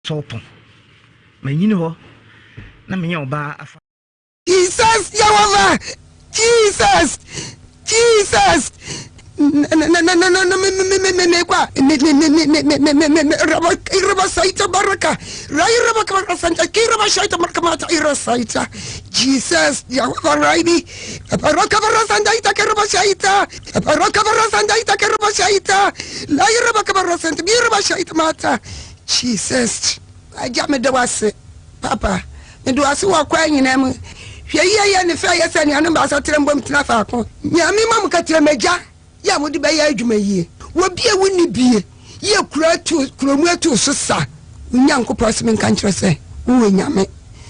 Sɔpɔn. Manyini hɔ na menyɛ ɔbaa afa. Jesus Jehovah Jesus Jesus na me me me me me kwa me me me me me me me me raba raba saita baraka rai raba kabara santa ki raba shaita markamata ira saita Jesus Jehovah raini baraka bara santa ita raba shaita baraka bara santa ita raba shaita lai raba kabara santa bi raba shaita mata Jesus Agya meda wo ase papa meda wo ase wɔ akwan nyinaa mu hwɛ yie yɛ ne fɛ yɛ sɛ anuanom baasa tra mbom tena faako Nyame ma mo katrɛmagya yɛ a mode bɛyɛ adwuma yie wɔ bie wo nni bie yɛ kuro atu kuro mu atu so sa wo Nyankopɔn se menka nkyerɛ sɛ wowɔ Nyame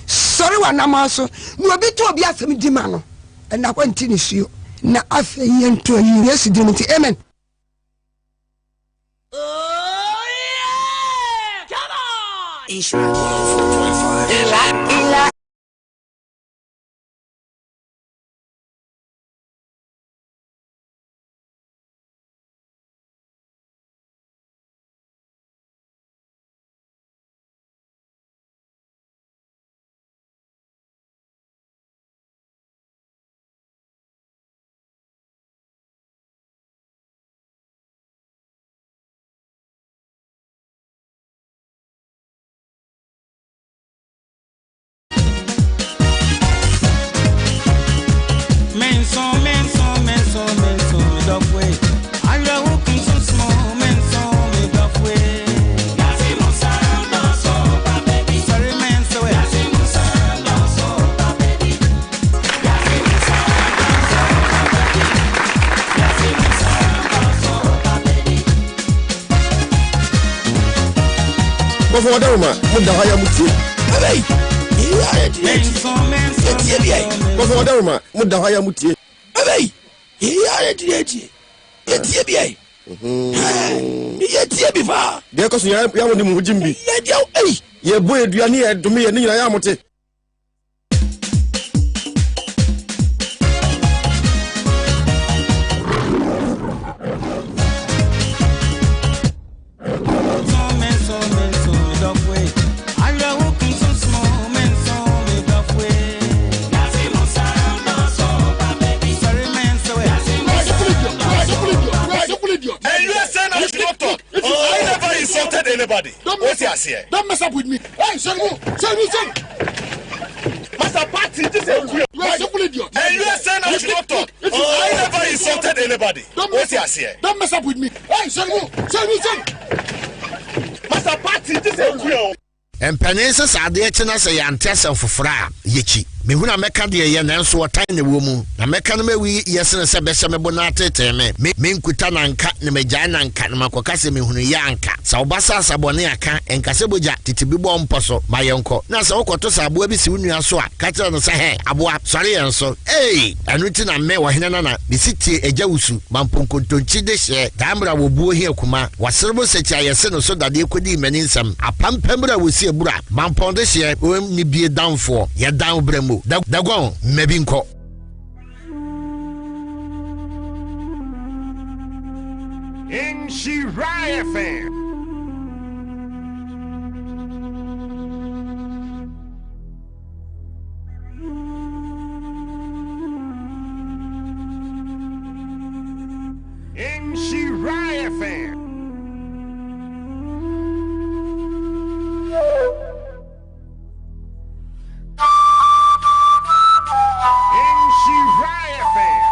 sɔre w'anamɔn so na obi to obi asɛm di ma no ɛna hɔ nti ne suo na afei yɛnto ayi Yesu din mu nti amen. Nhyira 104.5. Bɔfo wɔda wo ma mo da hɔ ya mo tie. Ɛbɛyi yɛtie bi ayi. Bɔfo wɔda wo ma mo da hɔ ya mo tie. Ɛbɛyi yɛtie yɛtie bi ayi. Yɛtie bi paa. Deɛ ɛkɔ so yɛ yɛ mo de mo ho gyim bi. Yɛdeɛ ɛyi. Yɛbɔ aduane yɛ dome yɛ ne nyinaa yɛ a mo te. I never insulted anybody. Don't What's mess, here? don't mess up with me. Hey, Sonibu, Sonibu, Sonibu. Master Party, this is a You are a simple idiot. And you are saying I should not talk. If you- I never insulted anybody. Don't What's mess, here? don't mess up with me. Hey, Sonibu, Sonibu, Sonibu. Master Party, this is a Mpanin sɛ sɛ adeɛ kye na sɛ yɛante asɛm foforɔ a, yɛkyi. Mehunu a mɛka deɛ ɛyɛ, nanso ɔtan na ɛwɔ mu. Na mɛka no mawi yɛ sene sɛ bɛhyɛ me bo na ateetee me. Me, menkuta na anka, na magyae na anka, na makɔka sɛ mehunuiɛ anka. Sɛ wo ba sɛ asa bɔne a, ka, nka sɛ bogya, tete bi bɔ mpɔ so, ma yɛnkɔ. Na sɛ wokɔto sɛ aboa bi si wo nua so a, ka kyerɛ no sɛ, Hɛ, aboa, sɔre yɛn so. Ei! Ɛno nti na me, ɔhene nana, mesi tie agya wusu, ma mponkontonkyi dehyeɛ, daa mmerɛ a wɔbuo hia kuma, wɔaserebo sɛkyi a yɛse no so dadeɛ kɔdii m'ani nsɛm, apampam berɛ a wɔsi abura, mampɔn dehyeɛ, oem ne bie danfoɔ, yɛdan wo berɛ mu, da, daguan, mma bi nkɔ. Nhyira FM. Nhyira FM. Nhyira FM.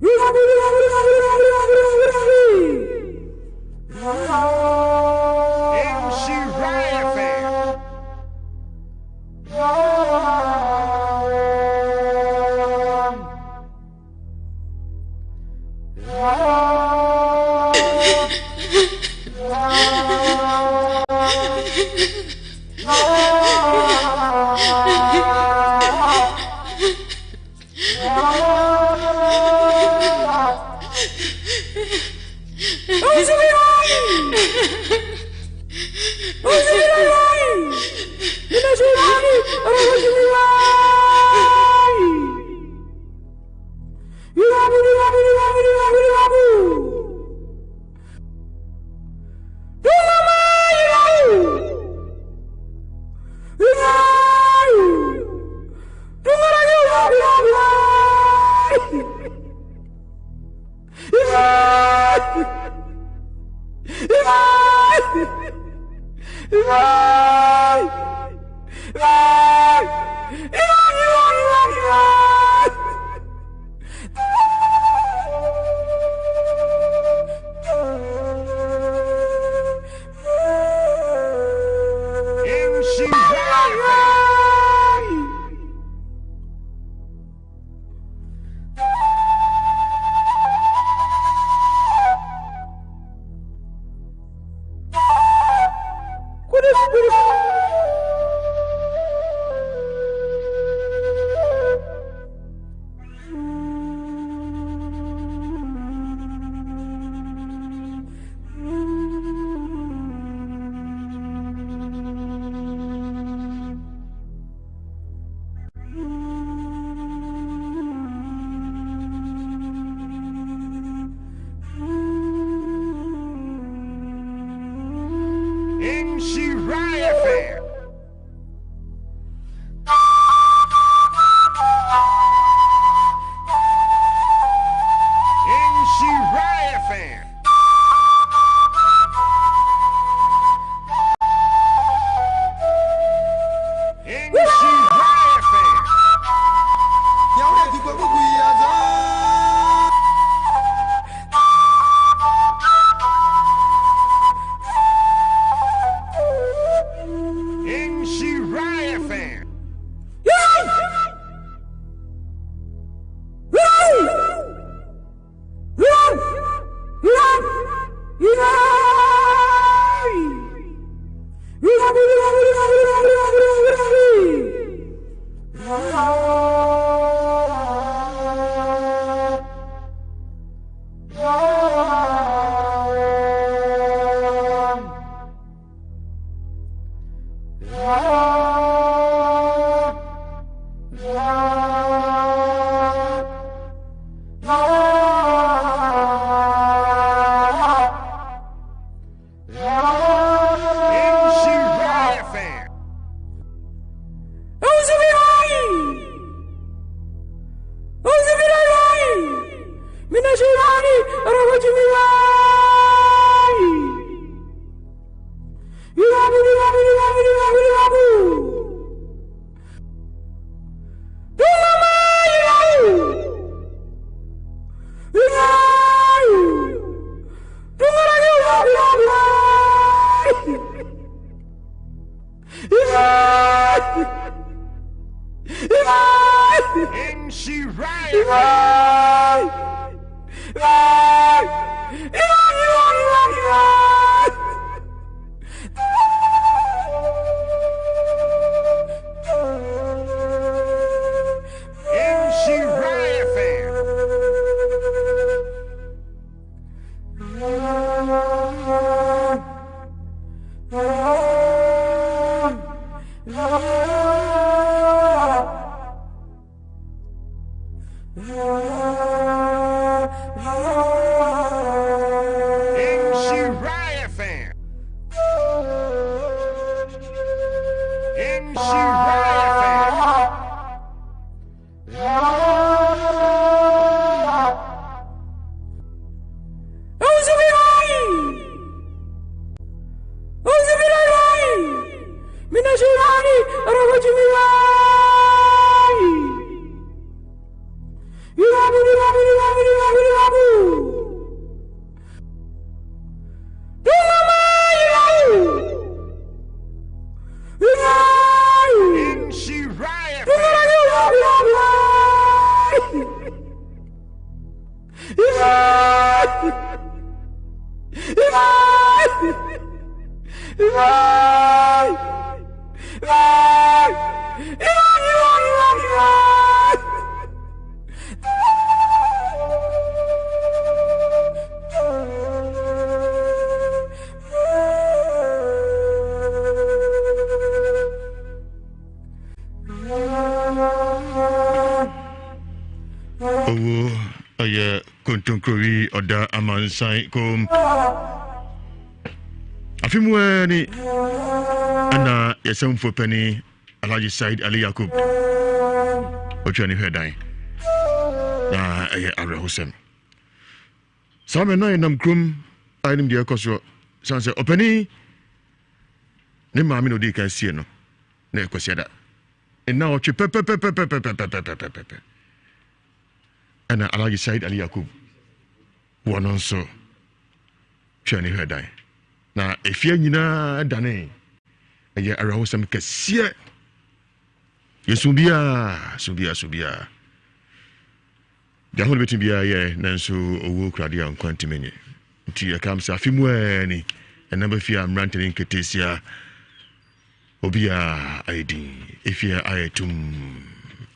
Nhyira FM. Nhyira FM. Oh. Owo ɛyɛ kontonkrowi ɔda amansan kom. Afe mu ara ni ɛna yɛsɛmfo panin Alhaji Said Ali Yakub ɔtwa ne hwɛ dan na ɛyɛ awerɛhosɛm. Saa mmerɛ na yɛnam kurom a yɛnim deɛ ɛkɔ soɔ sane sɛ ɔpanin ne maame na ɔdii kan sie no na ɛyɛ Kwasiada nnawɔtwe pɛpɛpɛpɛpɛpɛpɛpɛpɛ ɛna Alhaji Said Ali Yakub wɔ no nso twɛ ne hwɛ dan na efie nyinaa dane ɛyɛ awerɛhosɛm kɛseɛ yɛsu biara su biara su biara Deɛ ahode bɛtumi biara yɛ, nanso owuo kura adeɛ a nkwa ntumi nye. Nti ɛka m sɛ afe mu ara ni, ɛnam bɛfie a mmerante ne nketeesia, obiara ayɛ din, efie ayɛ tum,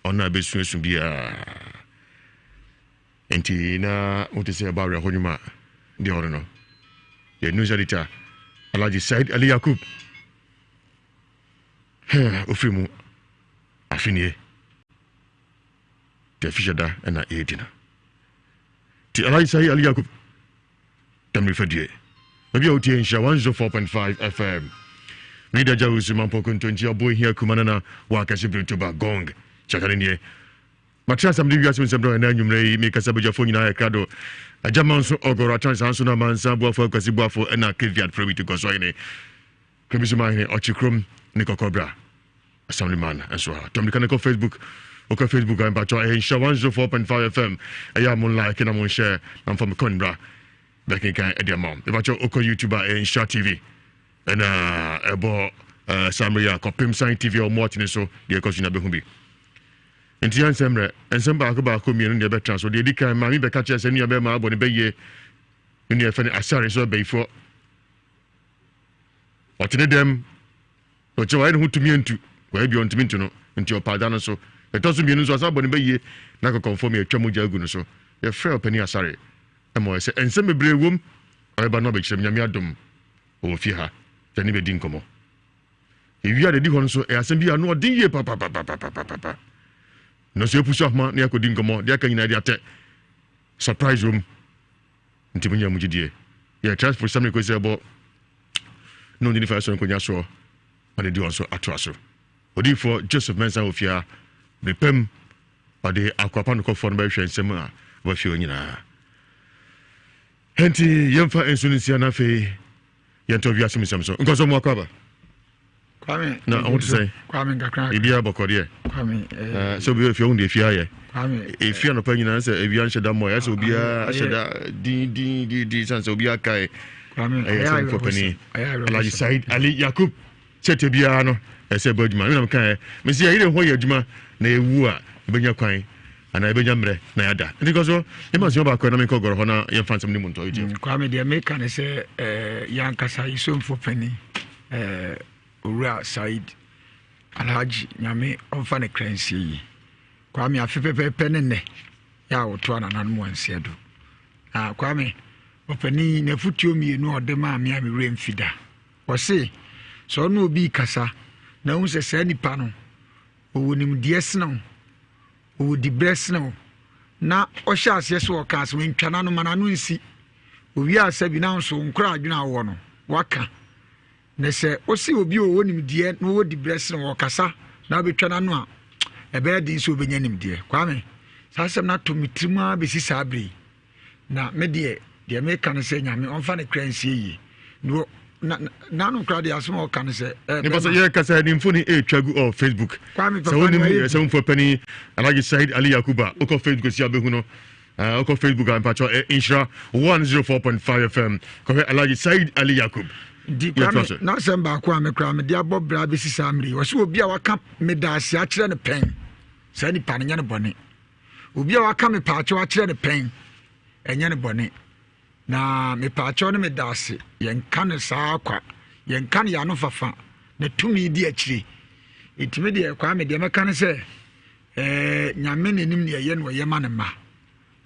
ɔno a bɛsuasu biara. Nti na wote sɛ ɛbɔ awerɛho nnwom a, deɛ ɔno no. Yɛ news editor, Alhaji Said Ali Yakub. Ofiri mu afe nie. Deɛ fihyɛ da na ɛredi no. Ti Alhaji Sahi Ali Yakub Damiri Fadue. Baabi a wotie nhyira 104.5 FM. Me da gya wusu mampɔ kontonkyi ɔbo ehia kuma nana wɔ akɛse birintoba gong. Kyaka ne nie. Mate asɛm de wiase nsɛm dɔn ɛna anwummerɛ yi mekasa badwafoɔ nyinaa yɛ krado. Agya manso ɔgɔrɔ atan saa nso na mansa boafo akwasi boafo ɛna keviat prɛwiti nkɔso ahene. Kwebiso ahene ɔkye kurom ne kɔkɔbra. Assemblyman nso ha. Tɔ mirika no kɔ Facebook. Wokɔ Facebook a mpakyɛw ɛyɛ Nhyira 104.5 FM. Ɛyɛ a mo like na mo nhyɛ na mfa me kɔn bra. Bɛkenkan ɛde ama wo. Mpakyɛw wokɔ YouTube a ɛyɛ Nhyira TV. Ɛna ɛbɔ uh, saa mmerɛ yi a kɔpem Sign TV a wɔn atene so deɛ ɛkɔ so nyinaa bɛhu bi. Nti yɛn nsɛm mmerɛ nsɛm baako baako mmienu deɛ ɛbɛtra so. Deɛ ɛdi kan maame bɛka kyerɛ sɛ nua bɛrima abɔ ne bɛyie ne nua ɛfɛ ne asare nso ɛbɛyifoɔ. Ɔte ne dɛm Ɔkyɛ wayɛ ne ho tumi antu, wayɛ bi ɔntumi ntu no, nti ɔpaa da no so. Ɛtɔ so mmienu nso, asan bɔ ne ba yie na akɔkɔmfoɔ mi atwa mogya agu no so. Yɛfrɛɛ ɔpanin Asare ma ɔyɛ sɛ nsɛm bebree wom, ɔbɛba na ɔbɛkyerɛ mu. Nyame adom, ɔwɔ fie ha, yɛne bɛdi nkɔmmɔ. Yɛwie a, deɛ ɛdi hɔ no nso, ɛyɛ asɛm bi a ano ɔden yie papapapapapapa. Nanso yɛpusu ahoma na yɛakɔdi nkɔmmɔ, deɛ aka nyinaa de atɛ. Surprise wom, nti monya mu gyidie. Yɛ transport sɛm ne kɔsi ɛbɔ na ɔde nifa asɔre nkonnwa soɔ ma ne di wɔn so atoa so. Odiyifoɔ Joseph Mensah Ofia bere pam ɔde akoapa nokɔfoɔ no bɛhwehwɛ nsɛm a ɛwɔ fie hɔ nyinaa. Enti yɛmfa nsu no nsia na afei yɛntɔ wiase mu nsɛm so. Nkɔsɔ mu akɔ aba. Kwame na ɔho te sɛn? Kwame nkakra. Biribiara bɔkɔ deɛ. Kwame eh, sɛ obi efie ɔho deɛ efie ayɛ. Kwame efie anɔpa nyinaa sɛ ewia nhyɛ da mmɔ ɛyɛ sɛ obiara ahyɛ da din din din din san sɛ obiara kae. Kwame ɛyɛ sɛ nkɔ panin Alhaji Said Ali Yakub sɛ te biara no ɛsɛ bɔ adwuma ɛna meka ɛ mesi yɛyere ho yɛ adwuma na yɛwu a yɛbɛnya kwan anaa yɛbɛnya mmerɛ na yɛada nti kɔ so yɛma nsɛm baako na menkɔ gɔrɔ hɔ na yɛmfa nsɛm no mu ntɔ yɛtie. Kwame deɛ meka ne sɛ yɛn ankasa yɛsomfo panin Eh, Owura Said Alhaji, Nyame ɔmfa ne kra nsie yie. Kwame, afe pɛpɛɛpɛ ne nnɛ yɛ a wɔtoa nananom wɔn nseɛ do. Na Kwame, ɔpanin yi n'afotuo mmienu a ɔde maa me a me werɛ mfi da. Ɔse, sɛ ɔne obi rekasa na wohu sɛ saa nipa no ɔwɔ nimdeɛ sene wo, ɔwɔ diberɛ sene wo, na ɔhyɛ aseɛ sɛ ɔka asɛm ntwa n'ano ma n'ano nsi. Owie asa bi na nso nkora adwene a wowɔ no waka. Na sɛ wose obi a ɔwɔ nimdeɛ na ɔwɔ diberɛ sene wɔ ɔkasa na wobɛtwa n'ano a, ɛbɛyɛ den sɛ obɛnya nimdeɛ. Kwame, saa asɛm no ato me tirim ara bɛsi saa berɛ yi. Na me deɛ, deɛ meka no sɛ Nyame ɔmfa ne kra nsie yie. Na n'ano kora deɛ asɛm a ɔka no sɛ eh, nipa sɛ yɛ kasa ne mfoni ɛretwa gu ɔ Facebook. Kwame, papa sɛ wonim sɛ womfoɔ panin Alhaji Said Ali Yakuba wokɔ Facebook si abɛhu no. Ah, wokɔ Facebook a mpakyɛ eh, nhyira 104.5 FM kɔhwɛ Alhaji Said Ali Yakub. Nti Kwame n'asɛm baako a mekora mede abɔ bra bɛsi saa mmere yi ɔsɛ obi a waka medaase akyerɛ no pɛn saa nipa no nyɛ no bɔne obi a waka mepaakyɛw akyerɛ no pɛn. Ɛnyɛ no bɔne. Na mepaakyɛw ne meda ase, yɛnka no saa kwa, yɛnka no yɛano fafa, na tumi di akyire. Nti me deɛ Kwame deɛ mɛka ne sɛ, ɛɛ Nyame na nim deɛ ɛyɛ na ɔyɛ ma ne mma.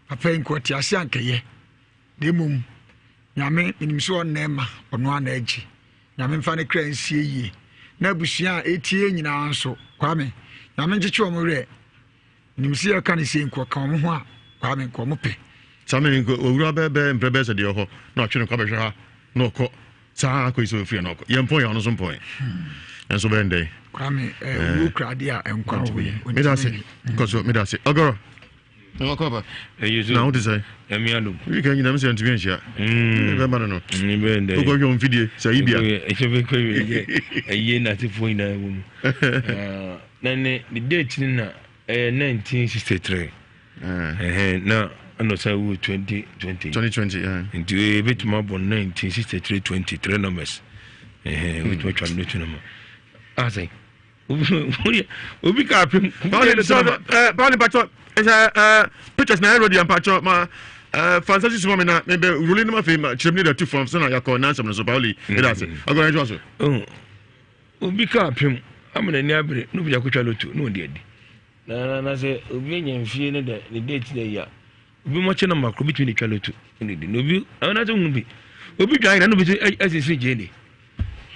Papa yi nka ɔte ase ankɛyɛ, na mmom Nyame menim sɛ ɔnna ɛma ɔno ara na agye. Nyame mfa ne kra nsie yie. Na abusua a ɛtie nyinaa nso, Kwame, Nyame nkyekye wɔn werɛ. Nim sɛ yɛka no sei nka ɔka wɔn ho a, Kwame, nka wɔn pɛ. Saa mene nka owura bɛɛ bɛɛ mprɛ bɛɛ sɛ deɛ ɔhɔ na ɔtwe ne kɔ abɛhwɛ ha na ɔkɔ saa akɔ yi sɛ ɔfiri na ɔkɔ yɛn mpɔn yɛn ɔno nso mpɔn nanso bɛn dɛn. Kwame owuo kura adeɛ a nkwa wɔ yi. Meda ase kɔ so meda ase ɔgɔrɔ. Na wo te sɛ? Wika nyina mesɛ ntumi anhyia. Bɛma no no. Wokɔhwɛ wo mfidie sɛ ayi bia. Ɛyie na asefoɔ nyinaa wɔ mu. Na ne ne date no na ɛyɛ 1963. Na ɛna ɔsan wu 2020. 2020 Nti ebetumi abɔ 1963 23 numbers. Ebetumi atwa no to number. Asɛn. Obi ka apem. Pauli Pauli mpatsɔ ɛsɛ ɛɛ pictures na ɛrɔ di mpatsɔ ma ɛɛ fansa sisi ma mi na mi bɛ roli ne ma fi ma kyerɛ mi ne da tu fam sɛ na yakɔ nansɛm no so Pauli ɛda ase agorɔ ɛjɔ so. Obi ka apem ama n'ani abere na obi de akotwa loto na ɔde adi. Na na sɛ obi anya mfie ne dɛ ne date na yi a obi mɔkye na makoro bitumi de twa loto na ɔde di. Na obi ɛna sɛ ohun bi obi dwa ayera na obi nso asisi gyeene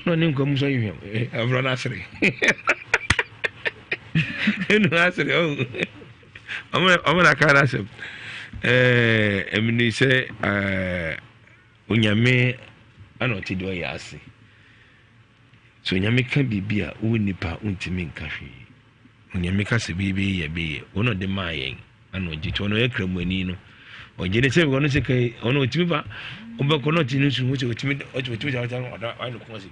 na ɔne nkwa mu nso ayɛ hwam abura no asere ɛnu asere ɔho ɔmo na aka n'asɛm ɛɛ ɛmini sɛ ɛɛ onyame ɛna ɔte deɛ ɔyɛ ase. Sɛ Onyame ka biribi a, wo nipa wontumi nka hwee. Onyame ka sɛ biribi yɛ bɛyɛ, wɔn na ɔde maa yɛn, ana ɔgye to ɔno ɔyɛ kramoni no. Ɔgye ne sɛ ɔno sɛ kai ɔno ɔtumi ba ɔbɛkɔ na ɔte ne nsu ho sɛ ɔtumi ɔtumi ɔtumi sɛ ɔtumi ɔda ɔyɛ ne kɔn se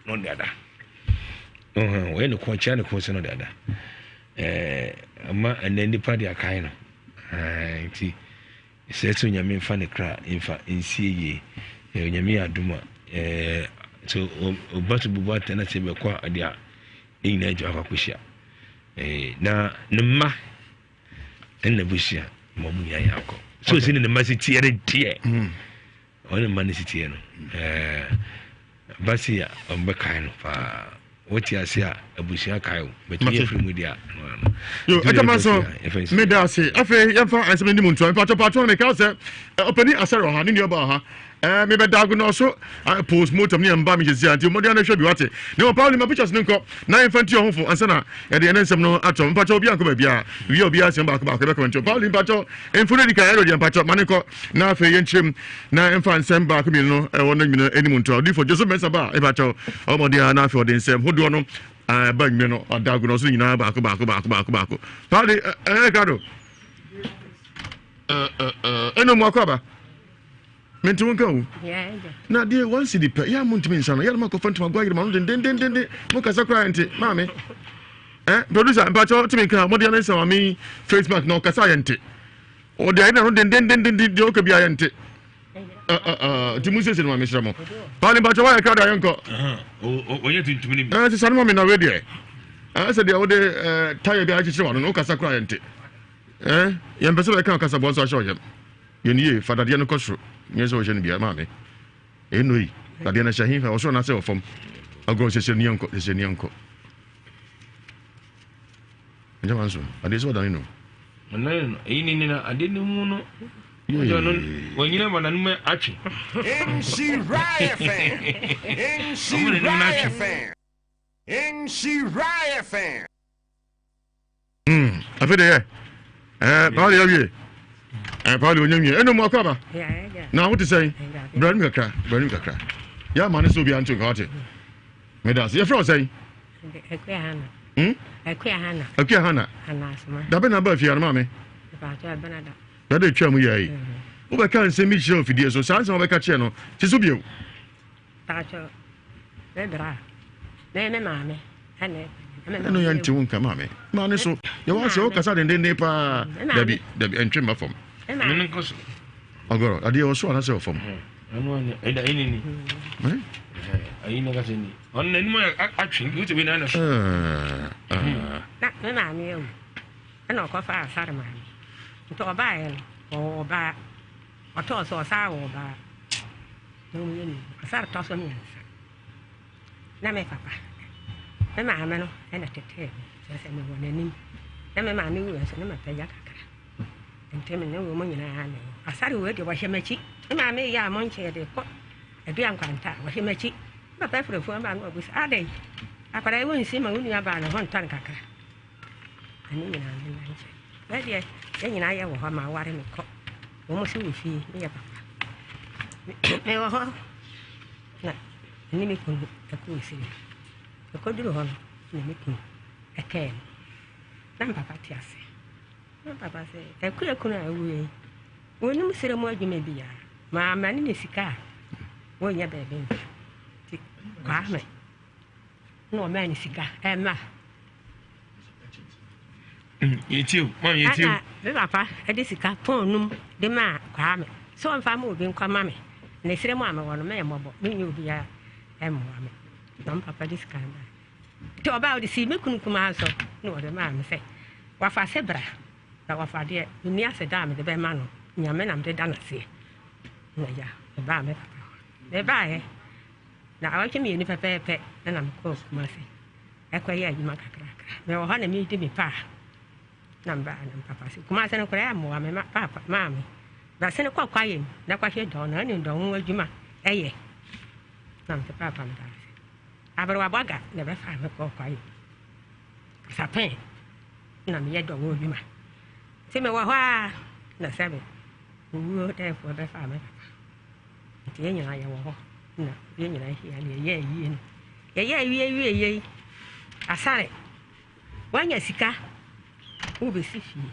na ɔde ada. Ɔhɔn ɔyɛ ne kɔn kyea ne kɔn sɛ na ɔde ada. Ɛɛ ama ɛnɛ nipa de akae no. Ɛɛ nti. Sɛ sɛ Onyame nfa ne kra nfa nsie yie eh, Onyame yɛ adom a eh, so ɔba so bubu atɛn na sɛ bɛkɔ a ɔde a ne nyinaa adwuma akɔ akɔhyia eh, na ne mma ɛna abusua ma ɔmo nyinaa yɛ akɔ so ɔsi ne ne mma si teɛ ne deɛ hmm. Ɔne mma no si teɛ no ɛɛ basi a ɔmo bɛ kae no paa wote ase a abusua kae o bɛtumi yɛ firi mu di a no ano. Yo ɛtɛma so meda ase afei yɛmfa nsɛm no mu ntoa mpatwɔ patwɔ no meka sɛ ɔpani asɛre ɔha ne nuaba ɔha ɛɛ mebɛda ago na ɔso post mortem ne yɛmba me gyesi a nti mmɔden ano hwɛ bi wate ne wɔ pauli ma pictures no nkɔ na yɛmfa nti ɔhofo ansa na yɛde ɛne nsɛm no atɔ mpatwɔ obi ankɔ baabi a wie obi asɛm baako baako yɛbɛkɔ nti pauli mpatwɔ mfo no di kan ɛrɔ deɛ mpatwɔ ma ne nkɔ Na afei yɛnkyerɛ mu na ɛmfa nsɛm baako mmienu no ɛwɔ no nyina anim ntoa. Odiyifo Joseph Mensah ba a ɛfa kyɛw ɔmɔden a na afei ɔde nsɛm hodoɔ no ɛba nwene no ɔda agu no ɔso nyinaa baako baako baako baako baako. Pauli ɛɛ krado ɛna mu akɔ aba. Mente wo nka o. Na deɛ one cedi pɛ yɛ a montumi nsa no yɛ no makɔfa ntoma agu ayere ma no dendendenden mo kasa koraa nte maame. Eh, producer mpakyɛw tumi nka mɔde ne nsa maame face mask na ɔkasa yɛ nte. Ɔde ayɛ n'ano dendendenden deɛ ɔka biara yɛnte. Nti mu nsiesie no ma mesrɛ mo. Paali mpakyɛ woayɛ krado a yɛnkɔ. Ɔnyɛ tuntum no bi. Ɛɛ sesa no ma me na wei deɛ. Ɛɛ sɛ deɛ wode tayɛ bi akyekyere w'ano no wokasa koraa yɛnte. Ɛɛ yɛmpɛ sɛ bɛka ɔkasaboa nso ahyɛ ɔyam. Yɛn yie fa dadeɛ no kɔ soro. Nyɛ sɛ wɔhyɛ no biara maame. Ɛno yi dadeɛ no hyɛ he fa ɔsoro anaasɛ ɔfam. Agorɔ siesie no yɛnkɔ siesie no yɛnkɔ. Ɛnyɛ wa nso adeɛ sɛ ɔdane no. Ɔdane no eyi ne nina adeɛ no mu no. Ɔdɔ no wɔnyina ma n'anum atwe. Nhyira FM. Nhyira FM. Nhyira FM. Hmm, afei de yɛ. Eh, Paul yɛ wie. Eh, Paul onye nwie. Eno mu akɔ aba. Na wo te sɛn? Bra nim kakra, bra nim kakra. Ya ma ne so bia nto nka wate. Meda ase. Yɛfrɛ wo sɛn? Akua Hana. Hmm? Akua Hana. Akua Hana. Dabe na ba fie ano maame. Dade etwa mu yɛ yi. Mm-hmm. Wobɛka nsɛm bi kyerɛ ofidie so. Saa nsɛm wobɛka kyerɛ no, te so bio. Pacho, me bra. Me me maame. Ɛna ɛno yɛ nte wo nka maame. Maame so, yɛ wɔ asɛ wokasa dendenden paa. Dabi, dabi, ɛntwe mma fam. Ɔgɔrɔ, adeɛ wɔ so anaasɛ wɔ fam? Ɛda ɛni ni. Ayi na kasa ni. Ɔno n'anim atwe nti wotumi nan so. Na me maame awu. Ɛna ɔkɔfa asare maame. Nti ɔbaeɛ no. Ɔwɔ ɔbaa. Ɔtɔɔ so ɔsan wɔ ɔbaa. Na wɔn yɛ mmienu. Ɔsan tɔ so mmiɛnsa. Na me papa, me maame no na tetee me. Kyerɛ sɛ mewɔ n'anim. Na me maame wuiɛ nso na mapagya kakra. Nti me ne wɔn nyinaa na ɛwɔ. Asare wei deɛ wɔhyɛ m'akyi. Me maame yɛ a mo nkyɛn de kɔ adua nkwanta a wɔhyɛ m'akyi. Me papa firi afuo ba no wabu sɛ adɛn akwadaa yi wonsi ma wo nua baa ne ho ntɔ no kakra. Ɛno nyinaa me nna nkyɛn. Bɛɛ deɛ yɛn nyinaa yɛ wɔ hɔ ma aware me kɔ. Wɔn nso wɔ fie meyɛ papa. Mewɔ hɔ na me ne me kunu ɛkɔɔ sini. Ɛkɔduru hɔ no na me kunu ɛkɛɛ no. Na me papa te ase. Na me papa sɛ akua kunu a awuo yi wɔnim serɛ mu adwuma biara. Maama ne ne sika a wɔnyɛ baabi mfa. Nti Kwame na ɔmaa ne sika ɛma. Yɛtie o, maame yɛtie o. Ɛna me papa de sika pɔn num de maa Kwame sɛ ɔmfa ma obi nkɔ ma me. Na esrɛ mu a mewɔ no mɛyɛ mmɔbɔ, menyɛ obiara mmoa me. Na me papa de sika no baa. Nti ɔbaa ɔde sii me kunu kumaa so na ɔde maa me sɛ wafa se bra na wafa deɛ menni ase da a mede bɛma no Nyame na mede da no aseɛ. Na agya mebaa me papa hɔ. Mebaeɛ na awɔtwe mmienu pɛpɛɛpɛ na mekɔɔ Kumasi ɛkɔyɛ adwuma kakrakra. Mewɔ hɔ na meredi me paa na mebaa na me papa se Kumasi no koraa mmoa me ma papa maame bɛsene kɔ kwaeɛ mu na kɔhwɛ dɔn na ɛne dɔn ho adwuma ɛyɛ na mese papa meda ase. Aberewa Bɔga na ɛbɛfaa me kɔɔ kwaeɛ mu. Sapɛn na meyɛ dɔn ho adwuma. Nti mewɔ hɔ a na sɛbe owuo dɛfoɔ bɛfaa me papa. Nti yɛn nyinaa yɛwɔ hɔ na yɛn nyinaa hyia na yɛyɛ ayie no. Yɛyɛ ayie wie yei asare woanya sika wobɛsi fie.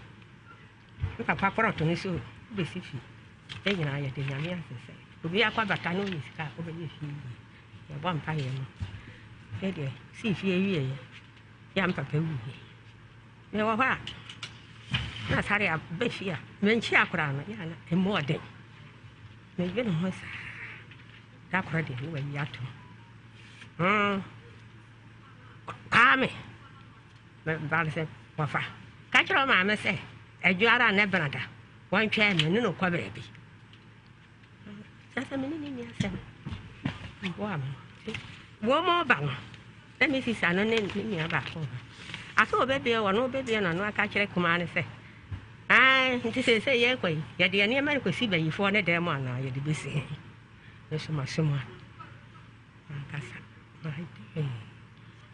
Me papa prɔto no so wobɛsi fie. Yɛn nyinaa yɛde Nyame ase sɛ obi akɔ abata na ɔnya sika a wobɛyɛ fie yie. Yɛbɔ mpaeɛ no. Yɛdeɛ sii fie wieɛ yɛ me papa wuiɛ. Mewɔ hɔ a na asare aba fie a menkyea koraa no yɛ a na ɛmu ɔden. Medwene ho saa. Da koro deɛ ne wayi atom. Mm. Kwame, meba no sɛ wɔfa. Ka kyerɛ wo maame sɛ adwo ara ne brada wɔntwɛn me ne no kɔ baabi. Kyerɛ sɛ me ne ne nni asɛm. Mboa me. Wɔn mu ɔba no, na me sisa no ne ne nua baako ba. Afei ɔbɛbue wɔn, ɔbɛbue n'ano aka kyerɛ kumaa no sɛ, Ae, nti seesei yɛrekɔ yi, yɛde yɛn nneɛma rekɔsi bayifoɔ ne dan mu anaa yɛde bɛsi he? Me nso maso mu ano. Mankasa, mahee,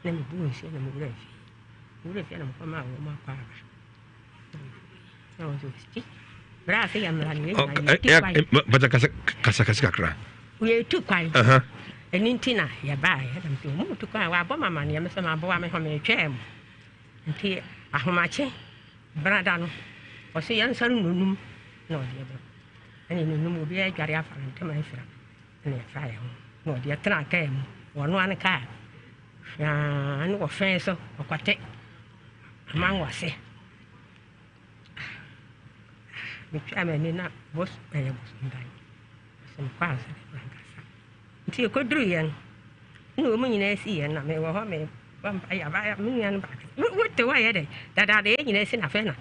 na mebu nsuo na mewura fie. Mewura fie na mekɔmaa wɔn akɔ aba. Bàtà kasa kasa kasa kakra. Yɛtu kwan. Ɛno nti na yɛbaeɛ. Ɛna mese wɔn tu kwan wɔabɔ me amaneɛ me sɛ maboa me ho metwaa mu. Nti ahomakye brada no ɔse yɛnsɔre nnonum na ɔde ɛbɛ. Ɛne nnonum obiara adware afa no ntoma afira ɛna yɛfa yɛn ho na ɔde ɛtena kaa mu wɔnoa no kaa hwaa ne wɔfɛn so ɔkɔte amanwase. Metwaa m'ani na bos ɛyɛ bosomdan. Sɛ mekɔ asɔre mankasa. Nti ɛkɔduruiɛ no, na wɔn nyinaa si yɛn na mewɔ hɔ mebɔ mpaeɛ abaayewa me nua no baako. Wote hɔ yɛ dɛn? Dadaada yɛn nyinaa si na afei na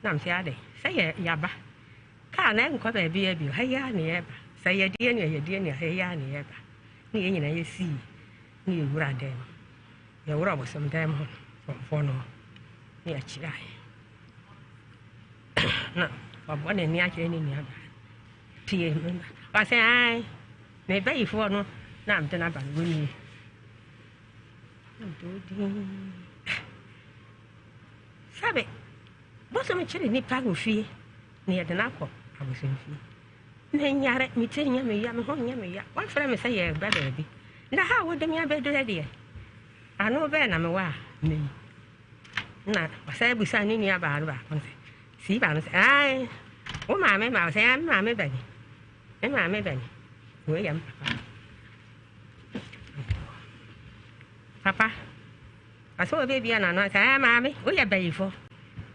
na mese adɛn sɛ yɛ yaba kaa na ɛnkɔ baabiara bio ha yi ara na yɛreba sɛ yɛdeɛ ne yɛdeɛ ne ha yi ara na yɛreba ne yɛn nyinaa yɛsii ne yɛwura dan mu. Yɛwura bosomdan mu hɔ no, kɔmfoɔ no ne yɛkyeaeɛ. Na wabɔ n'ani akyerɛ ne nuabaa. Tie me ba. Ɔsɛ ae, me bayifoɔ no na mede no aba no wɔnie. Na mede wo din. Sɛbe, bosom kyere nnipa wɔ fie na yɛde no akɔ abosomfie. Menyare, me tiri nyɛ me ya, me ho nyɛ me ya. Woafrɛ me sɛ yɛreba baabi. Na ha a wode me abɛdurɛ deɛ, ano bɛn na mewɔ a meyi? Na ɔsan bisa ne nua baa no baako no sɛ, sii baa no sɛ, ae, wo maame ma wo sɛ, me maame bɛne, me maame bɛne, wei yɛ me papa. Papa, ɔsɛ wɔbɛbia n'ano sɛ, ae maame, woyɛ bayifo,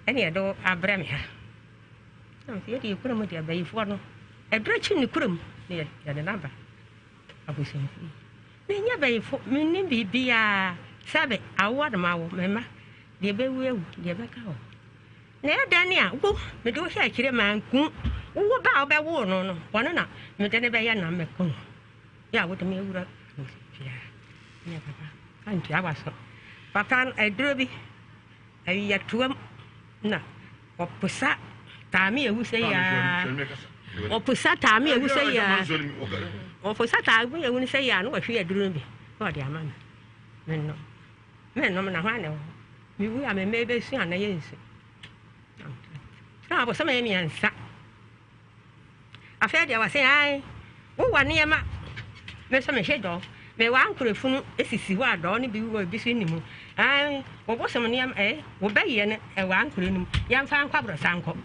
ɛne ɛde wo abrɛ me ha. Na mese yɛde yɛ kurom deɛ abayifoɔ no aduro kyi ne kurom na yɛde no aba abosomfie. Menyɛ bayifo, mennim biribiara sɛbe awoɔ na mawo me mma deɛ bɛwu awu deɛ bɛka wɔ hɔ. Na ɛyɛ dɛn a wo, mede wo hwɛ akyire manku wo, wo ba a wobɛwoo no no, ɔno na mede no bɛyɛ nam mɛku no. Yɛ a wode me awura fie a, nyɛ papa, antua w'aso. Papa no, aduro bi, ayiyɛtoam na ɔposa taame ewu sɛ yaa. Ɔposa taame ewu sɛ yaa. Ɔposa taame ewu sɛ yaa na wahwie aduro no bi na ɔde ama me. Menom. Mennom na hwan na ɛwɔ hɔ? Mewu a me mma yi bɛsu anaa yɛnsu? Na abosome mmiɛnsa. Afei deɛ wɔse ae, wowɔ nneɛma. Me nso mehwe dɔɔ. Mewɔ ankorɛ funu sisi hɔ a dɔɔ no bi wɔ ebi so nni mu. Ae, wo bosom nneɛma, eh, wo bɛyɛ no ɛwɔ ankorɛ no mu. Yɛmfa nkɔ aborɔsa nkɔ.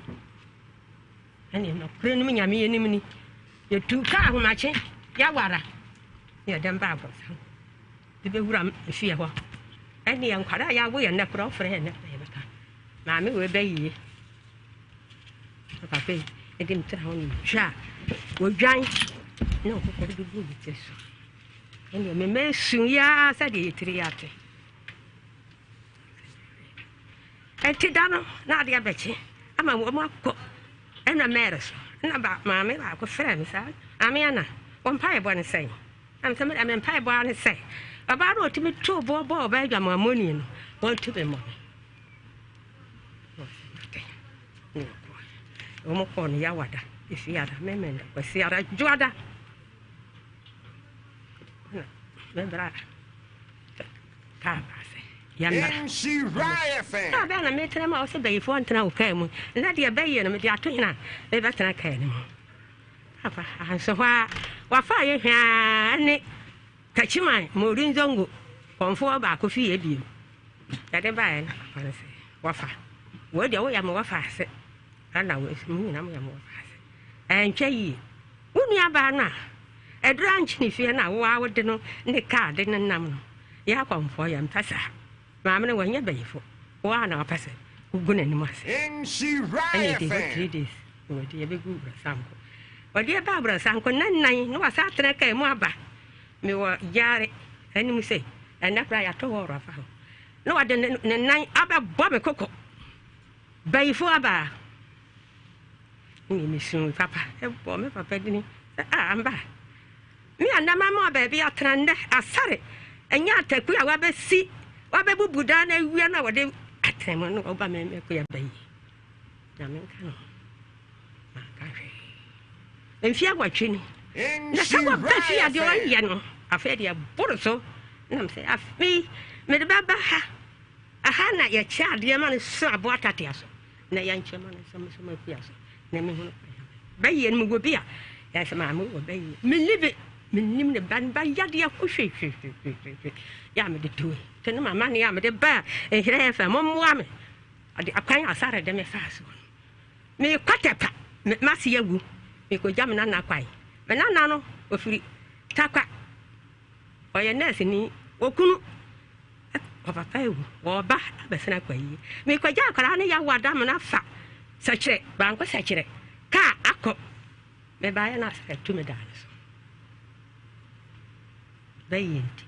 Ɛne nokorɛ no mu Nyame anim ni. Yɛtuu kaa ahomakye, yɛawara. Yɛde mba aborɔsa nkɔ. De bɛwura fie hɔ. Ɛnneɛ nkwadaa a yɛawo yɛn nnɛ koraa wofrɛ yɛn nnɛ koraa yɛbɛka maame wei bɛyie. Na papa yi de me tena hɔ no twa a wɔdwan na ɔkokɔ de gu me tiri so. Ɛnneɛ me mma esu yi ara sɛdeɛ yɛ tiri yɛ ate. Ɛnti da no na adeɛ bɛkye ama wɔn akɔ ɛna mɛɛre so ɛna ba maame baako frɛ me saa maame ana wɔn mpaebɔ ne sɛn. Na mesɛ me deɛ me mpaebɔ ara ne sɛ ɔbaa no a ɔtumi too boɔ bɔɔ ɔbaa adwamammɔni no wɔntumi mmɔ me. Wɔn kɔɔ no Yawada, Efiada, Memenda, Kwasiada, Dwoada. Na me bra kaa baa sɛ yɛmmra. Kaa bɛn na metena mu a wɔsɛ bayifoɔ ntena wo kaa mu. Na deɛ bɛyɛ no mede ato hena mebɛtena kaa no mu. Papa, anso hɔ ara, wɔfaa yɛn hwɛaa ne Takyiman Mori Nzongo kɔmfoɔ baako fie bio. Yɛde baeɛ no, papa no sɛ, wɔfa. Wei deɛ woyɛ me wɔfa ase. Ɛna wei nso, mo nyinaa moyɛ me wɔfa ase. Ɛntwɛ yie. Wo nuabaa no a, aduru ankye ne fie no a wo ara wode no ne kaa de no nam no, yɛ akɔmfoɔ, yɛmpɛ saa. Maame no wɔnyɛ bayifo. Wo ara na wopɛ sɛ wogu n'anim ase. Ɛna ɛdi hɔ three days na wɔde yɛbɛgu Brɔsanko. Wɔde yɛbaa Brɔsanko nna nnan na wɔasa atena kaa mu aba. Mewɔ gyaare anim sei. Ɛnnɛ koraa yɛato hɔ afa hɔ. Na wɔde ne nan abɛbɔ me koko. Bayifo aba. Ne mesuu papa. Ɛbɔ me papa dini. Sɛ ah amba. Me a na mama baabi atena nnɛ, asare, ɛnyɛ ataku a wabɛsi, wabɛbubu dan no awia no a wɔde atena mu no, ɔba me mɛkoya ba yi. Na menka no, manka hwee. Mfeɛ awɔtwe ni. Na sɛ wɔba fie a deɛ ɔyɛ no, afei deɛ boro so. Nam sɛ afei mede bɛba ha. Aha na yɛkyɛ adeɛ ma no so aboa tatea so. Na yɛnkyɛ ma no nso me so makua so. Na mehunu bɛyɛ no mewɔ bi a yɛsɛ maame wɔ bɛyɛ menni bi mennim ne ba ne ba yadeɛ ho hwehwehwehwehwɛ yɛ a mede tue nti ne mama ne a mede ba nhyerɛ yɛ fɛ mommoa me ɔde akwan asare de me faa soɔ no mekɔ tɛpa mase awu mekɔgya me nana kwae me nana no ɔfiri takwa Ɔyɛ nɛɛseni. Okunu ɔpapa awu. Ɔba abɛsena akɔ ayie. Mekɔgya akwadaa no yawo adamena fa sɛkyerɛ bankɔ sɛkyerɛ kaa akɔ. Mebaeɛ no asɛ atu me daa no so. Bɛyɛ nti.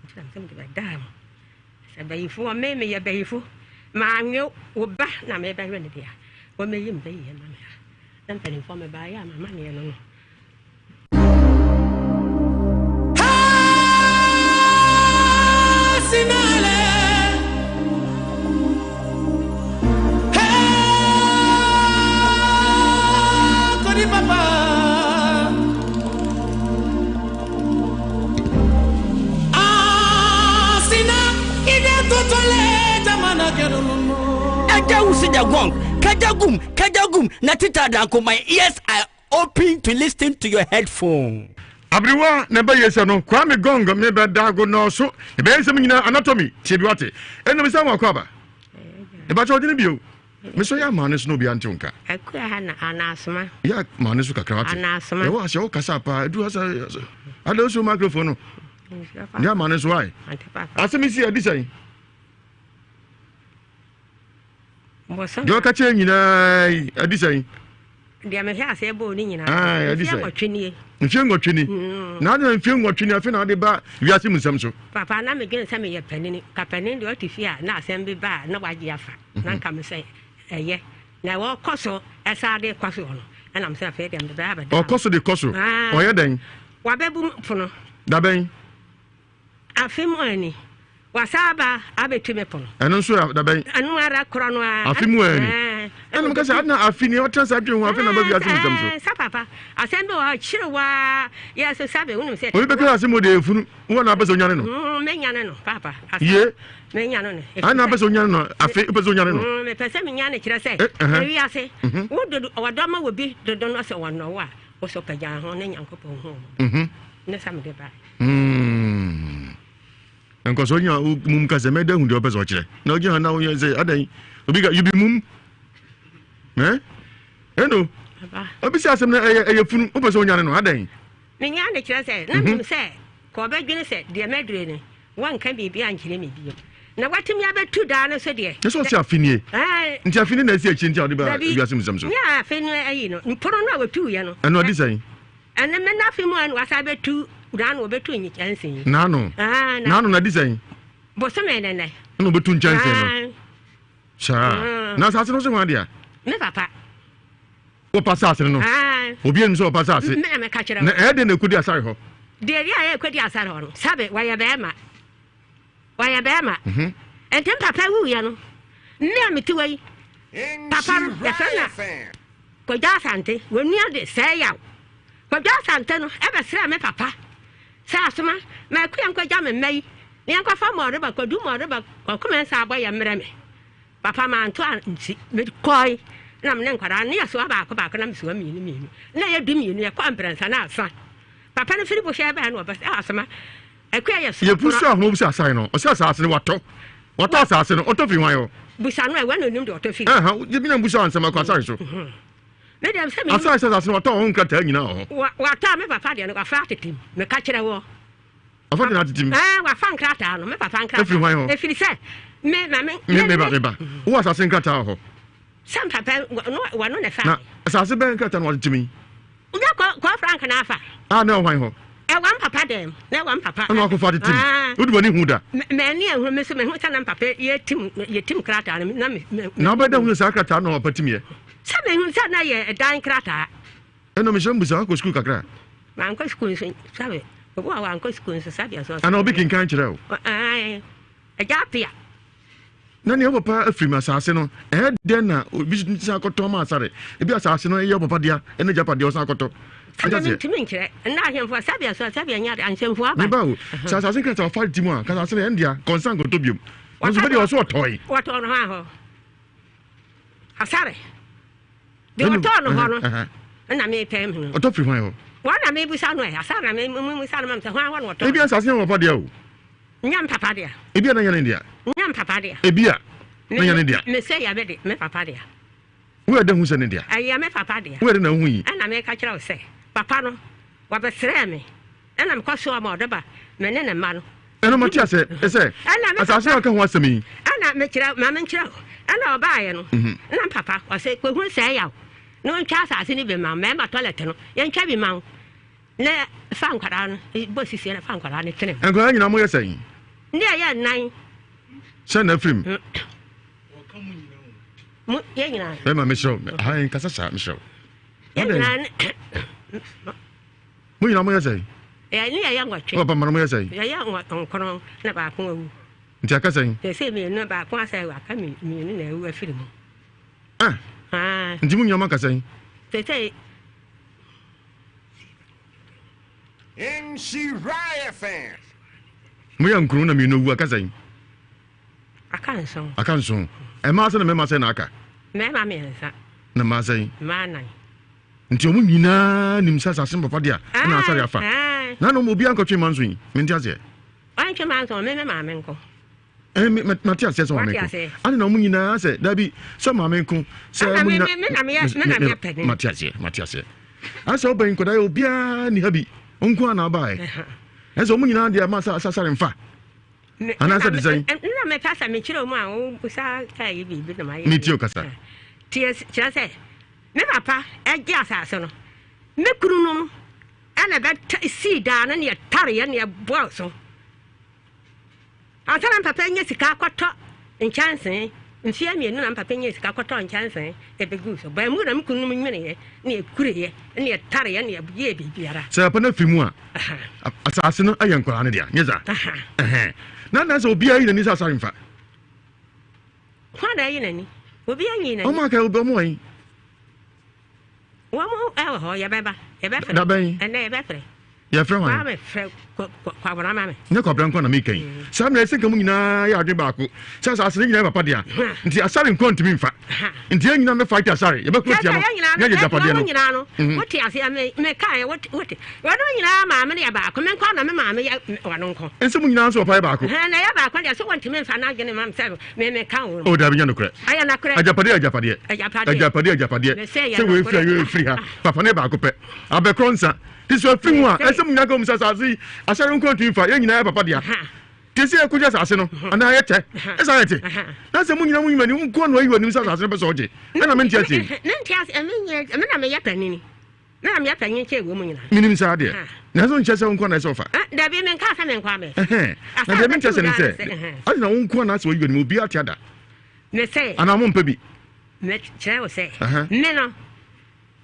Nti na mesɛ mede bɛdaa mo. Sɛ bayifoɔ me meyɛ bayifo. Manwe wo ba na mebɛwe no deɛ. Wɔmɛyi me bɛyie ma me ha. Na mpanimfoɔ mebaeɛ a mama neɛ no no. Ɛda wusi the gong, kajagum, kajagum, na tita danko, my ears are Open to listen to your headphone. Aberewa na ɛbɛyɛ sɛ no Kwame Gong me bɛ dago nɔɔso ɛbɛyɛ nsɛm nyinaa anatomy tie bi wate ɛnna me sɛ wɔn akɔ aba ɛbɛkyɛ ɔde ne bio me so yɛ ama ne so na obi ante nka akua ha na anasoma yɛ ama ne so kakra wate ɛwɔ ahyɛ wo kasa paa ɛduru asa ada so microphone no yɛ ama ne so ae asɛm si adi sɛn Deɛ ɔka kyerɛ nyinaa yi, adi sɛn? Deɛ mehwɛ aseɛ bɔɔ ne nyinaa. Adi sɛn? Mfeɛ nwɔtwe nie. Mfeɛ nwɔtwe ni. Mm. Na adi mfeɛ nwɔtwe ni afei na ade ba wiase mu nsɛm so. Papa na medwene sɛ meyɛ panini. Ka panin deɛ ɔte fie a na asɛm bi ba a na wagye afa. Na mhm. nka me sɛ ɛyɛ na wɔkɔ so ɛsa de kɔ so no ɛnam sɛ afei deɛ mede bɛyɛ abɛda. Ɔkɔ so de kɔ so. Ɔyɛ dɛn? Wabɛbu pono. Dabɛn? Afe mu ani. Wasan aba abɛtu me pono. Ɛno nso yɛ dabɛn? Ɛno ara korɔ no ara. Afe mu ani. Ɛna meka sɛ adena afe ni ɔtena saa dwen ho afe na ba wiase mu nsɛm so. Sa papa asɛm bi wɔ hɔ kyerɛ waa yɛ so sabe wonim sɛ. Obi bɛka asɛm o deɛ efunu wo na apɛ sɛ onyane no. Mɛnyane no papa. Ye. Mɛnyane no. Ana apɛ sɛ onyane no afe wopɛ sɛ onyane no. Mepɛ sɛ menyane kyerɛ sɛ ewiase wo dodo ɔdɔ ma wɔ bi dodo no sɛ wɔnnɔ wo a wosɔ pagya ho ne Nyankopɔn hu. Ne sa mede ba. Hmm. Nkɔsɔ onya mum ka sɛ mɛda hu deɛ ɔpɛ sɛ ɔkyerɛ na ɔgyina ha na woyɛ sɛ adɛn obi ka you be mum eh ɛno obi sɛ asɛm no ɛyɛ ɛyɛ funu wopɛ sɛ onyane no adɛn. Menya ne kyerɛ sɛ na menim sɛ ka ɔbɛdwene sɛ deɛ madure no wanka biribi ankyerɛ me bio na watumi abɛtu daa no so deɛ. Ɛsɛ ɔsɛ afe nie nti afe nie na ɛsi akyire nti a ɔde ba wiase mu nsɛm so. Nyɛ afe no ayi no mpono no a wɔtuiɛ no. Ɛno ɔde sɛn. Ɛne me nafe mu a na wasan bɛtu n'ano ɔbɛtu nkyɛnse yi. N'ano n'ano na di sɛn. Bosome ne nɛ. Ɛna ɔbɛtu nkyɛnse no. Saa na asase no so ho adeɛ. Me papa. Wɔpa asase no. Obi anim sɛ wɔpa asase. Me na meka kyerɛ. Na ɛyɛ den na ɛkɔdi asare hɔ. Deɛ bi a ɛkɔdi asare hɔ no sabe wɔyɛ bɛrima wɔyɛ bɛrima. Mhm. Nti papa wuiɛ no me a mete wɔ yi papa no yɛfrɛ na Kwadwo Asante, wɔnua de sɛɛ yaw. Kwadwo Asante no bɛsrɛɛ me papa sɛ asoma ma Akua nkɔgya me mma yi na yɛnkɔfa Mɔreba, Kwadu Mɔreba, Kwaku Mensah abɔ yɛn mmrɛ me. Papa manto ansi, mekɔe na me ne nkwadaa no, ne yɛsoa baako baako na mesoa mmienu mmienu, na ɛyɛ dummienu, yɛkɔɔ mprɛnsa na asa. Papa no firi bohyɛ bae na ɔbɛsɛ asoma Akua yɛ soa Yɛbu korɔ. so ahoma bu sɛ asan no, ɔsɛ asaase no watɔ. Watɔ asaase no, ɔtɔ firi hwan hɔ? Busa no ɛ, wɛn na onim deɛ ɔtɔ firi. Ɛha, gye bi na mbusa ansɛm akɔ asare so. Me deɛ sɛ me. Asare sɛ asase no watɔ ɔho nkrataa nyinaa wɔ hɔ. Watɔ a me papa deɛ no wafa atete mu, meka kyerɛ woɔ. Wafa deɛ no atete mu? Ɛɛ, wafa nkrataa no, me papa nkrataa. Efiri hwan hɔ? Efiri sɛ me ma me. Me me ba me ba, wowɔ asase nkrataa wɔ hɔ? Sɛ me papa wɔno na ɛfa. Na asase bɛn nkrataa na watete mu yi? Nyɛ kɔ kɔ Frank na afa. A na ɛwɔ hwan hɔ? Ɛwɔ m papa dɛm. Na ɛwɔ m papa. Ɛna wakɔfa ade tim. Wode w'ani hu da? M'ani ahunu me nso mehu sɛ na m papa yɛtim yɛtim krataa no na me. Na wobɛda hunu saa krataa no na papa tim yɛ? Sɛ mehu sɛ na yɛ ɛdan krataa. Ɛna mehyɛ mbusa wakɔ sukuu kakra? Mankɔ sukuu nso sɛbe obi wɔ wankɔ sukuu nso sɛdeɛ so. Ana obi kenkan kyerɛ wo? Ɛgya apea. Na nea ɔwɔ papa afiri mu asase no, ɛyɛ dɛn na obi san akɔtɔ ma asare? Ebi asase no yɛ ɔpapa dea, ɛne agyapadeɛ ɔsan akɔtɔ. Sɛdeɛ mentumi nkyerɛ. Nna ahemfo sɛdeɛ so sɛdeɛ nyɛ ahyɛmfo aba. Meba o, sɛ asase nkrataa ɔfa di mu a, ka asase no ɛn dea, kɔnsan nkɔtɔ biom. Nanso bɛdeɛ ɔso ɔtɔe. Wɔtɔɔ no hɔ ahɔ. Asare. Deɛ ɔtɔɔ no hɔ no, ɛna mepɛ mu. Ɔtɔ firi hwan hɔ? Wɔn na mebusa no ɛ, asare na memusa no mam sɛ hwan hɔ na ɔtɔ. Ebi asase yɛ wɔpa dea o. Nyɛ me papa dea. Ebia na nyɛ ne dea. Nyɛ me papa dea. Ebia na nyɛ ne dea. Me sɛ yɛ me de, me papa dea. Wo yɛ dɛ hu sɛ ne dea. Ɛyɛ me papa dea. Wo yɛ dɛ na wohu yi. Ɛna meka kyerɛ wo sɛ, papa no, wɔbɛsrɛɛ me, ɛna mekɔ soa ma ɔde ba me ne ne mma no. Ɛna mate asɛ sɛ asase a ɔka ho asɛm yi. Ɛna mekyerɛ, ma menkyerɛ wo. Ɛna ɔbaeɛ no, na me papa, ɔse, kɔhunu sɛ yaw, na ɔntwa asase no bi ma wo, mmarima tɔlɛt no, yɛntwa bi ma wo. Na fa nkwadaa no bɔ sisi na fa nkwadaa no tene. Nkwadaa nyinaa mo yɛ sɛn? Ne ɛyɛ nnan. Sɛ na afirim. Mo yɛ nyinaa. Bɛma mesrɛ wo ha nkasa saa mesrɛ wo. Yɛ nyinaa ne. Mo nyinaa mo yɛ sɛn? Yɛ ne yɛyɛ nwɔtwe. Papa mma no mo yɛ sɛn? Yɛyɛ nkron na baako awu. Nti aka sɛn? Sɛ mmienu baako asɛ aka mmienu na awu afiri mu. Ah. Nti mo nyinaa mo aka sɛn? Sɛ Nhyira FM. Moyɛ nkron na mmienu awu aka sɛn? Aka nson. Aka nson. Mmaa sɛn na mmarima sɛn na aka? Mmarima mmiɛnsa. Na mmaa sɛn? Mmaa nan. Nti wɔn nyinaa nim sɛ asase no papa dea ɛna asare afa. Na na obiara nkɔtwe mma nson yi. Mente aseɛ. Wantwe mma nson, me me maame nko. Eh, me mate aseɛ sɛ maame nko ane na ɔmo nyinaa sɛ dabi sɛ maame nko sɛ ɔmo nyinaa mate aseɛ mate aseɛ asɛ ɔbɛn nkɔda yɛ obiara ni ha bi nko a na abaɛ ɛsɛ ɔmo nyinaa deɛ ma sa sasare mfa anaasɛ de sɛn nna mepɛ sɛ mekyerɛ mu a wobusa sɛ yɛ biribi na mayɛ metie okasa tie kyerɛ sɛ me papa ɛgye asase no me kunu no ɛna bɛ sii daa no ne yɛtareɛ ne yɛbɔɔ so Ansa na me papa anya sika akɔtɔ nkyɛnsee Mfeɛ mmienu na me papa nyaa sika kɔtɔɔ nkyɛnsee de bɛguu so. Baa mu na me kununom nweneeɛ ne yɛkureeɛ ne yɛtareeɛ ne yɛyɛɛ biribiara. Sɛ papa no afiri mu a, asase no yɛ nkwadaa no dea, nyɛ saa? Na na sɛ obiara yi n'ani sɛ asare mfa. Hwan na ayi n'ani? Obiara nyi n'ani. Wɔn aka obi wɔn wɔn. Wɔn ɛwɔ hɔ yɛbɛba yɛbɛfrɛ. Dabɛn. Ɛnɛ yɛbɛfrɛ. Yɛfrɛ hwan? Kwame frɛ Kwabena ma me. Nyɛ Kwabena nko na meka yi. Saa mmerɛ sɛ nka mu nyinaa yɛ adwene baako sɛ asase no nyinaa yɛ papa dea. Nti Asare nko ntumi mfa. Nti yɛn nyinaa mɛ fight Asare. Yɛbɛko atia no na yɛagye agyapadeɛ no. nyinaa no wote aseɛ me mekaeɛ wote wote wɔnom nyinaa maame no yɛ baako me nko na me maame yɛ wɔno nko. Nso mo nyinaa nso papa yɛ baako. Na yɛ baako deɛ so wɔntumi mfa n'adwene ma me sɛ me meka wo. Oh dabi nyɛ nokorɛ. Ɛyɛ nokorɛ. Agyapadeɛ agyapadeɛ. Agyapadeɛ. Agyapadeɛ agyapadeɛ. Sɛ wei firi ha wei firi ha. Papa no yɛ baako pɛ. Abɛkorɔ nsa. Te sɛ ɔfiri mu a, ɛsɛ mu nyinaa ka wɔn sɛ asase yi, asare nko ntumi mfa, yɛn nyinaa yɛ papa dea. Te sɛ yɛkɔgye asase no, anaa yɛkyɛ, ɛsɛ ayɛ te. Na sɛ mo nyinaa mo nyima ni, nko na ɔyi w'anim sɛ asase no pɛ sɛ ɔgye. Ɛna mente aseɛ yi. Mente aseɛ, me na meyɛ panini. Me na meyɛ panyin kyɛn wɔn mu nyinaa. Menim saa deɛ. Nanso nkyɛ sɛ wo nko na ɛsɛ ɔfa. Dabi, menkaa sɛ me nko a mɛfa. Na deɛ mente aseɛ ne sɛ, ade na wo nko na asɛ ɔyi w'anim, obiara te ada. Anaa mompɛ bi. Mekyerɛ wo sɛ, me no,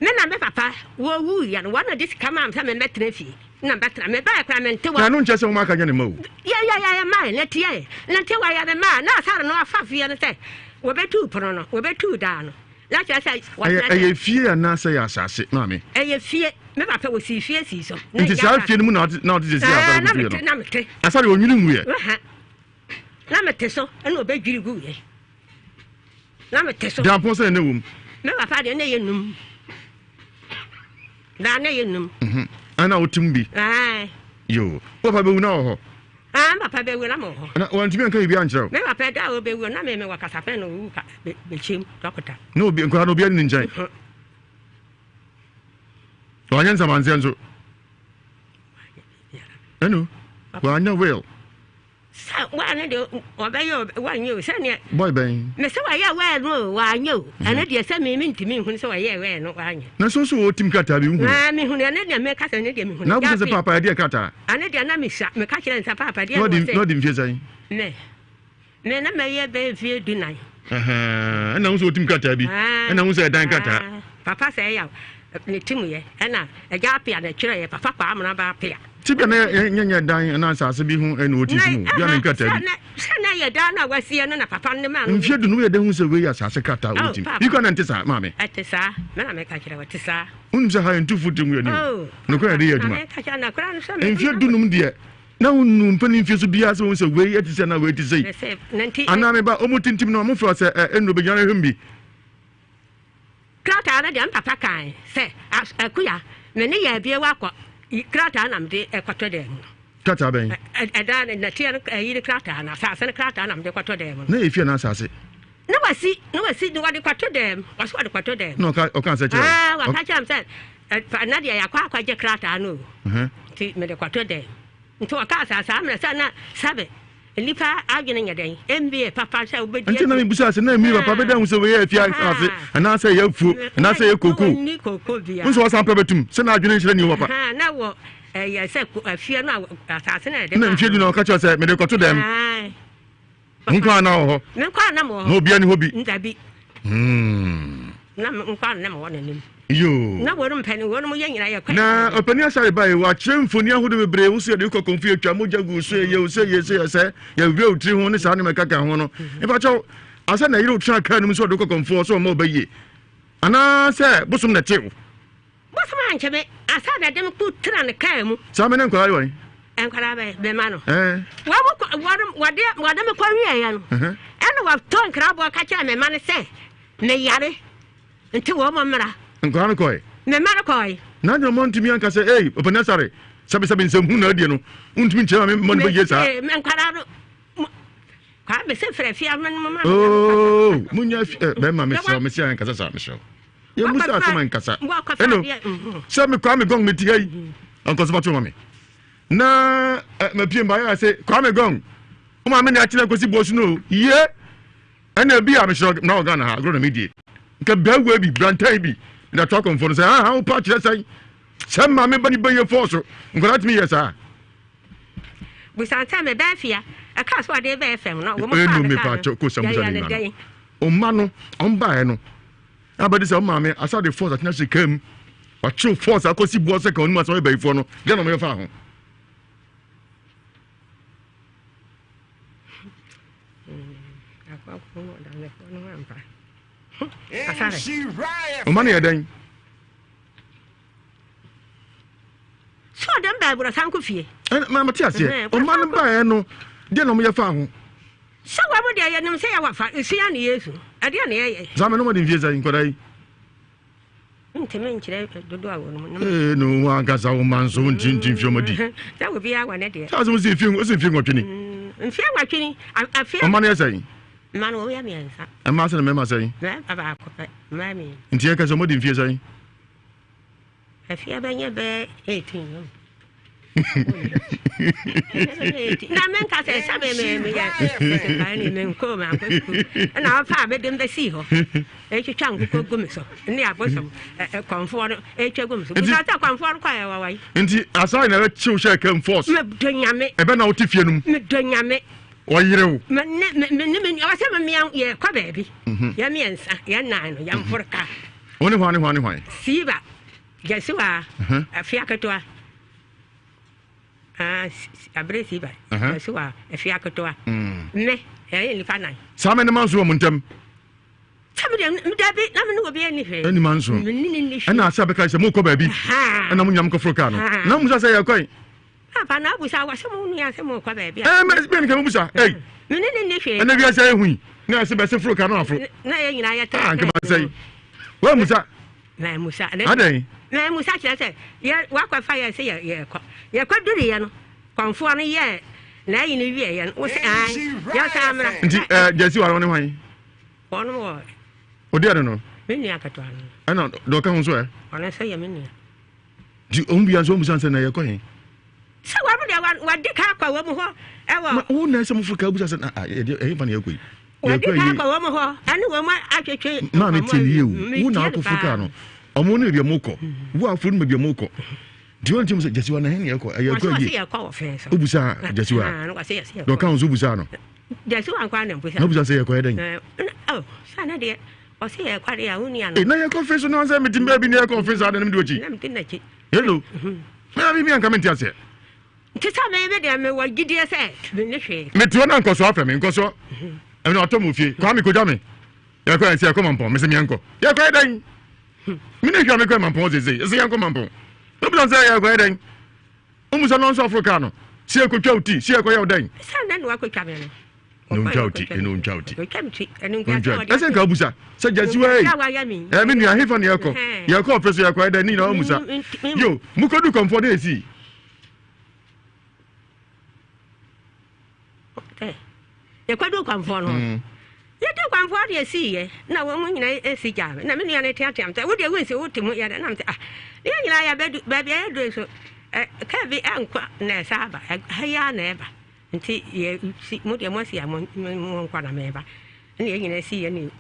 Me na me papa wɔwuiɛ no, wɔn na de sika maa me sɛ memmɛtena fie. Na mebɛtena. Mebaeɛ koraa mente Na ɛno nkyerɛ sɛ wɔn aka nyɛ ne mma o. Yɛ yɛ yɛ yɛ mmae na tiɛ na nti wɔyɛ me mma na asare no afa fie no sɛ wɔbɛtuu pono no wɔbɛtuu daa no na kyerɛ sɛ wɔkyerɛ sɛ. Ɛyɛ fie anaasɛ ɛyɛ asase maame? Ɛyɛ fie. Me papa wɔsii fie sii so. Nti saa fie no mu na ɔte na ɔte sɛsi asare gu fie no? Na mete. Asare ɔnwiri nguiɛ? Na mete so ɛna ɔbɛdwiri guiɛ. Na mete so. Dampɔn sɛ na ɛwɔ mu. Me papa deɛ na ɛyɛ num. Daa na ɛyɛ num. Mhm. Ɛna wote mu bi. Yo. Wo papa bɛwu na wɔ hɔ. Ah, me papa bɛwu na mewɔ hɔ. Na wantumi anka biribi ankyerɛ wo. Me papa da a ɔbɛwu na me mewɔ kasafɛn na ɔwu ka bɛkyɛm dɔkota. Na obi nkwadaa na obi ani ne nkyɛn. Mhm. Wanyɛ nsamanseɛ nso. Ɛnu wanyɛ will. Sɛ waa no deɛ ɔbɛyɛ o wanyɛ o sɛdeɛ. Boy bɛn. Mɛ sɛ wayɛ wɛɛ no o wanyɛ o mhm. ɛno deɛ sɛ mi mi ntumi nhunu sɛ wayɛ wɛɛ no wanyɛ. Na so so wɔ tim krataa bi nhunu. Na mi hunu ɛno deɛ mi ka sɛ ɛno deɛ mi hunu. Na abusa sɛ paapa ɛdeɛ krataa. Ɛno deɛ na mi sa mi ka kyerɛ nsa paapa deɛ na ɔsɛ. Na ɔdi mfie sɛn. Mɛ mɛ na mɛ yɛ bɛyɛ mfie dunan. Ɛna ho sɛ ɔtim krataa bi ɛna ho sɛ ɛdan krataa. Papa sɛ ɛyà ne tim yɛ ɛna ɛgya apia na ɛtwerɛ yɛ papa kɔ amena ba apia. Ti bia na yɛ nyɛ dan anaa asase bi ho ɛna ɔti mu bia ne nkrataa bi. Sɛ na yɛ dan na wasie no na papa ne maa no. Mfie du no yɛ dɛ hu sɛ wei yɛ asase krataa ɔti mu. Bi kɔ na nte saa maame. Ɛte saa mɛ na mɛka kyerɛ wɔ te saa. Wonim sɛ ha yɛ ntu fo tirim yɛ ni o. Nokora yɛde yɛ adwuma. Mfie du num deɛ na wonu mpani mfie so biara sɛ wɔn sɛ wei ɛte sɛ na wei te sɛ yi. Anaa meba ɔmo tintim no ɔmo fɛ sɛ ɛ ɛnuro bɛgyina no hwɛ mu bi. Krataa no deɛ me papa kae sɛ, Akuya, me ne yɛ abie wakɔ, krataa na mede kɔtɔ dan mu no. Krataa bɛn? Ɛdan no, nɛteɛ no, ɛyi no krataa no, asase no krataa na mede kɔtɔ dan mu no. Na ɛyɛ fie anaa asase? Na wasi, na wasi, na wɔde kɔtɔ dan mu, wɔsi wɔde kɔtɔ dan mu. Na ɔka, ɔka sɛ kyerɛ wo? Wɔka kyerɛ me sɛ, na deɛ yɛakɔ akɔgye krataa no o, nti mede kɔtɔ dan mu. Nti wɔkaa saa, saa mmerɛ sɛ na sɛbe Nnipa adwene nyɛ dɛn? Ɛmmie papa sɛ wobɛdi Nti na mebisa sɛ na mmie papa bɛda hu sɛ wei yɛ afie ase anaasɛ ɛyɛ afuo anaasɛ ɛyɛ koko. Nni koko bia. Wo nso wasan pɛ bɛtum sɛ na adwene nhyerɛ ni hɔ papa. Na wɔ ɛyɛ sɛ afie no asase na ɛde Na mfie du na ɔka kyerɛ sɛ mede kɔto dɛm. Wo nko ara na wɔ hɔ. Me nko ara na mewɔ hɔ. Na obiara ni hɔ bi. Dabi. Na me nko ara na mewɔ n'anim. Yoo. Na wɔn mpɛni wɔn yɛ nyinaa yɛ kɔ. Na ɔpɛni asare ba yi wɔakyerɛ mfoni ahodoɔ bebree wo so yɛde kɔ kɔnfu yɛtwa mogya gu so yɛ sɛ yɛ sɛ yɛ sɛ yɛwerɛ wo tiri ho ne saa nneɛma ɛkaka ho no. Mepakyɛw asɛ na yere wo tena kaa no mu sɛ ɔde kɔ kɔnfoɔ sɛ ɔma ɔbɛyie anaasɛ bosom na ɛte wo. Bosom ankyɛ me ansa na ɛde me ko tena ne kaa mu. Saa me ne nkwadaa yi wɔn. Nkwadaa bɛ bɛma no. Wɔn kɔ wɔn wɔde wɔde me kɔ wieɛ no. Ɛna wɔtɔ nkraboɔ ka kyerɛ me ma no sɛ me yare nti wɔn mo mmra. Nkwadaa no kɔɛ. Me mma no kɔɛ. Na adwene wɔn ntumi anka sɛ ee ɔpɛ nasare sɛbisɛbi nsɛm hu na adie no ntumi nkyerɛ ma me mma no bɛyie saa. Nkwadaa no kwaa bɛsɛ fira fia mo ma. Oo munya fi ɛ bɛrima mesrɛ mesrɛ ankasa saa mesrɛ. Yɛn musa asɛm ankasa. Ɛno sɛ me Kwame Gong me ti ha yi ankɔso bato ma me na mapie mba yɛ sɛ Kwame Gong wo maame ne akyena kɔsi boɔ so no yie ɛna bi a mehyerɛ na wɔ Ghana ha agorɔ na medie nka bɛwɔ bi brantan bi na to akɔmfoɔ no sɛ aha wo pa kyerɛ sɛn sɛ maame ba ne bɛyɛ fɔɔ so nkwadaa tumi yɛ saa busan sɛ mebɛɛ fia ɛka so ɔde bɛɛ fam no wɔn faa me kaa no yɛyɛ ne dɛn. Ɔma no ɔmbaeɛ no abɛde sɛ ɔmaame asa de force atena se kaa mu wakyew force akɔsi boɔ sɛ ka ɔnim asɛ ɔyɛ bayifoɔ no deɛ na ɔmyɛ fa ho. Ɔma no yɛ dɛn? Sɛ ɔde m baa aburɔsan kɔ fie. Ɛna mate aseɛ. Ɔma no baeɛ no deɛ na ɔmoyɛ faa ho. Sɛ wɔn deɛ yɛnim sɛ yɛwɔ fa nsia ne Yesu. Ɛdeɛ na yɛyɛ. Saa mɛ no mɔde mfie sɛ nkwadaa yi. Ntumi nkyerɛ dodoɔ a wɔn mu. Ee no wɔn ankasa wɔn ma nso nti nti mfie wɔn di. Sɛ obiara wɔ ne deɛ. Sɛ asɛm si mfie osi mfie nwɔtwe ni. Mfie nwɔtwe ni afie. Ɔma no yɛ sɛn. Mma no wɔyɛ mmiɛnsa. Mmaa sɛ na mmarima sɛn. Mmarima baako pɛ mmaa mmienu. Nti yɛ kasa wɔn di mfie sɛn. Afie bɛnyɛ bɛyɛ 18 no. Na menka sɛ sɛ me me meyɛ sepae ne menkɔɔ mankɔ sukuu ɛna ɔfa a mede mbɛsii hɔ ɛtwitwa nkokɔ gu me so ne abosom kɔmfoɔ no ɛtwa gu me so bisa sɛ kɔmfoɔ no kɔɛ wɔwɔ yi. Nti asaa na ɛbɛkyew hyɛ kɛm force. Medɔ nyame. Ɛbɛ na wote fie no mu. Medɔ nyame. Ɔyere wo. Me ne me ne me nua ɔsɛ me mmea yɛkɔ baabi. Yɛ mmiɛnsa yɛ nan no yɛmforo kaa. Wo ne hwan ne hwan ne hwan? Siba, Gyasiwa, Afia ketewa. Ah, Abere Siba, Gyasiwa, Afia ketewa. Me, yɛyɛ nnipa nan. Saa mɛ ne ma nso wɔ mo ntam. Sɛ me deɛ, dabi, na me ne obi ani hwee. Ɛni ma nso. Me ne ne ni hwee. Ɛna ase abɛka sɛ mokɔ baabi. Ɛna mo nyam kɔforo kaa no. Na mo sɛ yɛkɔ yi. Papa na abusa wɔ sɛ mo nua sɛ mo kɔ baabi a. Ɛɛ mɛ mɛ nka mo busa. Ɛyi. Me ne ne ni hwee. Ɛna wiase ayɛ hui. Na ɛsɛ bɛsɛ foro ka no aforo. Na yɛ nyinaa yɛ tɛ. Ah nkama sɛ yi. Wɔn musa. Mɛ musa. Adɛn. Mɛ musa kyerɛ sɛ yɛ wakɔ fa yɛ sɛ yɛ yɛ kɔ. Yɛ kɔ duru yɛ no. Kɔnfoɔ no yɛ na ayi no wie yɛ no. Wosɛ an yɛ sɛ amra. Nti ɛɛ jɛsi wa ne hwan. Wɔn wɔ. Odi ɛno no. Me nua ketewa no. Ɛna dɔka ho nso ɛ. Ɔno nso yɛ me nua. Nti wɔn bia nso wɔn bisa sɛ na yɛkɔ he? Sɛ wɔn deɛ wɔadi ka akɔ wɔn hɔ ɛwɔ. Ma wo na ɛsɛ mo fo ka bisa sɛ na yɛde ɛhe fa na yɛkɔ yi. Wɔadi ka akɔ wɔn hɔ ɛne wɔn atwetwe. Maame tie yie o wo na akɔ fo kaa no ɔmo ne baabi a mo kɔ wo afo no baabi a mo kɔ nti wɔn ti mo sɛ gyasiwa na ɛhe na yɛkɔ ɛyɛ kɔ yie obusa gyasiwa na ɔka ho nso obusa no. Gyasiwa nkwa na mbusa. Na obusa sɛ yɛkɔ yɛ dɛn. Ɔ sɛ ne deɛ. Ɔse yɛ kɔ adeɛ a wo nua no. Ee na yɛ kɔ fe so no ansɛ mete baabi na yɛ kɔ fe saa de na mede wakyi. Na mede n'akyi. Hello. Me na mi anka mente aseɛ. Nti sɛ me me deɛ me wɔ gyidie sɛ me ne hwee. Mete hɔ na nkɔsoɔ afrɛ me nkɔsoɔ. Ɛna ɔtɔ mo fie Kwame kogya me. Yɛ kɔ yɛ sɛ yɛ kɔ mampɔn me sɛ meɛnkɔ. Yɛ kɔ yɛ dɛn? Me ne hwɛ me kɔ mampɔn sese yɛ sɛ yɛnkɔ mampɔn. Wobisa sɛ yɛ kɔ yɛ dɛn? Womu sɛ no nso aforo kaa no. Sɛ yɛ kɔtwa wo ti sɛ yɛ kɔ yɛ wo dɛn? Sɛ na na wakɔtwa me no. na ontwa wo ti ɛna ontwa wo ti ontwa ti ɛsɛ nka abusa sɛ gyasi wa yi ɛɛ mi nua hefa na yɛkɔ yɛkɔ ɔfɛ so yɛkɔ ɛdɛ ne nyinaa ɔmusa yo mukɔdu kɔnfɔ de esi. Yɛkɔdu kɔnfɔ no yɛdu kɔnfɔ de esi yɛ na wɔn mu nyinaa esi gya na mi nua no teatea mi sɛ wo deɛ wo nsi wo te mu yɛ dɛ na mi sɛ ah ne yɛn nyinaa yɛbɛdu baabi a yɛdu nso ɛ kaa bi ɛnkɔ na ɛsa aba ha yi ara na ɛba. Nti yɛ si mo deɛ moasi a mo mo nkɔ na meba. Ɛna yɛn nyinaa si yɛ ne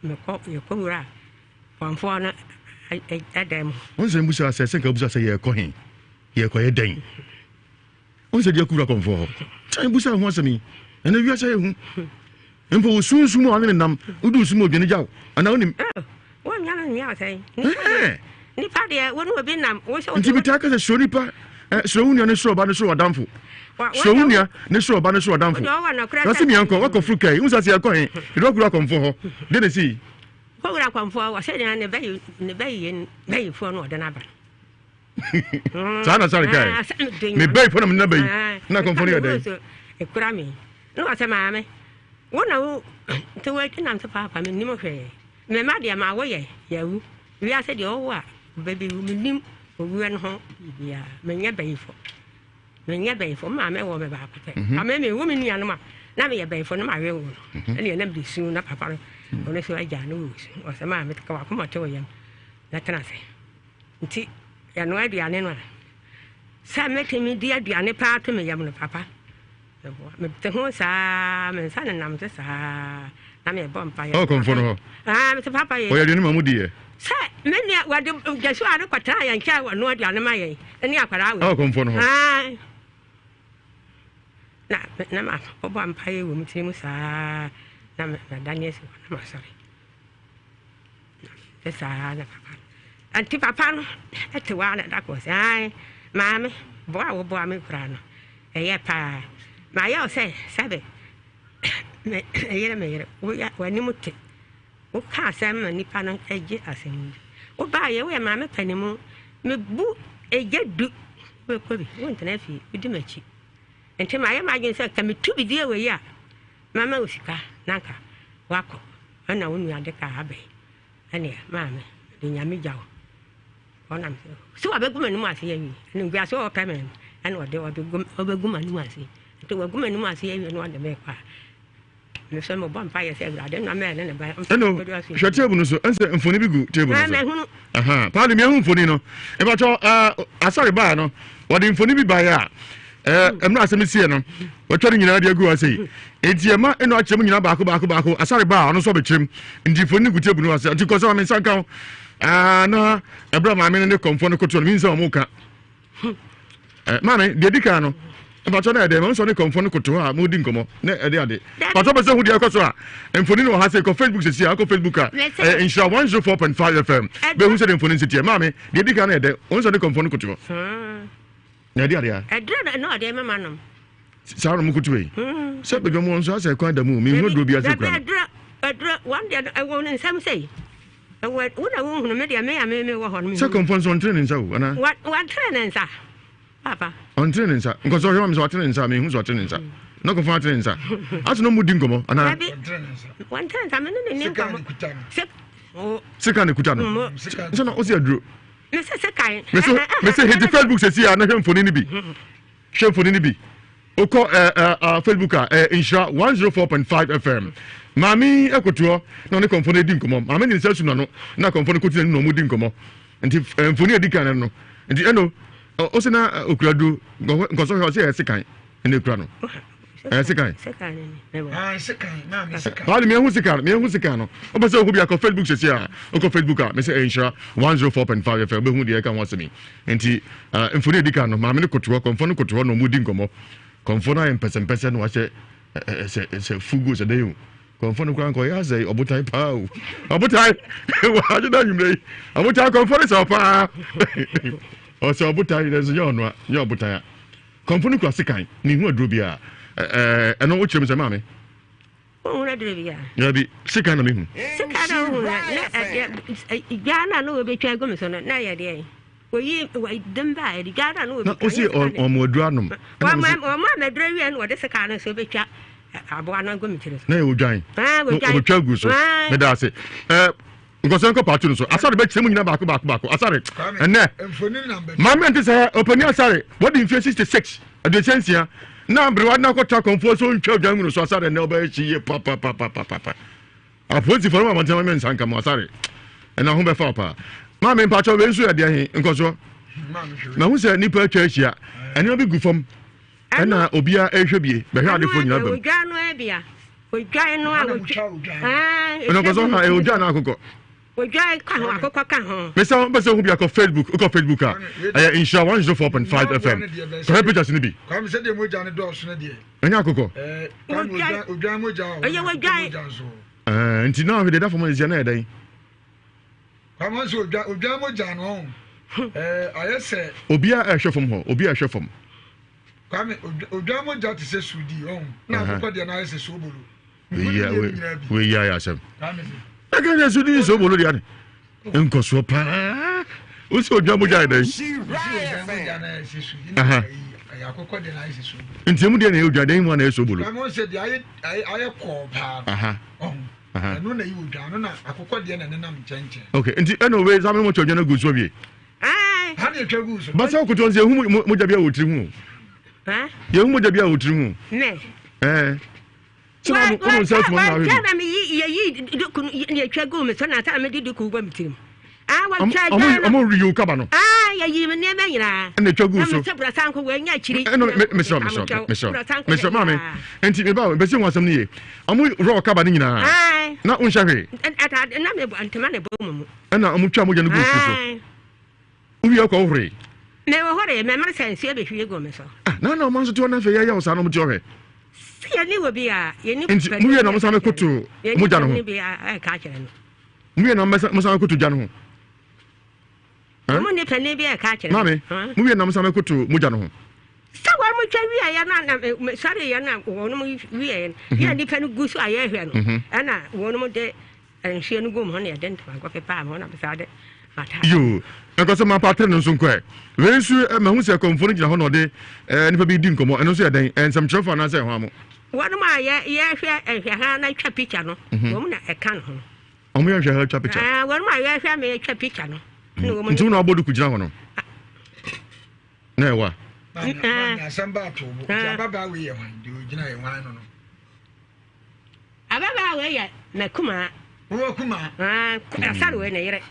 mekɔ yɛkɔ wura kɔnfoɔ no ɛdan mu. Wɔn sɛ mbusa sɛ sɛ nka busa sɛ yɛkɔ he yɛkɔ yɛ dɛn wɔn sɛ deɛ kura kɔnfoɔ hɔ kyɛn busa ho asɛm yi ɛna wiase ayɛ hu mpo wo sunsum a ɔne ne nam wodi sum odwane gyaw anaa wonim. Wɔnnya no nnya ɔsɛe. Nipa deɛ wo ne obi nam wo sɛ. Nti metaa ka sɛ suro nipa suro wo nua ne suro ɔba ne suro ɔdamfo suro wo nua ne suro ɔba ne suro ɔdamfo na se mia nkɔ wakɔ furu kai nsa se ɛkɔ he yɛde wakura akɔmfo hɔ de ne si. Kɔwura akɔmfo wɔ sɛ ne bɛyi ne bɛyi bɛyifoɔ no ɔde n'aba. Saa na sáré kai me bɛyifoɔ na me nana bɛyi na akɔmfo no yɛ dɛn. Ekura mi na ɔsɛ maame wo na wo nti wo nam sɛ paapa me nim hwee. Me mma deɛ ma woyɛ yɛawu. Wiase deɛ ɔwo a ɔbɛbi wu. Mennim owuo no ho biribiara. Menyɛ bayifo. Menyɛ bayifo. Me maame wɔ me baako pɛ. Mhm. Ame me wo me nuanom a na meyɛ bayifo na mawe wo no. Mhm. Ɛne na mede su na papa no mhm. ɔno so agya no wɔ su. Ɔsɛ maame ka wakoma te wo yam na tena ase. Nti yɛnoa aduane no a sɛ mɛtumi di aduane paa to me yam no papa Meboa. Mete ho saa, me nsa nenam so saa, na mebɔ mpaeɛ. Ɔwɔ kɔmfɔ no hɔ. Ah, mete papa yɛ. Ɔyɛ aduane ma mo di yɛ. Sɛ me nua wɔde gyasuo no kɔtena yɛn nkyɛn wɔ noa aduane ma yɛn ne akwadaa wei. Ɔwɔ kɔmfɔ no hɔ. Ah. Na na ma bɔbɔ mpaeɛ wɔ me tiri mu saa. Na madane asi hɔ na masɔre. Na saa na papa no. Nti papa no te hɔ ara na da koro sɛ, ae, maame, boa a woboa me koraa no, ɛyɛ paa. Mayɛ wo sɛ sɛbe me yere me yere, w'anim te. Woka asɛm ma nnipa no gye asɛm no di. Wobaeɛ, woyɛ maame panimu. Mebu egya du, wobɛkɔ bi, wontena fie, wodi m'akyi. Nti mayɛ m'adwene sɛ ka metu bidie wei a, mɛma wo sika na anka woakɔ. Ɛna wo nua de kaa aba yi. Ɛneɛ maame, mede Nyame gya wo. Ɔnam sɛ, sɛ wabɛgu m'anim ase awie. Animguase a ɔpɛ me no, ɛna ɔde ɔbɛgu m'anim ase. Nti wagu m'anim ase awie na ɔde me kɔ a, Ɛno, hwɛ table no so. Ɛnsɛ mfoni bi gu table no so. Aha, paadi mi ehu mfoni no. Ebatɔ ɛɛ asɔre baa no, wɔde mfoni bi baeɛ a ɛɛ mmerɛ asɛm sie no, wɔatwa ne nyinaa de agu ase yi. Enti ɛma ɛno akyerɛ mu nyinaa baako baako baako. Asɔre baa ɔno nso ɔbɛkyerɛ mu. Nti mfoni no gu table no ase. Nti kɔ sɛ maame nsa nka ho. Aa na ɛberɛ a maame no ne kɔmfoɔ no koto no, mi nsɛ wɔn ka. Eh, maame deɛ di kan no mpatɔ na ɛdɛ mɛ nsɔ ne kɔnfɔ no koto hɔ a mo di nkɔmɔ na ɛde ade mpatɔ bɛ sɛ ho deɛ ɛkɔ so a mfoni no wɔ ha sɛ kɔ facebook sisi a kɔ facebook a ɛyɛ nhyira 104.5 fm bɛ hu sɛ de mfoni nsi teɛ maame deɛ di kan na ɛdɛ nsɔ ne kɔnfɔ no koto hɔ na ɛde ade a ɛduro na ɔde mama nom saa na mo koto yi sɛ bɛdwa mu nso asɛ kwan da mu mi hu duro bi ase kura no ɛduro wɔn deɛ ɛwɔ ne nsɛm sɛ yi Ɛwɔ wo na wonhunu me deɛ me a me me wɔ hɔ no. Sɛ kɔmfɔ nso ɔntere ne nsa o anaa. Wa wantere ne nsa papa. Ɔntere ne nsa nkɔsɔ ɔhwɛ ma mi sɛ ɔtere ne nsa mi hu sɛ ɔtere ne nsa na kɔmfɔ atere ne nsa ase na ɔmo di nkɔmɔ anaa. Dabi wantere nsa me ne ne ni nkɔmɔ. Sika ne kuta no sɛ na ɔsi aduro. Mese sekan. Mese mese hiti Facebook sisi a na hwɛ mfoni ni bi. Hwɛ mfoni no bi. Wokɔ eh, eh, ah, Facebook a, eh, Nhyira 104.5 FM. Maame yi koto hɔ na ɔne kɔmfɔ no redi nkɔmmɔ. Maame de ne nsa asu n'ano na kɔmfɔ no koto n'anim na wɔredi nkɔmmɔ. Nti eh, mfoni a edi kan no no. Nti ɛno, ɔsɛ na okura duro. Nkɔsɔ hwɛ ɔsɛ ɛyɛ sekan na ekura no. Ɛyɛ sekan. Paali mi ehu sekan, mi ehu sekan no. Wopɛ sɛ ohu bi akɔ Facebook sɛsi a, wokɔ Facebook a, mesɛ ɛyɛ Nhyira 104.5 FM, wobɛhu deɛ ɛka ho asɛm yi. Nti uh, mfoni a edi kan no, maame no koto hɔ, kɔmfɔ no koto hɔ na wɔn di nkɔmɔ. Kɔmfɔ no ayɛ mpɛsɛmpɛsɛ na wahyɛ sɛ sɛ fugu sɛ dɛn o. Kɔmfɔ no koraa nkɔyɛ asɛ ɔbotan paa o. Ɔbotan wɔagye dɛ anwummerɛ yi. Ɔbotan kɔmfɔ no sɛ ɔpaa. Ɔsɛ ɔbotan nanso nyɛ ɔnoa, nyɛ ɔbotan a. Kɔmfɔ no kura sekan, ne hu aduro biara. Ɛno wokyerɛ mu sɛ maame. Wohunu aduro biara? Dabi, sekan na mehu. Sekan na wohu na na ɛdeɛ dwa no a na wɔbɛtwa agu me so no na ɛyɛ deɛ wɔyi wɔde ba a dwa no a na wɔbɛtwa. Na wosi wɔn aduro anom. Wɔn a aduro wie no wɔde sekan no nso bɛtwa aboa no agu me tiri so. Na yɛ odwan. Wɔbɛtwa agu so. Meda ase. Nkɔsɛ nkɔ paatu no so. Asare bɛkyerɛ mu nyina baako baako baako. Asare, ɛnɛ, maame nte sɛ ɔpanin Asare, wɔde mfie 66, 66, na aberewa na akɔtɔ akɔmfoɔ so ntwa odwan mu no so. Asare, ɛnɛ ɔbɛyɛ hye yie papapapapapa. Apolisifoɔ no ma abɔnten ma nsa nka mo Asare, ɛna ho bɛfa paa. Maame mpakyɛ wei nso yɛ deɛ he nkɔsoɔ. Mahu sɛ nnipa atwa ahyia, ɛnneɛma bi gu fam, ɛna obiara ɛrehwɛ bie, bɛhwɛ adefoɔ nyina bam. Odwan no abia. Odwan no a wotwa. Ɛna kɔsɔ ha ɛyɛ odwan na akokɔ. Odwan ka ho akokɔ ka ho. Mesa wɔn pɛsɛ ohun bi akɔ Facebook okɔ Facebook a ɛyɛ nhyira 104.5 FM kɔhɛ pictures ni bi. Kwame sɛ deɛ mogya no dɔɔso no deɛ. Ɛnyɛ akokɔ. Kwame odwan odwan mogya wɔ hɔ. Ɛyɛ odwan. Ɛɛ nti na ahwɛ deɛ ɛda fam ɛsia na yɛ dɛn. Kwame nso odwan odwan mogya no ɔn ɛɛ ayɛ sɛ. Obiara ɛhwɛ fam hɔ obiara ɛhwɛ fam. Kwame, odwan mogya te sɛ sudi, ɔho, na akokɔ deɛ no ayɛ sɛ soobolo. Wei yɛ ayɛ asɛm. Ɛka sɛ sudi ne soobolo deɛ ne nkɔsoɔ paa. Wo sɛ odwan mogya yɛ dɛn? Nti emu deɛ na ɛyɛ odwan deɛ mu na ɛyɛ soobolo. Kwame, wo sɛ deɛ ayɛ kɔɔ paa no, ɔho, ɛno na ɛyɛ odwan no na akokɔ deɛ na ɛnenam nkyɛnkyɛn. Okay, nti ɛna wei saa mo twɛ odwan no agu so wie. Ha na etwa gu so. Basa koto nso yehu mogya bi a wɔ tiri ho. Yehu mogya bi a wɔ tiri ho. Ne. Ɛɛ. Sɛ wɔn wɔn nsa tuma na ahwɛ bi. Wɔn na mi yɛ yi duku na etwa gu mi so na nsa na mi di duku bɔ mi tirim. Ɔmo reyi kaba no. Aa yɛyi mi nneɛma nyinaa. Ɛna etwa gu so. Na mi sɛ burasanko wɔ enya akyiri. Ɛna mesrɛ mesrɛ mesrɛ mesrɛ maame nti mi ba bɛsi wɔn asɛm no yie. Ɔmo rɔ kaba no nyinaa. Na nhyɛ hwee. Ataade na mi bɔ ntoma na ɛbɔ mu mu. Ɛna ɔmo twa mogya no gu nsuo so. Wowie ɔkɔ wohoree. Mehohoree, mɛmere sɛ nsuo bɛhwie gu me so. Ah, na na ɔma nso te hɔ na afei yɛyɛ wo saa na ɔmo te hɔ hwɛ. Sɛ yɛne wɔ bi a, yɛne Nti mo wie na mo san bɛkoto mogya no ho. Yɛne bi a ɛka akyerɛ no. Mo wie na mo san bɛkoto gya no ho. Mo ne panin bi ɛka akyerɛ no. Maame, mo wie na mo san bɛkoto mogya no ho. Sɛ wɔn mo twa wieɛ no na sɔre yɛ no wɔn mo wieɛ no mhm. yɛ nipa no gu so a yɛhwɛ no mhm. ɛna wɔn mo de nsuo no gu mu hɔ na yɛde ntomago pepaa mu hɔ na bisa de mata. Yoo ɛkɔ sɛ mapa atere no nso nkɔɛ wei nso eh, mahu sɛ kɔmfoɔ no gyina hɔ na ɔde eh, nipa bi di nkɔmmɔ ɛno nso yɛ dɛn eh, nsɛmtwerɛfoɔ anaasɛ ɛhɔ amo. Wɔn a yɛ yɛhwɛ nhwɛha na twa picture no mhm. wɔn na ɛka no ho no. Wɔn yɛ nhwɛha twa picture. Wɔn a yɛhwɛ me twa picture no. Nti wɔn na abɔ duku gyina hɔ no. Na ɛwɔ a. Maame asɛm ba ato bo. Nti ababaa wei yɛ hwan? Deɛ ogyina yɛ hwan no no. Ababaa wei yɛ m'akumaa. Wo akumaa? Asare wei ne yere.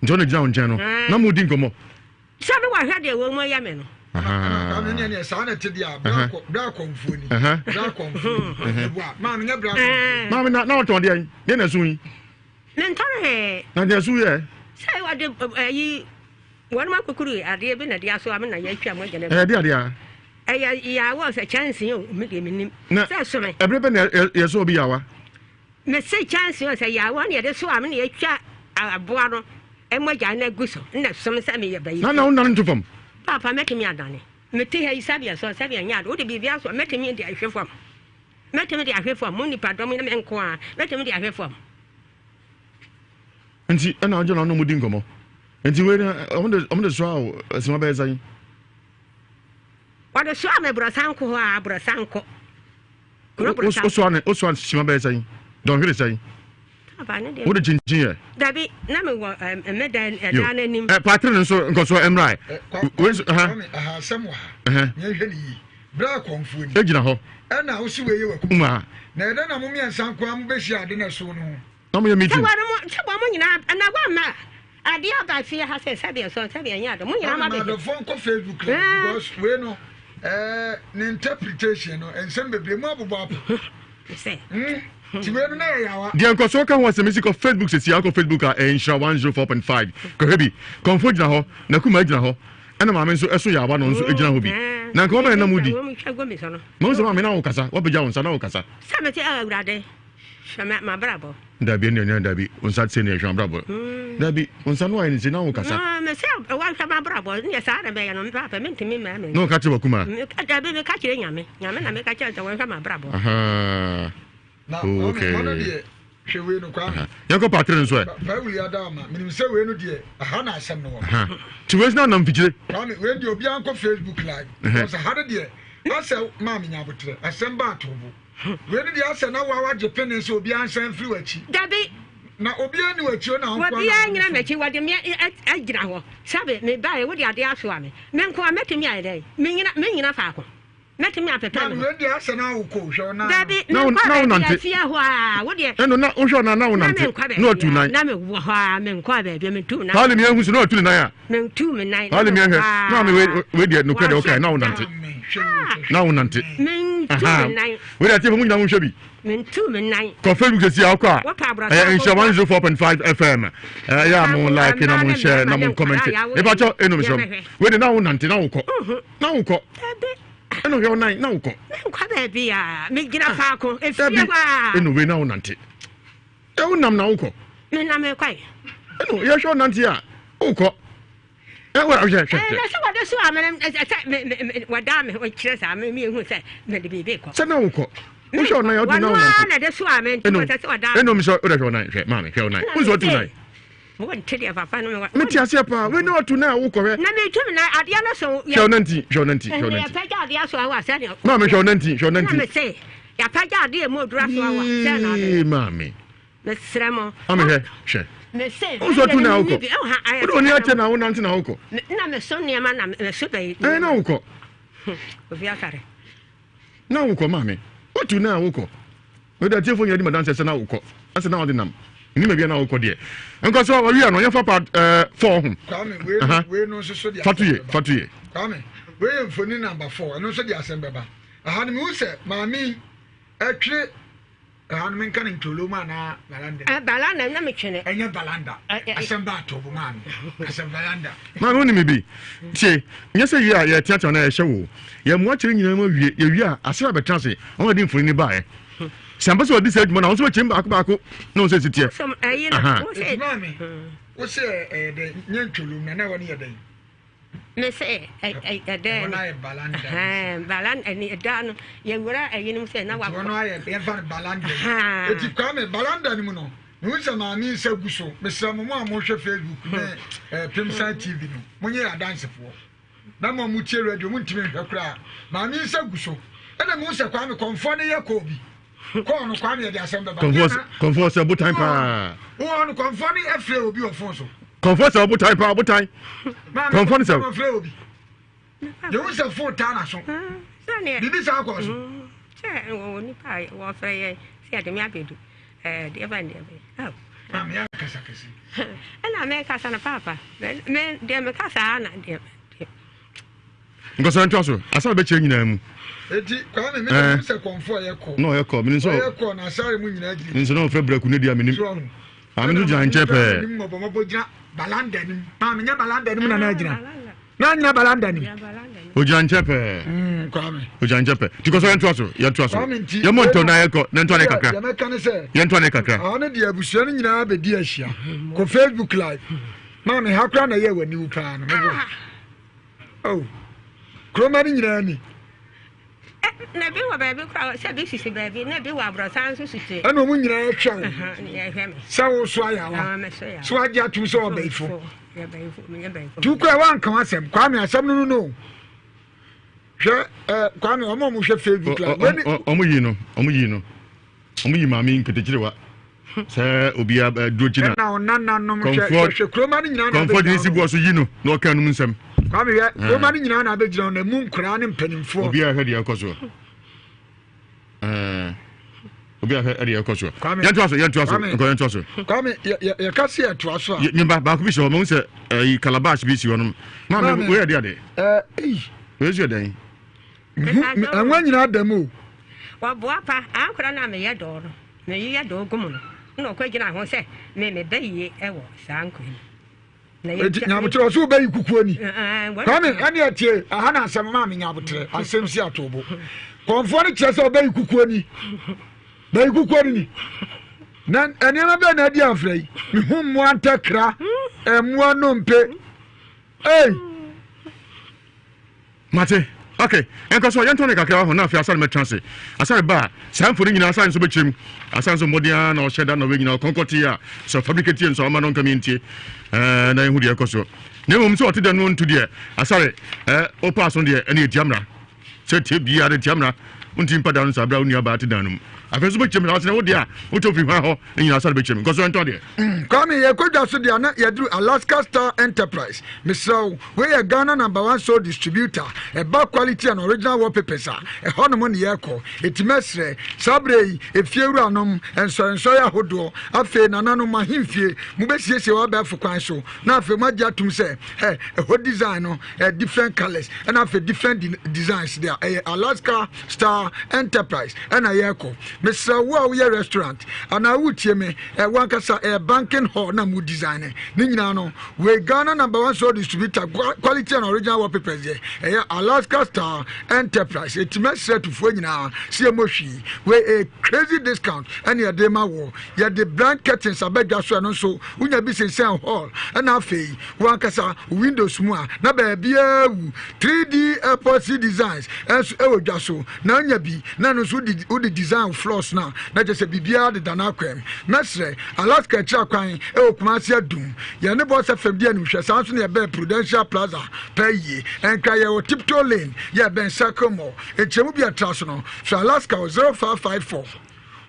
Nti ɔna gyina wo nkyɛn no na mo di nkɔmmɔ. Sɛ no wahwɛ deɛ wɔn mu yɛ me no. Maame ne ɛneɛ saa na ɛte deɛ a bra kɔnfuo ni bra kɔnfuo ni ɛboa maame nyɛ bra kɔnfuo. Maame na na ɔtɔn deɛ deɛ na ɛso yi. Mentɔn hwee. Na deɛ ɛso yɛ. Sɛ wɔde ɛyi wɔn akokuru adeɛ bi na de aso ame na yɛatwa mu agyina. Ɛyɛ de adeɛ a. Ɛyɛ yawa sɛ kyɛnsee o me deɛ menim. Na sɛ so me. Ɛbere bɛ na yɛsɔ obi yawa. Mese kyɛnsee o sɛ yawa na yɛde so ame na yɛatwa aboa no mogya no agu so na som sɛ meyɛ bayi. Na na wo nane nto fam. Papa mɛtumi adane. Mete ha yi sɛdeɛ sɔ sɛdeɛ nyɛ ade wode biribi aso a mɛtumi de ahwe fam. Mɛtumi de ahwe fam mo nipa dɔm ne me nko a mɛtumi de ahwe fam. Nti ɛna ɔgye na ɔno mu di nkɔmɔ. Nti wei na ɔmo de soa o ɛsima bɛyɛ sɛn. Wɔde soa me borɔsanko hɔ a borɔsanko. Kuro borɔsanko. Osoa ne osoa sima bɛyɛ sɛn dɔnhwere sɛn. Wode kyinkyin yɛ. Dabi na me wɔ ɛmɛ dan ɛdan n'anim. Ɛ paatiri no nso nkɔsoɔ ɛmra ɛ. Wei nso ha. Aha asɛm wɔ ha. Yɛn hwɛ ne yie. Bere a kɔnfuo ni. Egyina hɔ. Ɛna wosi wei yɛ wɔ kuma. Na ɛdɛ na mo mmiɛnsa nko ara mo bɛhyia ade na ɛso no ho. Na mo yɛ meeting. Sɛ wɔn sɛ wɔn nyinaa na wɔn ma adeɛ aba fie ha sɛ sɛdeɛ sɔ sɛdeɛ nyɛ ade mo nyinaa ma bɛ. Adɔfoɔ nkɔ Facebook la because wei no ɛɛ ne interpretation no nsɛm bebree mu abobɔ apo. Sɛ. Ti wei no na yɛ yawa. Deɛ nkɔsoɔ ka ho asɛm si kɔ Facebook sɛsi akɔ Facebook a ɛyɛ nhyira 104.5 kɔhwɛ bi kɔnfo gyina hɔ na kuma gyina hɔ ɛna maame nso ɛso yawa na ɔnso gyina hɔ bi na nka wɔbɛn na mu di mahu sɛ maame na wo kasa wapagya wo nsa na wo kasa. Sɛ mete awurade. Hwɛ m'abrabɔ. Dabi ɛnna ɛnna dabi wo nsa te ne hwɛ m'abrabɔ. Hmm. Dabi wo nsa no ayɛ ne se na wo kasa. Hmm, me sɛ wɔhwɛ m'abrabɔ ne saa na bɛyɛ no me papa mentumi mmaa me. Na ɔka kyerɛ wakuma. Dabi meka kyerɛ nyame nyame na meka kyerɛ sɛ wɔhwɛ m'abrabɔ. Na oh, okay. ɔno deɛ hwɛ wei no kwame. Yɛnkɔ patere nso ɛ. Pawuli ada ama menim sɛ wei no deɛ aha na asɛm no wɔ. Ti wei sɛ nam fikyire. Kwame wei deɛ obiara nkɔ Facebook live. Because ha no deɛ asɛ maame nya abotrɛ asɛm ba ato bo. Wei no deɛ asɛ na woa wagye pene sɛ obiara nsan mfiri w'akyi. Dabi. Na obiara nni w'akyi o na wo nko ara na Obiara nyina m'akyi wɔde me agyina hɔ. Sɛbe mebaeɛ wode adeɛ asoa me. Me nko ara mɛtumi ayɛ dɛn? Menyina menyina faako. Mɛtumi apepere me ho. Maame wei deɛ asɛ na wokɔ o hwɛ wo nan no. Dabi Na wo menkɔ na wo baabi nante. a fie hɔ a wo deɛ. Ɛno na wohwɛ wo nan na wo Na nante menkɔ na watu baabi a nan. na mewɔ hɔ a menkɔ baabi a mentu nan. Pauli mi ehu so na watu ne nan a. Mentu me nan. Pauli mi ehwɛ na maame wei wei deɛ nokorɛ deɛ wokae na wo nante. Na wo nante. Mentu me nan. Wei deɛ atiefo mo nyinaa monhwɛ bi. Mentu me nan. Kɔ Facebook sɛsi a wokɔ a ɛyɛ nhyira 104.5 FM. Ɛyɛ a mo like na mo nhyɛ na mo comment. Mepakyɛ enum sɛm. Wei deɛ na wo nante na wokɔ. Na wokɔ. Ɛna hwɛ wo nan na wokɔ. Menkɔ baabi a megyina faako efie hɔ a. Ɛna wei na wo nante. Ɛ wo nam na wokɔ. Me nam kwan. Ɛna yɛhwɛ wo nante a wokɔ. Ɛ wɔ hwɛ hwɛ. Ɛna sɛ wɔde so a mene sɛ me me wɔda me ho kyerɛ saa me me hu sɛ mede biribi kɔ. Sɛ na wokɔ. Wohwɛ wo nan a wode na wo nante. Wɔn na de so a me nti wɔsɛ sɛ wɔda. Ɛna omi sɛ wode hwɛ wo nan hwɛ maame hwɛ wo nan. Wo nso watu nan. Wɔnte deɛ papa no mewɔ. Mete aseɛ paa wei na watu nan a wokɔ hwɛ. Na metu me nan adeɛ no so. Hwɛ wo nanti hwɛ wo nanti hwɛ wo nanti. Yɛpɛgya adeɛ so awa sɛdeɛ. Maame hwɛ wo nanti hwɛ wo nanti. Na mese yɛapɛgya adeɛ mu odura so awa sɛ na abɛyɛ. Yee maame. Mesrɛ mo. Maame hwɛ hwɛ. Mese. Wo nso atu nan wokɔ. Wode w'ani akyɛ na wo nante na wokɔ. Na meso nneɛma na meso bɛyi. Ɛn na wokɔ. Ofi asare. Na wokɔ maame. Wotu nan wokɔ. Wode atiefo nyina di madanseɛ sɛ na wokɔ. Asɛ na wode nam. Nim baabi a na wokɔ deɛ. Nkɔ so wɔwia no yɛmfa part 4 ho. Kwame wei no wei no nso so de asɛm bɛba. Fatu ye fatu ye. Kwame wei yɛ mfoni number 4 ɛno nso de asɛm bɛba. Aha no mehu sɛ maame yi ɛtwere. Ɛha no menka no ntwolo mu anaa balanda? Eh, balanda na metwene. Ɛnyɛ balanda. Asɛm ba ato bo maame. Asɛm balanda. Maame wo ne me bi. Tie, nyɛ sɛ wie a yɛteatea na yɛhyɛ wo. Yɛ mmoa kyerɛ nyinaa mu awie. Yɛwie a, asɛm a bɛtena ase. Wɔn a de mfonini baeɛ. Sɛ ampɛ sɛ wɔde saa adwuma no a, wɔn nso bɛkyerɛ mu baako baako na wɔn sɛ ɛsi teɛ. Eti maame, wo sɛ ɛyɛ dɛn? Nyɛ ntwolo mu na na ɛhɔ no yɛ dɛn? Me se ɛdɛn no balanda ni ɛda no yɛwura ɛyinom sɛ na wakɔ. Wɔn ayɛ yɛmfa no balanda yi. Eti Kwame balanda no mu no mehu sɛ maame nsa gu so mesrɛ mo mo a mohwɛ Facebook ne ɛɛ Pemsan TV no monyɛ yɛ adansefoɔ na mo a motie radio montumi nhwɛ koraa maame nsa gu so ɛna mehu sɛ Kwame kɔnfoɔ no yɛ kɔɔ bi kɔɔ no Kwame yɛde asɛm bɛba. Kɔnfoɔ sɛ botan paa. Wɔ no kɔnfoɔ no afrɛ obi wɔ fon so. Kɔnfoɔ sɛ ɔbotan paa ɔbotan. Kɔnfoɔ no sɛ. Ɔfrɛ obi. Yɛhu sɛ fon taa na so. Biribi saa kɔɔ so. Sɛ wɔ nipa a wɔfrɛ yɛ sɛ yɛde me abɛdu ɛɛ deɛ bɛn deɛ bɛn. Maame yɛ kasa kɛse. Ɛna mɛkasa no paapa mɛ deɛ mekasa na deɛ. Nkɔsɔ ntoa so. Asɛm a bɛkyerɛ nyinaa mu. Eti Kwame mi na sɛ kɔnfo ɔyɛ kɔ. Na ɔyɛ kɔ. Mene nso. Ɔyɛ kɔ na asare mu nyinaa gyina. Nso na ɔfrɛ braku ne deɛ menim. Maame nso gyina nkyɛn pɛɛ. Nim mɔbɔmɔbɔ gyina balanda nim. Maame nyɛ balanda nim na na gyina. Na nyina balanda nim. Ogyina nkyɛn pɛɛ. Mm, Kwame. Ogyina nkyɛn pɛɛ. Ti kɔsɔ yɛn toa so yɛn toa so. Kwame nti. Yɛn mɔ ntɔn na yɛn kɔ na ntɔn ne kakra. Yɛmɛka ne sɛ. Yɛn toa ne kakra. Ɔno deɛ abusua no nyinaa bɛdi ahyia. Kɔ Facebook live. Maame ha koraa na ɛyɛ w'aniwu paa no. Mebɔ. Oh, kuroma no nyinaa ni. Eh, na bi wɔ baabi koraa sɛ bi sisi baabi na bi wɔ aborɔsan nso sisi. Ɛna wɔn nyinaa hwɛ wo. Sɛ wo so ayawa. So agye atum sɛ ɔbɛyifo. Tu kura wanka asɛm Kwame asɛm no no no. Hwɛ ɛ Kwame wɔn a wɔhwɛ Facebook la. Wɔn yi no wɔn yi no. Wɔn yi maame nketekyerewa sɛ obi aduro kyi na. Ɛna ɔnananom hwɛ hwɛ kuroma no nyinaa na abɛgyina. Kɔnfɔ de si boɔ so yi no na ɔka anum nsɛm. Kwame hwɛ kuroma no nyinaa na abɛgyina na emu nkoraa ne mpanimfoɔ. Obi a hwɛ deɛ ɛkɔ soɔ. Obi a hwɛ deɛ ɛkɔ soɔ. Yɛntoa so yɛntoa so nkɔ yɛntoa so. Kwame yɛ yɛka se yɛtoa so a. Nyimba baako bi si hɔ mɛ n sɛ ɛyi calabash bi si hɔ nom. Maame wei yɛ de ade. Ɛɛ eyi. Wei si yɛ dɛn. Ɛnwa nyinaa da mu o. Wɔboa pa, ankora na meyɛ dɔɔ no, meyeyɛ dɔɔ gu mu no, na ɔkɔgyina ho sɛ me mebɛ yie wɔ saa nkwa mu. Eti nyabotrɛ ɔsɛ wobɛyi kukuo ni. Kwame ɛne ɛtie aha na asɛm maa me nyabotrɛ asɛm si ato bo. Kɔnfoɔ no kyerɛ sɛ ɔbɛyi kukuo ni. Bɛyi kukuo ni ni. Na nneɛma bɛɛ na adi afra yi. Mehu mmoa ntakra, mmoa nnompe. Ei! Mate. Ok, ɛnkɔ so, yɛntɔ ne kakra wɔ hɔ na afei asare mɛtena ase. Asare ba a, saa mfoni nyinaa asare nso bɛkyerɛ mu. Asare nso mmɔden ara na ɔhyɛ da na ɔyɛ nyinaa ɔkɔnkɔ te a, sɛ ɔfabricate yɛ nso ama no nka mentie ɛɛ na yɛhu deɛ ɛkɔ so. Na mmom sɛ ɔte dɛm no nto deɛ, asare ɛɛ ɔpɔ aso deɛ ɛne ɛtia mmara. Sɛ tie biara ɛtia mmara. Wonti mpa da no saa berɛ a wo nuabaa te dan no mu. Afei nso bɛkyerɛ mu na ɔsene wo deɛ a wotɔ firi hwan hɔ ne nyinaa asare bɛkyerɛ mu. Nkɔ so ɛntɔ deɛ. Kwame, yɛkɔ dwa so deɛ a na yɛduru Alaska Star Enterprise. Mesrɛ wo, wei yɛ Ghana number one sole distributor, ɛba quality and original wallpapers a, ɛhɔnom ne yɛrekɔ. Enti mɛsrɛ, saa berɛ yi, efiewuranom, nsɔrensɔre ahodoɔ, afei nananom, mo ahemfie, mobɛsiesie wɔ abɛɛfo kwan so, na afei moagye atom sɛ, hɛ, ɛhɔ design no, ɛyɛ different colours, ɛna afei different de designs deɛ a, ɛyɛ Alaska Star Enterprise ɛna yɛrekɔ. Mesrɛ wo a woyɛ restaurant, anaa woretie me, ɛ, wo ankasa, ɛyɛ banking hall na mo design ne nyinaa no, wei Ghana number one sole distributor, quality and original wallpapers deɛ, ɛyɛ Alaska Star Enterprise. Eti mɛsrɛ tufoɔ nyinaa sɛ yɛmmɔ hwii. Wei ɛyɛ crazy discount ɛne yɛde ma woɔ. Yɛde blind curtains aba dwa so, ɛno nso wonya bi sensɛn hall, ɛna afei wo ankasa wo windows mu a na baabiara wu. 3D epoxy designs nso ɛwɔ dwa so. Na anya bi na ɛno nso wode wode design wo floors no a na kyerɛ sɛ biribiara deda n'akwan mu. Mɛsrɛ, Alaska akyiri akwan wɔ Kumasi Adum. Yɛne Boss FM di animhwɛ, saa nso na yɛbɛn Prudential Plaza paa yie. Nkran yɛwɔ Tiptoe Lane, yɛbɛn Circle Mall. Nkyerɛmu bi a ɛtra so no, frɛ Alaska wɔ 0554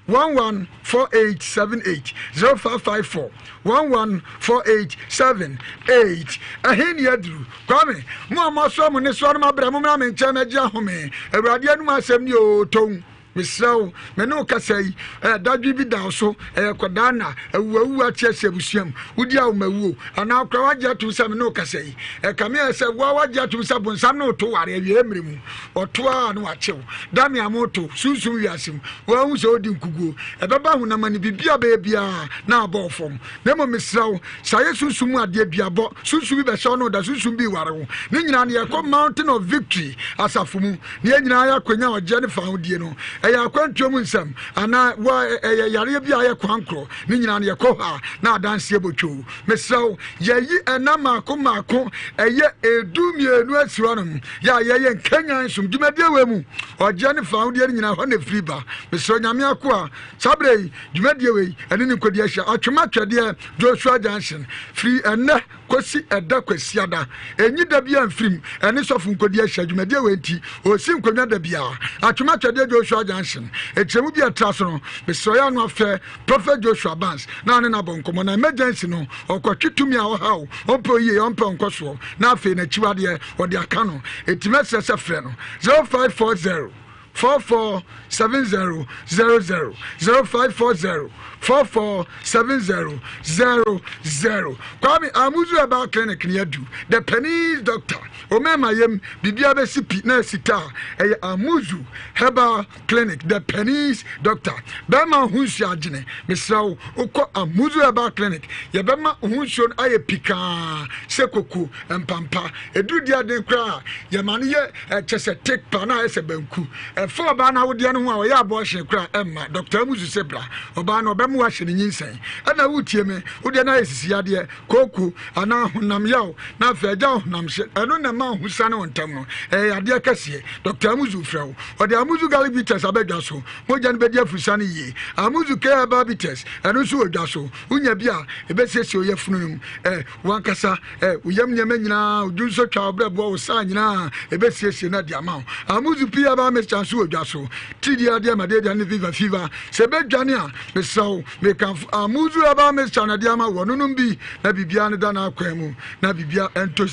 114878, 0554 114878. Ɛhe ne aduru? Kwame, mo a moasoa mo nnesoa no mabrɛ, mommra me nkyɛn mɛgye ahome. Awurade anom asɛm ni oo, Tow, mesrɛ wo, me ne wo kasa yi, ɛ, dadwen bi da wo so, ɛyɛ kɔdaa nna, awuwawuwu akyeakyea abusua mu, wodi awomawuo, anaa koraa woagye atom sɛ me ne wo kasa yi, ɛkame ayɛ sɛ wo ara woagye atom sɛ bonsam ne wo to ware awieeɛ mmerɛ mu. Ɔto ara na wakye wo. Da me a moto, sunsum wiase mu, woahu sɛ wodi nkuguo. Ɛbɛba honam ani, biribi a bɛyɛ biara na abɔ wo fam. Na mmom mesrɛ wo, sɛ ayɛ sunsum mu adeɛ, duabɔ, sunsum bi bɛhyɛ wo ne wo da, sunsum bi reware wo. Ne nyinaa no, yɛkɔ Mountain of Victory asafo mu, na yɛn nyinaa yɛakɔnya ɔgyeɛ ne fawohodie no. Ɛyɛ akwantuo mu nsɛm, anaa wa, ɛyɛ yareɛ bi a ayɛ kwankorɔ. Ne nyinaa no, yɛkɔ hɔ a, na adanseɛ bɔtwoo. Mesrɛ wo, yɛyi ɛna mmaako mmaako, ɛyɛ 12 asi hɔnom, yɛ a yɛyɛ nkanyan som dwumadie wei mu, ɔgyeɛ ne fawodeɛ no nyinaa hɔ na ɛfiri ba. Mesrɛ Nyame akoa, saa berɛ yi, dwumadie wei, ɛne ne nkɔdi ahyia, Atwema Twɛdeɛ, Joshua Junction, firi ɛnnɛ kɔsi ɛda Kwasiada, ɛnyi da biara mfiri mu, ɛne sɔfo nkɔdi ahyia, dwumadie wei nti, ɔsi nkonnwa da biara, Atwema Twɛdeɛ, Joshua Junction, ɛkyerɛmu bi a ɛtra so no, mesrɛ yɛ ano afɛ Prophet Joshua Barnes na ɔne no abɔ nkɔmmɔ na emergency no ɔkɔtwe tumi a ɔhaw ɔmpɛ oyie ɔmpɛ ɔnkɔsoɔ na afei n'akyiwadeɛ ɔde aka no eti mɛsrɛ sɛ frɛ no 0540 44 70 00 0540 44 70 00 Kwame Amuzu Herbal Clinic ne adu the Pennies Doctor omɛma yam biribiara bɛsi pi na asi taa ɛyɛ Amuzu Herbal Clinic the Pennies Doctor bɛrima ho nsuo agyene mesrɛ wo wokɔ Amuzu Herbal Clinic yɛbɛma ho nsuo no ayɛ pikaa sɛ koko mpampa ɛduru di aden koraa yɛma no yɛ ɛkyɛ sɛ tik pa na ayɛ sɛ banku ɛfa ɔbaa no awodeɛ no ho a ɔyɛ abortion koraa ɛmma Dr. Amuzu sɛ bra ɔbaa no ɔbɛma wahyɛ ne nyinsɛn ɛna wotie me wodeɛ no ayɛ sisi yadeɛ kooko anaa honam yaw na afei agya wo honam hye ɛno na ɛma wo ho sane wo ntɛm no ɛyɛ yadeɛ kɛseɛ Dr. Amuzu frɛ wo ɔde Amuzu garlic bitters aba dwa so mogya no bɛdi afurusane yie Amuzu K herbal bitters ɛno nso wɔ dwa so wonya bi a ɛbɛsiesie wo yafunu no mu ɛ wankasa ɛ wo yam nneɛma nyinaa odwu nso twa wo brɛboɔ wo saa nyinaa ɛbɛsiesie no ade ama wo Amuzu P herbal mixture nso wɔ dwa so tidi adeɛ ma deɛ ne fever fever sɛ ɛbɛdwane a mesrɛ wo Mekamfo Amuzu herbal mixture na de ama wɔ nonom bi na biribiara no da n'akwan mu na biribiara ɛnto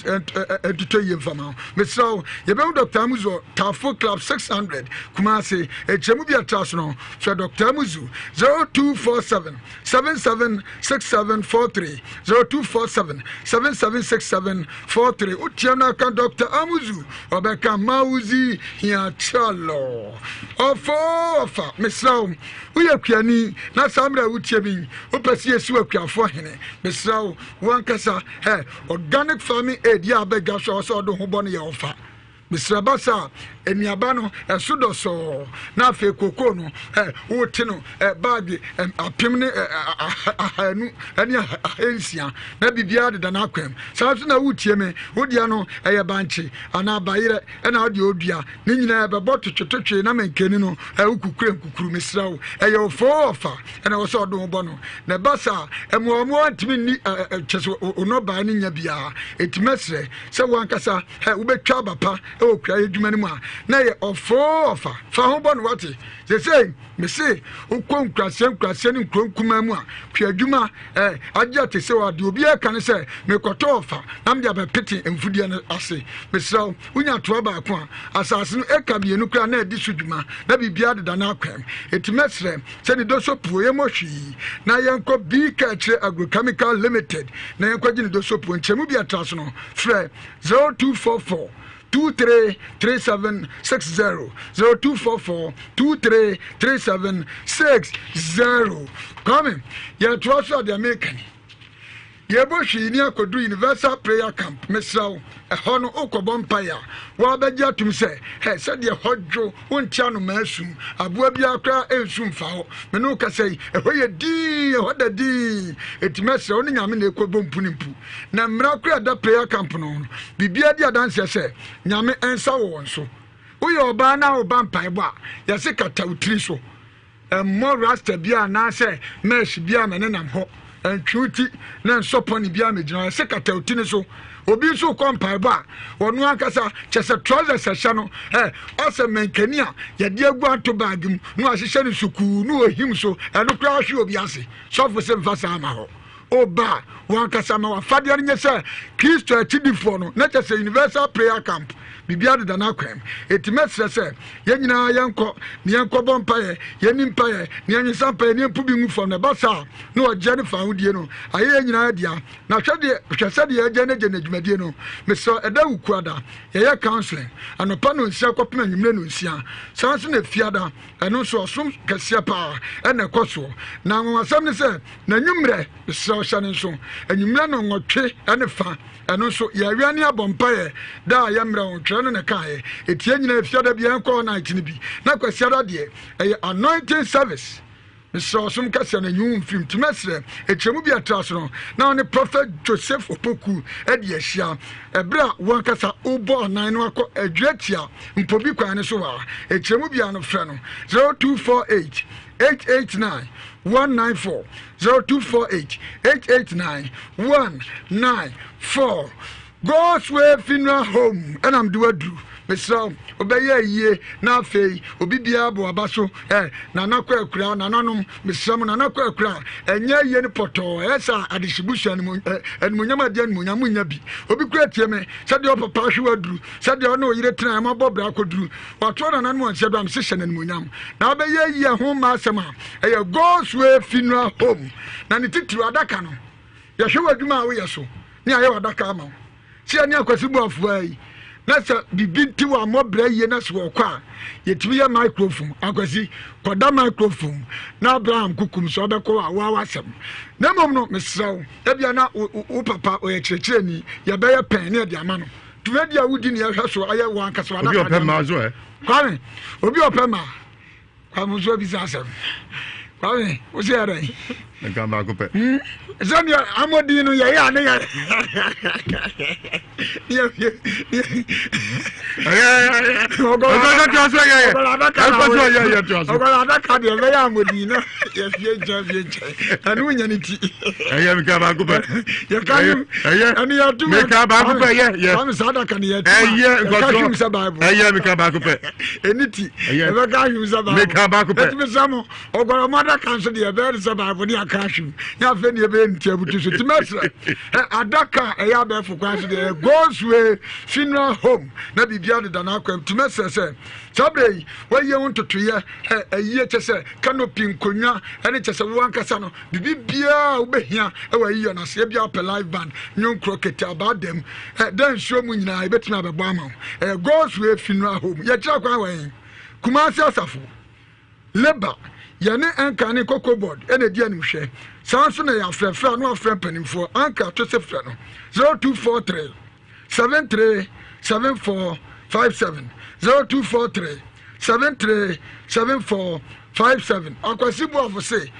ɛntotɔ yie mfa ma wo. Mesrɛ wo, yɛbɛhu Dr. Amuzu wɔ Tafo Club 600 Kumasi. Ɛkyerɛmu bi a ɛtra so no, frɛ Dr. Amuzu 0247 776743 0247 776743. Wotia no aka Dr. Amuzu ɔbɛka Mawuzi Hiakyalo. Ɔfo ɔfa, mesrɛ wo. Woyɛ kuani na saa mmerɛ a wotie me yi, wopɛ sɛ yɛsi wo akuafoɔ hene. Mesrɛ wo, wo ankasa, hɛ, organic farming aid yɛ a aba dwa so a ɛwɔ sɛ ɔde ho bɔ no yɛ ɔfa. Mesrɛ ba saa, nnuaba no, ɛso dɔ sɔɔ, na afei kokoo no, hɛ, wote no, ɛ, baage, ɛ, apem ne, ɛ, ahanu ne ahansia, na biribiara deda n'akwan mu. Saa nso na wotie me, wo deɛ no, ɛyɛ bankye anaa bayerɛ ɛna wode ɔdua. Ne nyinaa ɛbɛbɔ twetwetwetwe na mankani no ɛwo kukure nkukuru mesrɛ wo ɛyɛ ofoo ɔfa ɛna wɔ sɛ ɔde ho bɔ no na ɛba saa ɛmoa ɔmo antumi nni kyɛ sɛ ɔnɔbaa no nya biara eti mɛsrɛ sɛ wo ankasa ɛ wobɛtwa aba pa ɛwɔ kuayɛ adwuma no mu a na ɛyɛ ɔfoo ɔfa fa ho bɔ no wate sesei mese wokɔ nkuraseɛ nkuraseɛ ne nkuro nkumaa mu a kua adwuma ɛ agye ate sɛ wɔ adeɛ obiara ka ne sɛ mekɔtɔ ɔfa na mede abɛpete mfudeɛ no ase mesrɛ wo Wonya toa baako a, asase no eka mmienu koraa na adi so dwuma, na biribiara deda n'akwan mu. Enti mɛsrɛ sɛ ne dosopuo yɛmmɔ hwee na yɛnkɔ B Kaakyire Agrochemical Limited na yɛnkɔgye ne dosopuo. Nkyerɛmu bi a ɛtra so no, frɛ 0244 23 3760, 0244 23 3760. Kwame, yɛtoa so a deɛ meka ni. Yɛbɔ hwee ni akɔduru Universal Prayer Camp, mesrɛ wo, ɛhɔ no wokɔbɔ mpaeɛ a, woabɛgye atom sɛ, hɛ, sɛdeɛ ɛhɔ dwo, wonte anomaa su, aboa biara koraa ɛnsu mfa hɔ. Me ne wo kasa yi, ɛhɔ yɛ dinn, ɛhɔ da dinn. Enti mɛsrɛ wo ne Nyame na ɛkɔbɔ mpu ne mpu. Na mmara koraa ɛda prayer camp no ho no, biribiara di adanseɛ sɛ Nyame nsa wɔ wɔn so. Woyɛ ɔbaa na woba mpaebɔ a, yɛse kata wo tiri so. Mmɔ rasta biara anaasɛ mesh biara ma ɛnenam hɔ. Ntwe wo ti na nsɔ pɔne biara mmegyina hɔ. Ɛsɛ kata wo ti no so. Obi nso rekɔ mpaebɔ a, ɔno ankasa kyɛ sɛ trousers ɛhyɛ no ɛ asɛ mankani a yɛde agu ato baage mu na wahyehyɛ no sukuu na ohim so. Ɛno koraa hwe obi ase. Sɔfo se mfa saa ma hɔ. Oba a, wankasa ma w'afadeɛ no nyɛ sɛ Kristo akyidifoɔ no, na kyɛ sɛ Universal Prayer Camp. Biribiara deda n'akwan mu. Enti mɛsrɛ sɛ yɛn nyinaa yɛnkɔ na yɛnkɔbɔ mpaeɛ, yɛnni mpaeɛ, na yɛnwesa mpaeɛ, na yɛmpu bi ngu fam, na ɛba saa a, na ɔgyeɛ ne fawohodie no ayɛ yɛn nyinaa dea. Na hwɛ deɛ, hwɛ sɛdeɛ yɛagya no agya no dwumadie no. Mesrɛ wo, ɛda Wukuada, yɛyɛ counseling, anɔpa nnɔnsia kɔpem anwummerɛ nnɔnsia. Saa nso na Fiada, ɛno nso ɔsom kɛseɛ paa ɛna ɛkɔ soɔ. Na anwanwasɛm ne sɛ, n'anwummerɛ, mesrɛ wo hyɛ no nso, anwummerɛ nnɔnwɔtwe ne fa, ɛno nso yɛawia ne abɔ mpaeɛ da a yɛmmerɛ ho, twerɛ no na ɛkaeɛ. Ɛti yɛn nyinaa Fiada biara yɛnkɔ all night no bi. Na Kwasiada deɛ, ɛyɛ anointing service. Mesrɛ ɔsom kɛseɛ no nyi wo mfiri mu. Nti mɛsrɛ, ɛkyerɛmu bi a ɛtra so no, na wo ne Prophet Joseph Opoku adi ahyia ɛberɛ a wo ankasa wobɔ anan no akɔ Adwiratia Mpobi kwan no so hɔ a. Ɛkyerɛmu biara no frɛ no 0248 889 194, 0248 889 194. God's Way Funeral Home ɛna mede waduru. Mesrɛ wo, wobɛyɛ ayie na afei obi biara bɔ waba so. Ɛ Nana kɔ akura, nananom, mesrɛ mo, Nana kɔ akura, ɛnyɛ ayie no pɔtɔɔ, ɛyɛ sɛ adehyebusua no ɛ animuonyam adi animuonyam monnya bi. Obi kura tie me, sɛdeɛ ɔpapa ahwe waduru, sɛdeɛ ɔne ɔyere tena ɛma bɔ bra akɔduru. Watoɔ nananom wɔn nsa do a mese hyɛ no animuonyam. Na wobɛyɛ ayie ho mma asɛm a, ɛyɛ God's Way Funeral Home. Na ne titiriw adaka no, Yɛhwɛ w'adwuma a woyɛ so ne ayɛ w'adaka ama wo. Sɛ yɛne Akwasi bɔ afuaa yi na sɛ biribi nti wammɔ bra yie na sɛ wɔkɔ a, yɛtumi yɛ microphone. Akwasi, kɔda microphone na Abraham kukum sɛ ɔbɛkɔ a woa w'asɛm. Na mmom no, mesrɛ wo, ebia na wo papa ɔyɛ kyerɛkyerɛni, yɛbɛyɛ pɛn ne yɛde ama no. Dwumadi a wodi ne yɛhwɛ so ayɛ wo ankasa w'adaka. Obi ɔpɛ mmaa nso ɛ? Kwame, obi ɔpɛ mmaa. Kwame nso abisa asɛm. Kwame, wo sɛ yɛ dɛn? Nka baako pɛ. Hmm? Sɛdeɛ amɔdin no yɛyɛ a ne yɛ ɔgɔlɔ adaka deɛ ɛbɛyɛ amɔdin na yɛfie nkyɛn fie nkyɛn ɛno wonya ne ti. Ɛyɛ meka baako pɛ. Yɛka ɛyɛ ɛne yɛto meka baako pɛ yɛ yɛ. Kwame saa adaka no yɛto ɛyɛ yɛka hwim sɛ Bible. Ɛyɛ meka baako pɛ. Ɛni ti ɛbɛka ahwim sɛ Bible. Meka baako pɛ. Ɛtumi sɛ mo ɔgɔrɔmɔ adaka nso deɛ ɛbɛyɛ ne sɛ Bible ne aka ahwim ne afei ne ɛbɛyɛ ne ti abutu so. Ti mɛsrɛ adaka a ɛyɛ abɛɛfo kwan so deɛ God's Way Funeral Home na biribi adeda n'akwam. Ti mɛsrɛ sɛ saa berɛ yi wɔayɛ ho ntotoyɛ ɛyie kyɛ sɛ canopy nkonnwa ɛne kyɛ sɛ wo ankasa no Biribi biara a wobɛhia wɔ ayiyɔ no ase, ebia wopɛ live band, nnwom korɔ, kete, abaa dam, dɛ nsuo mu nyinaa, yɛbɛtumi abɛbɔ ama wo. Ɛyɛ God's Way Funeral Home. Yɛkyerɛ kwan wɔ he? Kumasi Asafo, Labour, yɛne Ɛnka ne Cocoa Board na ɛdi animhwɛ. Saa nso na ɛyɛ afrɛfrɛ a na wafrɛ mpanimfoɔ, Anka to se frɛ no 0243 73 74 57, 0243 73 74 57. Akwasi Boafo se,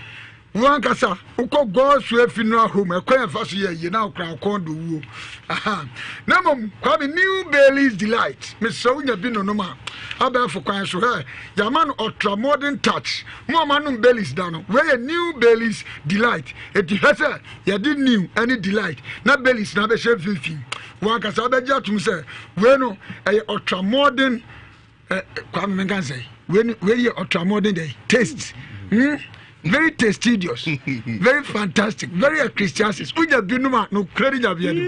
Wo ankasa wokɔ God's Way Funeral Home, ɛkwan a ɛfa so yɛ ayie na wokora wo kɔn dɔ wuo. Aha. Na mmom, Kwame, New Bailey's Delight, mesrɛ wo nya bi nonom a, abɛɛfo kwan so, hɛ, yɛama no ultra modern touch. Mo a moanom Bailey's da no, wei yɛ New Bailey's Delight. Enti hwɛ sɛ yɛde New ne Delight na Bailey's na abɛhyɛ mfimfini. Wo ankasa wobɛgye atom sɛ wei no, ɛyɛ ultra modern Eh, Kwame menka nsɛ wei wei yɛ ɔtramɔden dɛ taste hmm? very tastidious very fantastic very ecclesiastes wonya binom a nokorɛ ne nyabeɛ no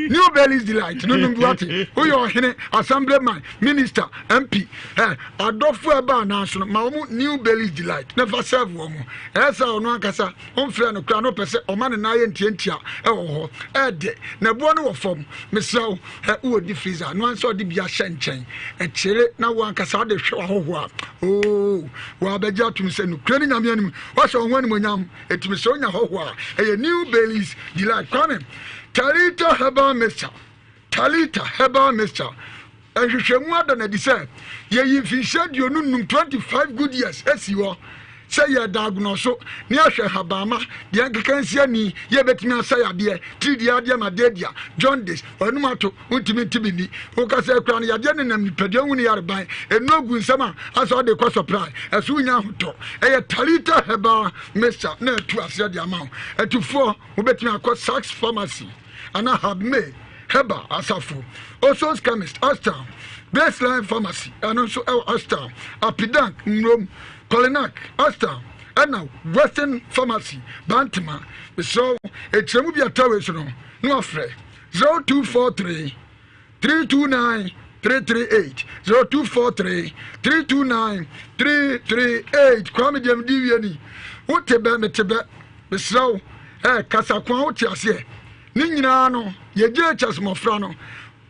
new Bailey's delight no nom bi wate woyɛ ɔhene assemblyman minister mp eh, adɔfo a ɛba anaa so no ma wɔn new Bailey's delight na fa serve wɔn ɛyɛ sɛ ɔno ankasa ɔmfrɛ no koraa na ɔpɛ sɛ ɔma ne nan yɛ ntiantia ɛwɔ hɔ ɛɛdɛ na ɛboɔ no wɔ fam mesrɛ wo Ɛ wowɔ deep freezer no ansa ɔde bi ahyɛ nkyɛn ɛkyere na wo ankasa wode hwɛ w'ahɔhoɔ a oo wɔabɛgye atom sɛ nokorɛ ne Nyame anim woahyɛ wo ho animonyam ɛtumi sɛ wonya hɔhoɔ a ɛyɛ New Bailey's Delight Kwame Talita Herbal Mixture Talita Herbal Mixture Nhwehwɛmu ada no adi sɛ yɛyi mfinhyia 25, 25 good years, asi hɔ sɛ yɛrediagnose na yɛahwɛ nhabamma, deɛ nkeka nsi ani, yɛ ɛbɛtumi asa yadeɛ, tiridie adeɛ ma deadia, jaundice, w'anum ato, wontumi nte bi nni, wokasa akura no, yadeɛ nenam nipadua hu ne yareban, nnuro gu nsam a asɛ ɔde kɔ sɔprae, ɛso wonya ahotɔ. Ɛyɛ Talita Herbal Mixture na atu aseɛ de ama wo. Atufoɔ, wobɛtumi akɔ Sachs Pharmacy anaa Habmay Herbal Asafo, Oson's Chemist, Ashtown, Baseline Pharmacy, ɛno nso ɛwɔ Ashtown, Apidank, Mmrom, Kolinak, Ashtown, ɛna Western Pharmacy, Bantama. Mesrɛ wo, ɛkyerɛmu bi a ɛtɔ wei so no, na wafrɛ 0243 329. 338, 0243 329 338. Kwame deɛ mede wie ni, wote bɛ mete bɛ, mesrɛ wo, eh, kasa ko a wote aseɛ. Ne nyinaa no, yɛ JHS mmɔfra no,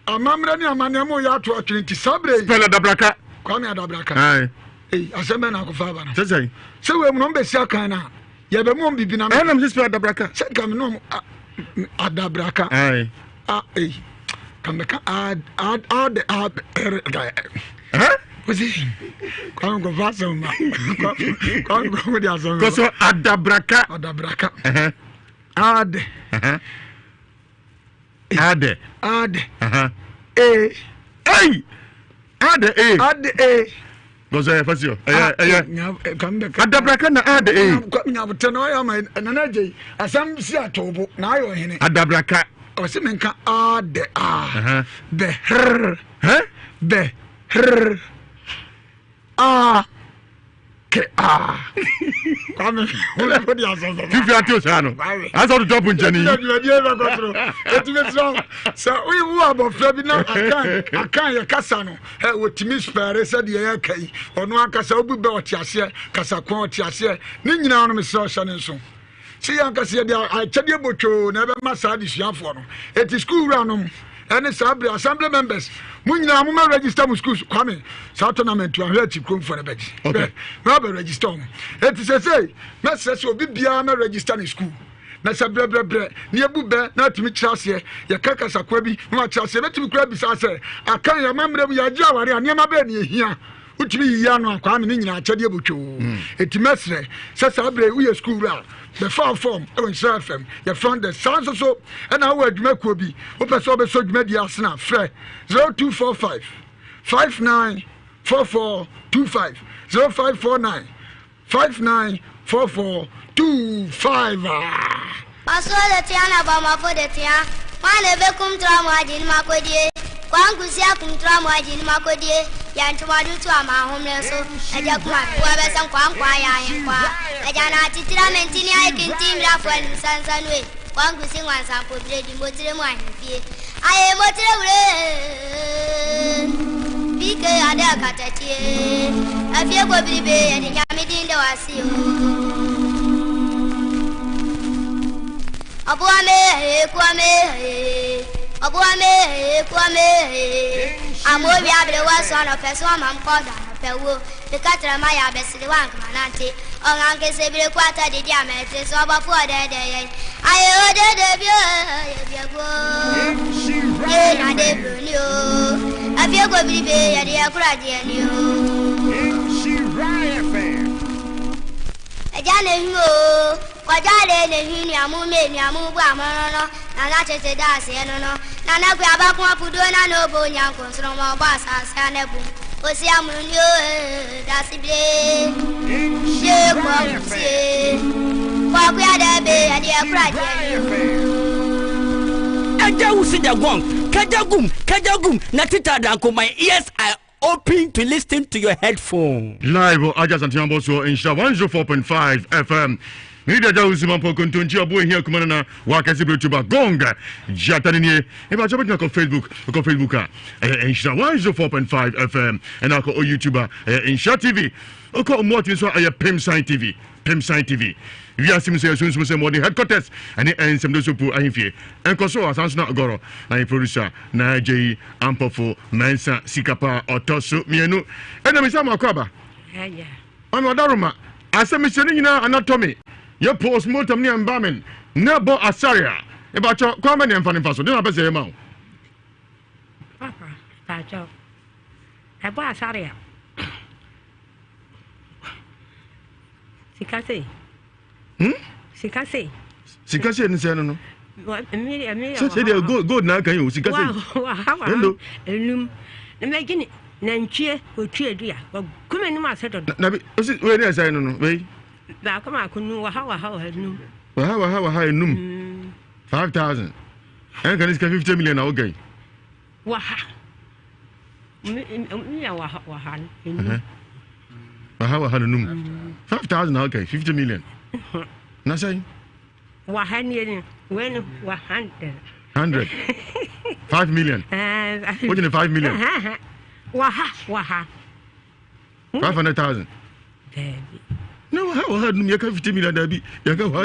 amammerɛ ne amanneɛ mo yɛ ato atwene nti saa berɛ yi. Spell adabraka. Kwame adabraka. Aye. Ei, asɛm bɛn na akɔfa aba no? Sɛ sɛn? Sɛ wei mu no, ɔmbɛsi akan no a, yɛbɛmu ɔm biribi na. Ɛna mese spell adabraka. Sɛ nka me ne ɔm adabraka. Aye. A ei, ka mɛka a a a de a r da. Huh? Wosi, Kwame nkɔfa asɛm ma. Kwame nkɔfa de asɛm ma. Kɔsɔ adabraka. Adabraka. Uh-huh. Ade. Uh-huh. Ade. Ade. Uh-huh. E. Hey! Ade e. Ade e. Gɔsɔ yɛ fasi o. Ɛyɛ ɛyɛ. Adabraka na ade e. Nyabutɛ na ɔyɛ ama nana agye yi asɛm si atɔbo na ayɛ ɔhene. Adabraka. Ɔsi mi nka ade a. Bɛ hrr. Bɛ hrr. A. Ke a. Kwame wo de asɛm bɛba. Fifi ate o saa no. Asɛ ɔde tɔpo nkyɛn yi. Dwumadie bɛkɔ soro. Eti mesrɛ wo sɛ woyɛ wo abɔfra bi na akan akan yɛ kasa no ɛ wɔtumi spɛre sɛdeɛ yɛka yi ɔno ankasa wobu bɛ ɔte aseɛ kasa ko ɔte aseɛ ne nyinaa no mesrɛ wo hyɛ ne nso. Sɛ yɛn ankasa yɛde akyɛdeɛ botwoo na ɛbɛma saa adesuafoɔ no. Eti sukuu wuranom ɛne saa bere assembly members mo nyinaa mo ma register mo schools. Kwame saa tournament ahwɛ akyi kuromfoɔ no bɛgye. Okay. Bɛ bɛ register wɔn. Eti sɛsɛ mɛsrɛ sɛ obi biara mɛ register ne school. Na sɛ brɛbrɛbrɛ na yɛbu bɛ na atumi kyerɛ aseɛ yɛka kasakoa bi na wakyerɛ aseɛ bɛtumi koraa bisa sɛ akan yɛ amammerɛ mu yɛagye aware a nneɛma bɛɛ ne ɛhia. Wotumi yiyi ano a Kwame ne nyinaa akyɛdeɛ botwoo. Eti mɛsrɛ sɛ saa berɛ yi woyɛ sukuu wura a bɛfa wo fɔm wɔ Nhyira FM yɛ front desk. Saa nso so ɛna wowɔ adwumakuo bi wopɛ sɛ wobɛsɔ dwumadie asene a frɛ 0245 59 4425 0549 59 44 25 a. Ɔsoro de tea na abɔmmɔfo de tea. Hwan na ebekum torɔmo agye ne mu akodie? Kwankusi akum torɔmo agye ne mu akodie. Yɛ ntomɔdo tu ama ahomere so. Agya kum abewa bɛsɛ nkwankwa yɛ ahenkwaa. Agya na atitire amantini ayɛ kintin mmirafo anim sansanue. Kwankusi nwansampo biredi mmotire mu ahemfie. Ayɛ mmotire wuree. PK ade akatakyie. Afie kobiribe yɛde nyame din da wase o. Ɔboa me hee kua me hee. Ɔboa me hee kua me hee. Ama owi abere wɔ so anɔpɛ so ama m kɔdɔ anɔpɛ wuo. Meka kyerɛ ma yɛ abɛsere wa nkama nante. Ɔngankese bere kɔ ata didi ama ɛte so ɔbɔfo ɔdɛɛdɛ yɛn. Ayɛ odede bi o yɛ biago. Ye na de broni o. Afie kɔ biribe yɛde yɛ kora gyeɛ ni o. Agya na ehu o. Kwadwo ale na ehu nua mu me nua mu bu amono no. Nana tete da aseɛ no no. Nana kua abako apuduo na na obo nyanko nsoro ma ɔbɔ asase anabum. Osi amunu ni o dasi bire. Ye kɔ kusie. Kɔ kuya dɛ be yɛde yɛ kora gyeɛ ni o. Agya wusi the gong. Kajagum, kajagum. Na tita danko, my ears are open to listen to your headphone. Live wɔ Agya Asante Ambɔ soɔ Nhyira 104.5 FM. Mene de Agya Wusu Mampɔ Kontonkyi Ɔbo Ehia Kuma Nana Wakɛse Beretuba Gong Gyata ne nie. Eba kyɛ bɛtumi akɔ Facebook, akɔ Facebook a ɛyɛ Nhyira 104.5 FM ɛna akɔ o YouTube a ɛyɛ Nhyira TV. Okɔ Omuati nso a ɛyɛ Pem Sign TV, Pem Sign TV. Wiase mu sɛ yɛ sunsum sɛ mmɔden headquarters ɛne nsɛm do so pu ahemfie. Ɛnkɔ so asan so na agorɔ na yɛ producer na agye yi ampɔfo mɛnsa sika pa ɔtɔ so mmienu. Ɛna misa mo akɔ aba. Ɔno ɔdaroma asɛm hyɛ ne nyinaa anatomy yɛ postmortem ne embalming na bɔ asaria. Ebakyɛ kwan bɛ ne ɛmfa ne mfa so de na bɛ sɛ yɛ ma wo. Papa, pakyɛ ɛbɔ asaria. Sika sei. Hmm? Sika sei. Sika sei ne sɛ no no. Sɛ sɛ deɛ gold gold na aka yi o sika sei. Wa ha wa Endo. Enum. Na mɛ gini nantwie otwie dua. Wa gu m'anim ase dodo. Na bi osi wei ne ɛsɛn no no wei. Baako baako num wa ha wa ha wa enum. Wa ha wa ha wa ha enum. 5,000. Ɛnka ne sika 50 million na wogan. Wa ha. Mi wa ha wa ha enum. Wa ha wa ha no num. 5,000 na wogan 50 million. Na sɛn? Wa ha nie ni wei no wa hundred. 100. 5 million. Wogye ne 5 million. Wɔ ha, wɔ ha. 500,000. Daabi. Na wɔ ha wɔ ha num yɛka 50 million daabi. Yɛka wɔ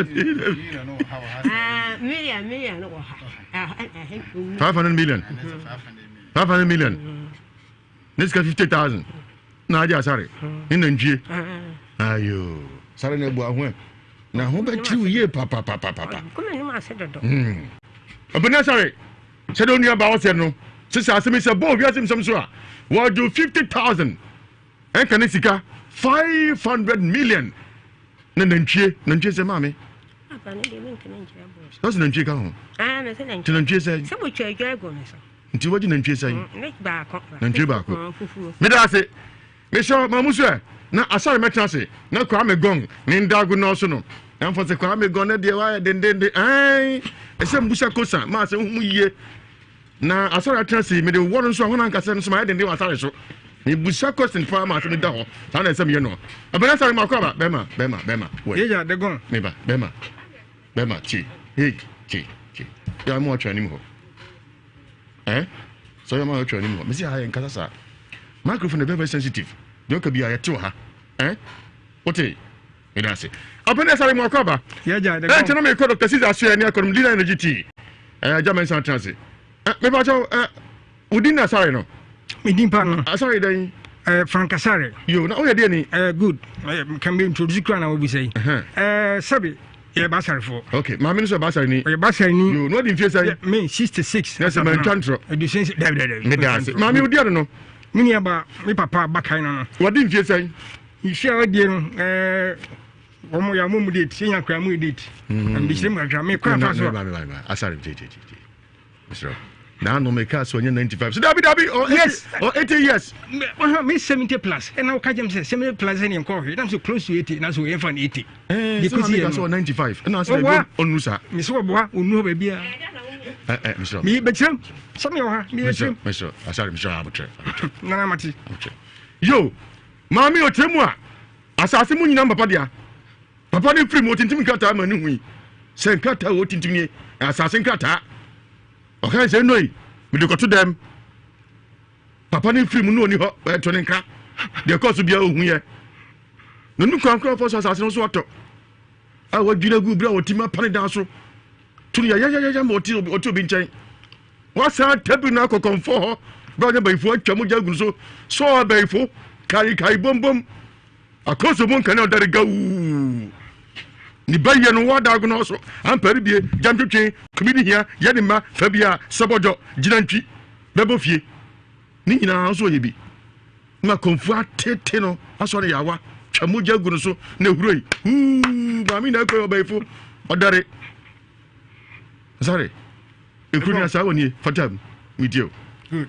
ha. Million million wɔ ha. 500 million. 500 million. Ne sika 50,000. Na agye asare. Ne nantwie. Ayo. Sare na ebu ahoɛ. Na ho bɛkyere wo yie papapapapa. Ɔbɛni asare. Sɛdeɛ onua baa ɔsɛ no. Sisi asɛm yi sɛ bɔɔ wiase nsɛm so a wɔgye 50,000 ɛnka ne sika 500 million na nantwie nantwie sɛ maame. Sɛ nantwie ka ho. Nti nantwie sɛ. Sɛ botwa adwa agu me so. Nti wagye nantwie sɛn? Mm, baako. Nantwie baako. Mm, Meda ase. Mehyɛ ma mu so ɛ na asare mɛtena ase na Kwame Gong ne ndago nɔɔso no. Ɛmfa sɛ Kwame Gong ne deɛ wayɛ dendende ɛn ɛsɛ mbusa kosa ma asɛ hu yie. Na asare atena ase mede wɔ no nso a hɔn ankasa nso mayɛ denden wɔ asare so. Mebusa question paa ma asɛm da hɔ. Saa na ɛsɛ meyɛ no. Ɛbɛn asare mako aba bɛma bɛma bɛma. Yeja de gong. Meba bɛma bɛma tie. Hey tie tie. Yɛ mo atwa anim hɔ. Eh? Sɛ ɔyɛ ma ɔtwa anim hɔ. Mesi ha yɛ nkasa saa. Microphone very very sensitive. Deɛ ɔka bi a yɛte wɔ ha. Eh? Wote? Meda ase. Ɔpɛni asare mu akɔ aba. Yɛgya de Eh, kyɛnɛ mekɔ Dr. Caesar asoɛ ne akɔnom Dina Energy Tea. Eh, agya mɛnsa atena ase. Eh, mepa kyɛw, eh, wodin na asare no? Medin pa no. Asare dɛn? Eh, Frank Asare. Yo, na woyɛ deɛ ni? Eh, good. Eh, kan me introduce kura na wobisa yi. Eh, sɛbe yɛ basarefoɔ. Okay, maame no sɛ basare ni. Ɔyɛ basare ni. Yo, na ɔdi mfie sɛn? Me 66. Na sɛ mantwa ntorɔ. Aduosia nsi, dabi dabi. Meda ase. Maame wodi ano no? Me nua ba, me papa bakan no no. Wadi mfie sɛn? Mfie a wadie no, eh, wɔn yɛ amomu date, yɛnya kura mu date. Mbikyerɛ mu kakra, me kwan fa so. Asare, tie, tie, tie. Mesrɛ na ano meka sɛ ɔnyɛ 95 so dabi dabi or yes or 80 years uh, me 70 plus ɛna woka kyɛm sɛ 70 plus sɛ neɛ nkɔ hwee nam sɛ close to 80 na so yɛmfa no 80 de kɔsi yɛ no 95 ɛna sɛ dabi ɔnnu saa me sɛ wɔboa ɔnnu hɔ baabi a bɛkyerɛm sɛ meyɛ wɔ ha meyɛkyerɛm mesrɛ asare mesrɛ abotrɛ nana mate yo maame ɔkyerɛ mu a asase mu nyina papa dea Papa no firi mu ɔtintim nkrataa ma ne hui sɛ nkrataa a ɔtintim nie, asase nkrataa. Ɔkae sɛ nnoi, mede kɔto dɛm. Papa no firi mu na ɔni hɔ, ɛto ne nkra. Deɛ ɛkɔɔ so biara ɔhuiɛ. Na ɔnim kwan koraa ɔfa so asase no so atɔ a wadwiri agu berɛ a ɔtumi apa ne dan so to no yayayaya ma ɔte obi nkyɛn. Wasan atabi no akɔ kɔmfoɔ hɔ berɛ a ɔne abayifo atwa mogya agu no so sɔɔ abayifo karikari bombom. Akoso mu nkanea ɔdare gawuu. Ne ba yɛ no wɔ adago so ampare bie gyamtwetwe kumi ne hia yɛ ne mma fa bi a sɛbɔdɔ gyina ntwi bɛbɔ fie ne nyinaa nso ɔyɛ bi na kɔnfu atete no asɔ ne yawa twa mogya gu no so na ehuro yi huu maame na akɔ ɔbɛyifo ɔdare sare ekuru ni asa wɔ nie fata mu metie o. Good.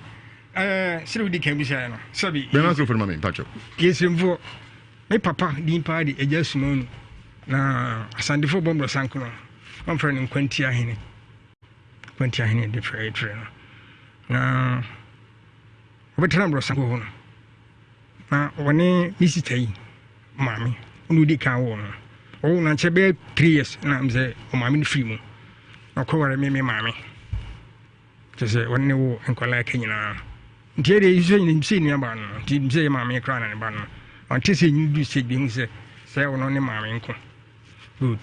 Eh, sɛ wodi kan bisaeɛ no sɛbi bɛn microphone ma me mpakyɛw. Yɛsiremfoɔ me papa din paa de agya sumanu na asantefoɔ bɔ mmorɔsanko no ɔmfrɛ no nkwantia hene nkwantia hene de frɛ frɛ no na ɔbɛtena mmorɔsanko hɔ no na ɔne ne sista yi maame ɔne ɔdi kan wɔ no ɔwɔ no ankyɛ bɛyɛ 3 years na sɛ ɔmaame no firi mu na ɔkɔware me me maame Kyerɛ sɛ ɔne ne wo nkwadaa aka nyinaa. Nti ɛdeɛ yi sɛ nyina sɛ nua baa no nti sɛ yɛ maame koraa na ne ba no. Ɔnte sɛ nyini du stage bi hu sɛ sɛ ɔno ne maame nko. Good.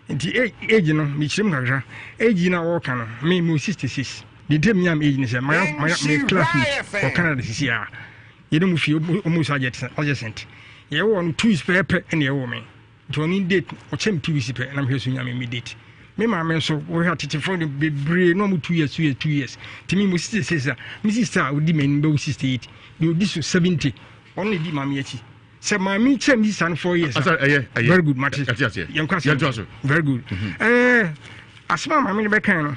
Nti age no mekyerɛ mu kakra. Age no a wɔka no me me 66. Deɛ nti menya me age no sɛ my my my classmate wɔ Canada sisi a yɛne mu fie almost adjacent. Yɛwɔ no 2 weeks pɛɛpɛ ɛna yɛwɔ me. Nti ɔno date ɔkyɛ me 2 weeks pɛ na mehwɛ so nya me me date. Me maame nso wohwɛ atetefoɔ no bebree na ɔmo 2 years 2 years 2 years. Nti me mo 66 a me sister a ɔdi m'anim bɛwo 68 deɛ ɔdi so 70 ɔno na ɛdi maame akyi. Sɛ maame kyɛ me sister no 4 years a ɛyɛ ɛyɛ very good mate ɛte aseɛ yɛnkɔ asɛm yɛntoa so very good ɛɛ asɛm a maame no bɛkan no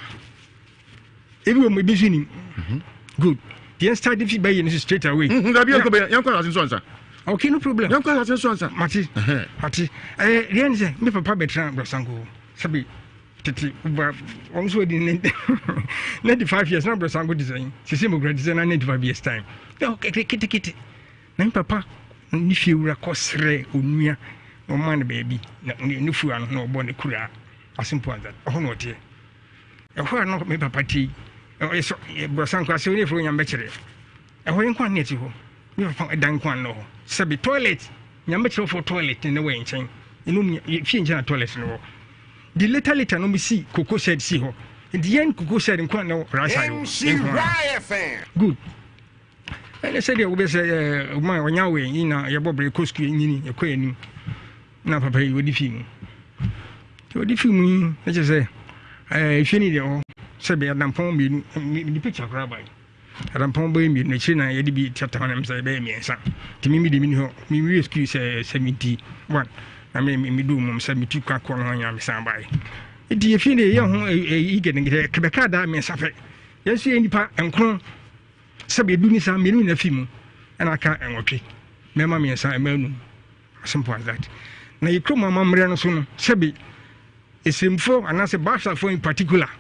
ebi wɔ mu ebi nso nim mhm. good yɛn start fi bɛyɛ no so straight away. Mhm, dabi yɛn kɔ bɛyɛ yɛn kɔ asase nso ansa. okay no problem. yɛn kɔ asase nso ansa. mate mate ɛɛ deɛ n sɛ mi papa bɛtena brɔsanko sɛbi tete ba wɔn nso di 95 years na brɔsanko te sɛn sisi mo kura te sɛ na 95 years time ketekete na mi papa ne fie wura kɔ srɛ onua na ɔma no baabi na ne fua no na ɔbɔ ne kura as simple as that ɛhɔ na ɔteɛ. Ɛhɔ a na me papa te yi. Borɔsa nkurase ne yɛfrɛ Nyambɛkyerɛ. Ɛhɔ yɛ nko a na ɛte hɔ. Me papa dan nko a na hɔ. Sɛbi toilet, Nyambɛkyerɛfoɔ toilet ne wɔ yɛn nkyɛn. Ɛno fie nkyɛn na toilet no wɔ. Di later later no si cocoa shed si hɔ. Nti yɛn cocoa shed nko a na wɔ right side hɔ. Nko a. Good. Ɛne sɛdeɛ wobɛ sɛ ɔma ɔnya wei yi na yɛbɔ bere kɔ sukuu nyini yɛkɔ anim na papa yi wɔde fii mu nti wɔde fii mu yi na kyerɛ sɛ efie no deɛ hɔ sɛ bɛyɛ adampɔn mmienu mede picture koraa bae adampɔn bɛyɛ mmienu akyire na yɛde bi tata hɔ na sɛ yɛbɛyɛ mmiɛnsa nti me mede meni hɔ mewie sukuu sɛ 71 na me medu mu sɛ metu kwa kɔ no ho nyina mesan bae nti efie no yɛ ho ɛyi gɛdɛgɛdɛ kɛbɛka da mmiɛnsa pɛ yɛn nso yɛ nnipa nkron Sɛbi edu ne saa mmienu nyinaa fi mu ɛna aka nwɔtwe mmarima mmiɛnsa mmaa num simple as that na yɛ kurom amammerɛ no so no sɛbi esirimfoɔ anaasɛ basafoɔ in particular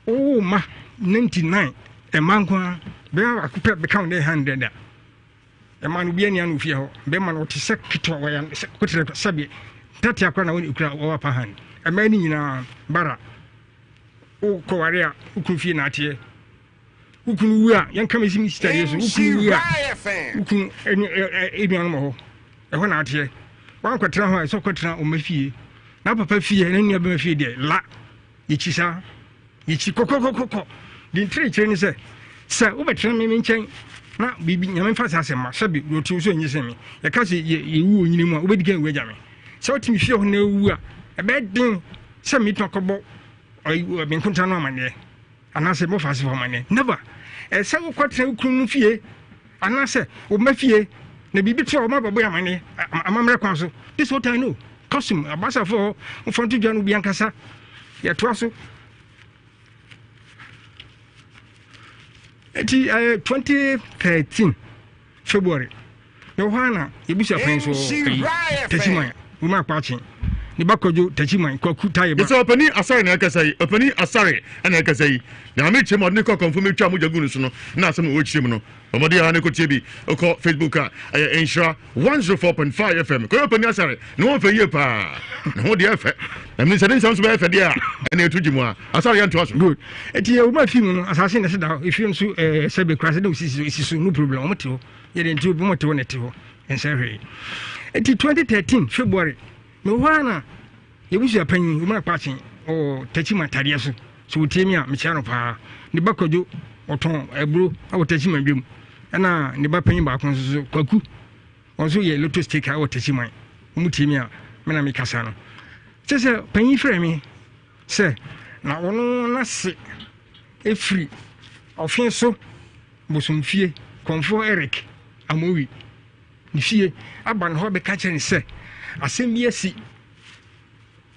wowo ma 99 mmaa nko ara bɛrima baako pɛ bɛka wo dɛ 100 a ɛma no obi ani ano ofie hɔ bɛrima no ɔte sɛ ketewa wɔyɛ sɛ kotere sɛbi ntatea koraa na wɔn ekura wɔwɔ apa hand mmaa no nyinaa bara Wokɔware a, wo kunu fie na ateɛ. Wo kunu wu a, yɛnka me si me sista deɛ so. Wo kunu wu a, wo kunu nuanom wɔ hɔ. Ɛhɔ na ateɛ. Woankɔtena hɔ a, ɛsɛ ɔkɔtena ɔma fie. Na papa fie ne nua bɛma fie deɛ, la. Yɛkyi saa. Yɛkyi kɔkɔkɔkɔkɔ. Deɛ ntiri kyerɛ ne sɛ, sɛ wobɛtena me me nkyɛn na biribi nyame mfa saa asɛm ma sɛbi deɛ ɔte wo so ɛnyɛ sɛ me yɛka sɛ yɛwu onyini mu a wobɛdi kan wu agya me sɛ wote me fie hɔ na awu a ɛbɛyɛ den sɛ metumi akɔbɔ me nkonta no amanneɛ anaasɛ mɔfa asefo amanneɛ never ɛsɛ wokɔtena wo kunu no fie anaasɛ wo mma fie na biribi to a wɔma bɛbɔ amanneɛ amammerɛ kwan so this what I know costume abasafo hɔ wofa nto dwa no bi ankasa yɛtoa so nti 2013 February Na ɛwɔ hɔ ara na yɛbisa pɛn so ayi Takyiman Woma Akpaakye ne ba Kwadwo Takyiman Kwaku Taye ba. Yɛsɛ ɔpanin Asare na ɛkasa yi, ɔpanin Asare na ɛkasa yi. Na maame kyerɛ mu ɔde ne kɔ akɔmfo mu twa mogya gu no so no, na asɛm a ɛwɔ kyerɛ mu no. Bɔ mmɔden ara na kɔtie bi. Wokɔ Facebook a, ɛyɛ Nhyira 104.5 FM. Kɔyɛ ɔpanin Asare, ne ho fɛ yie paa. Ne ho deɛ ɛfɛ. Na menim sɛ ne nsɛm nso bɛyɛ fɛ deɛ a, ɛna ɛto gye mu a. Asare yɛntoa so. Good. Eti yɛ wɔn afi mu no, asase na ɛsɛ da hɔ. Efie nso ɛɛ sɛbe kura sɛ de osisi so, esi so, no problem. Wɔn te hɔ. Yɛde nti obi mo te hɔ na ɛte hɔ nsɛ hwee. Nti 2013 February mewɔ hɔ ara na yɛbusua panyin Omar Kpakye ɔwɔ Takyima atadeɛ so sɛ wɔtie mi a mekyia no paa. Ne ba Kwadwo ɔtɔn aburo wɔ Takyima dwam ɛna ne ba panyin baako nso so Kwaku wɔn nso yɛ lotto staker wɔ Takyima. Wɔn tie mi a me na mekasa no. Kyɛ sɛ panyin frɛ me sɛ na ɔno n'ase efiri ɔfe so Bosomfie Kɔmfoɔ Eric Amowi ne fie aba ne hɔ bɛka kyerɛ no sɛ asɛm bi asi.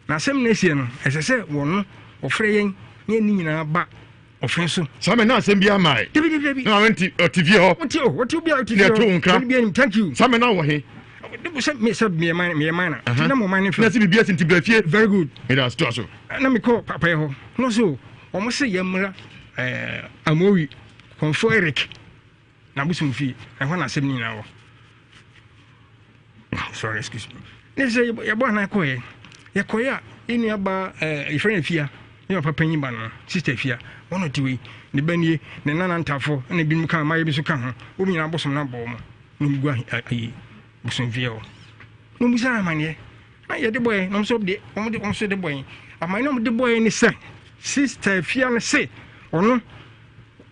Na asɛm no asiɛ no, ɛsɛ sɛ wɔno wɔfrɛ yɛn ne yɛn nyinaa ba ɔfe so. Saa mɛ na asɛm bi ama ɛ. Dabi dabi dabi. Na maame nti ɔte fie hɔ. Ɔte o ɔte obi a ɔte fie hɔ. Na ɛto nkra. Ɔne bi anim thank you. Saa mɛ na wɔ he. Sɛ me sɛ meyɛ man meyɛ man na. Ti na mo man ne fɛ. Na sɛ biribi asi nti bra fie. Very good. Meda ase to aso. Na mekɔ papa yɛ hɔ. Na ɔsɛ o wɔn se yɛ mmra ɛɛ Amowi. Kɔmfo Eric n'abosom fie, ɛhɔ na asɛm no nyinaa wɔ. Sorry, excuse me. Ne sɛ yɛbɔ anan kɔɛ, yɛkɔɛ a yɛn nua ba ɛɛ eh, yɛfrɛ no Afia, ne papa panyin ba no, sister Afia, wɔn ɔte wei, ne ba nie, ne nana ntafo, ɛna ebinom ka, mmayewa bi nso ka ho, wɔn nyinaa abosom no abɔ wɔn, na wɔn gu ayi bosom fie hɔ. Na wɔn bisa amaneɛ, na yɛde bɔɛ, na wɔn nso de wɔn de wɔn nso de bɔɛ. Amaneɛ na wɔn de bɔɛ ne sɛ, sister Afia no se ɔno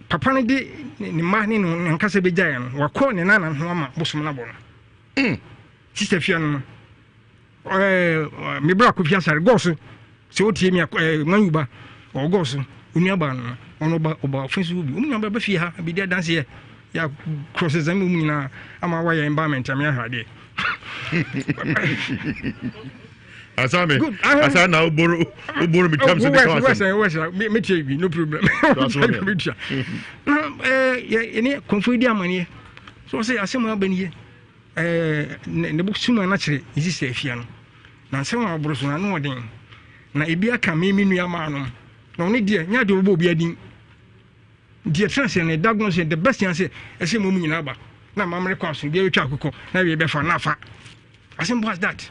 Papa no de ne mma ne no nankasa bɛgyaeɛ no, wakɔ ne nana ho ama bosom no abɔ no. Mm. Sista fia no no, ɛɛ me bra Kofi Asare gɔɔ so sɛ wotie mi ɛɛ Nwanyu ba ɔwɔ gɔɔ so onuabaa no no ɔno ɔba ɔba ɔfɛn so bi wɔn nyinaa bɛba fie ha bɛdi adanseɛ yɛ cross examine wɔn nyinaa ama wayɛ environment ame ahwɛ adeɛ. Asa me. Asa na oboro oboro mi tam so de ka asem. West west me tie bi no problem. Me tia. Na eh ye ne konfo di amane. So say asem aba ni ye. Eh ne bo suma na kyere ne sisi afia no. Na nsem a oboro so na no odin. Na ebi aka me me nua ma no. Na one de nya de obo obi adin. Nti yɛtena ase no da gono sɛ the best thing sɛ ɛsɛ mmom nyinaa ba na amammerɛ kɔ aso obiara bɛtwa akokɔ na wie bɛfa na afa as simple as that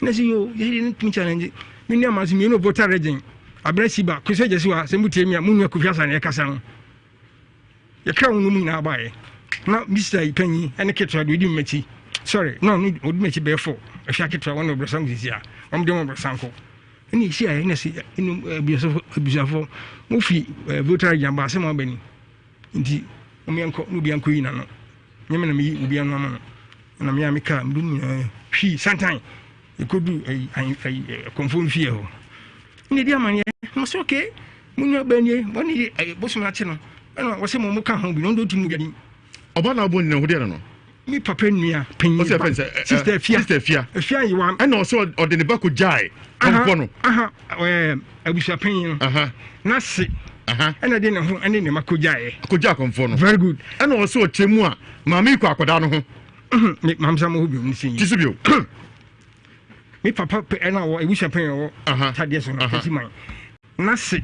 na sɛ yo yɛde no tumi challenge me nua ma so mmienu Volta region. Abena Siba, Kwesi Agyasiwa, sɛ motie me a, mo nua Kofi Asane ɛkasa no. Yɛkra wɔn mu nyinaa baeɛ. Na me sista yi panyin ne ketewa deɛ ɔdi m'akyi. Sorry, na ɔno ɔdi m'akyi bɛyɛ fo. Ɛhwɛ aketewa wɔn na ɔbrɛsanko sisi a, wɔn de wɔn ɔbrɛsanko. Ɛna esi ayɛ ɛna si ɛnu abusuafo abusuafo mo fi ɛɛ voter region ba asɛm aba ni. Nti wɔn yɛn kɔ na obi ankɔ yi n'ano. Nyɛ me na meyi obi ano ama no. Ɛna me a me kaa me dum nyinaa hwii santan. Yɛkɔduu ayi ayi ayi kɔmfoɔ no fie hɔ ɛna ɛdi amaneɛ na ɔsɛ okay mo nua baa nie wɔne de ayi bosom akye no ɛna wɔsɛ mo mo ka ho bi na ɔno de ɔtumi mu dwani. Ɔba na ɔbɔ nyina ho deɛ no no. Me papa nua panyin ba sister afia sister afia afia yewa ɛna ɔsɛ ɔde ne ba kɔ gyae kɔmfoɔ no aha ɛɛ abusua panyin no n'ase ɛna de ne ho ɛne ne ma kɔ gyaeɛ kɔ gyae kɔmfoɔ no very good ɛna ɔsɛ ɔkyɛ mu a maame kɔ akɔdaa no ho Me maame sɛ mo hɔ bio ne sɛ yi. Ti so bio. Me papa pɛ ɛna wɔ ebusua pɛn wɔ tadeɛ so no ɛti man. N'ase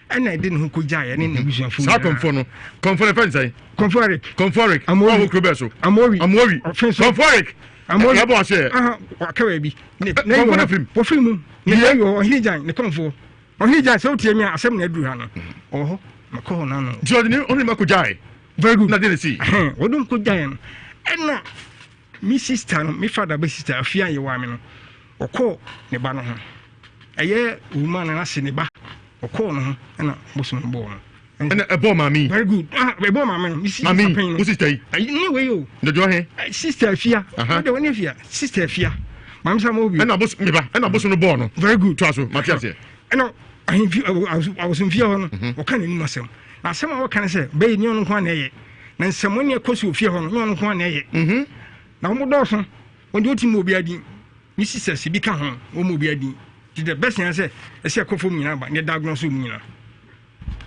ɛna ɛde ne ho kɔ gyaeɛ ne n'abusuafo nyinaa. Saa kɔnfɔ no kɔnfɔ no fɛn sɛn. Kɔnfɔ Eric. Kɔnfɔ Eric. Amori. Ɔwɔ kuro bɛɛ so. Amori. Amori. Ɔfɛn so. Kɔnfɔ Eric. Amori. Yabɔ ase yɛ. Waka baabi. Kɔnfɔ no firim. Wɔfiri mu. Ne yɛ ɔhene gyan ne kɔnfoɔ. Ɔhene gyan sɛ wotie mi a asɛm na aduru ha no. Ɔwɔ hɔ. Mɛkɔ hɔ n'ano. Nti ɔde ne ɔne ma kɔ gyae. Very good. Na de ne si. Wɔde nkɔ gyae no. Ɛna me sister no, me father bɛ sister afia yɛ wa me no. Ɔkɔɔ ne ba no ho. Ɛyɛ wuma no ase ne ba. Ɔkɔɔ no ho ɛna bosom no bɔɔ no. Ɛna ɛbɔɔ maame yi. Very good. Ah, ɛbɔɔ maame no. Me sister maame yi, wo sister yi. Ayi ne wei o. Ndɔdɔ he. Sister afia. Wode wɔne afia. Sister afia. Maame sa mo bi. Ɛna bosom me ba. Ɛna bosom no bɔɔ no. Very good. To aso, mate aseɛ. Ɛna ahemfi abosomfie hɔ no, wɔka n'anim asɛm. Na asɛm a wɔka ne sɛ, bɛyɛ nyɛ ɔno nko ara na ɛyɛ. Na nsɛmmɔne a ɛkɔ so wɔ fie hɔ no, nyɛ ɔno nko ara na ɛyɛ. Mhm. Na wɔn dɔɔso, wɔn deɛ wɔtumi ma obiara din. Ne sisters bi ka ho, wɔn ma obiara din. Nti the best thing sɛ ɛsɛ ɛkɔ fam nyinaa ba, ne diagnose mu nyinaa.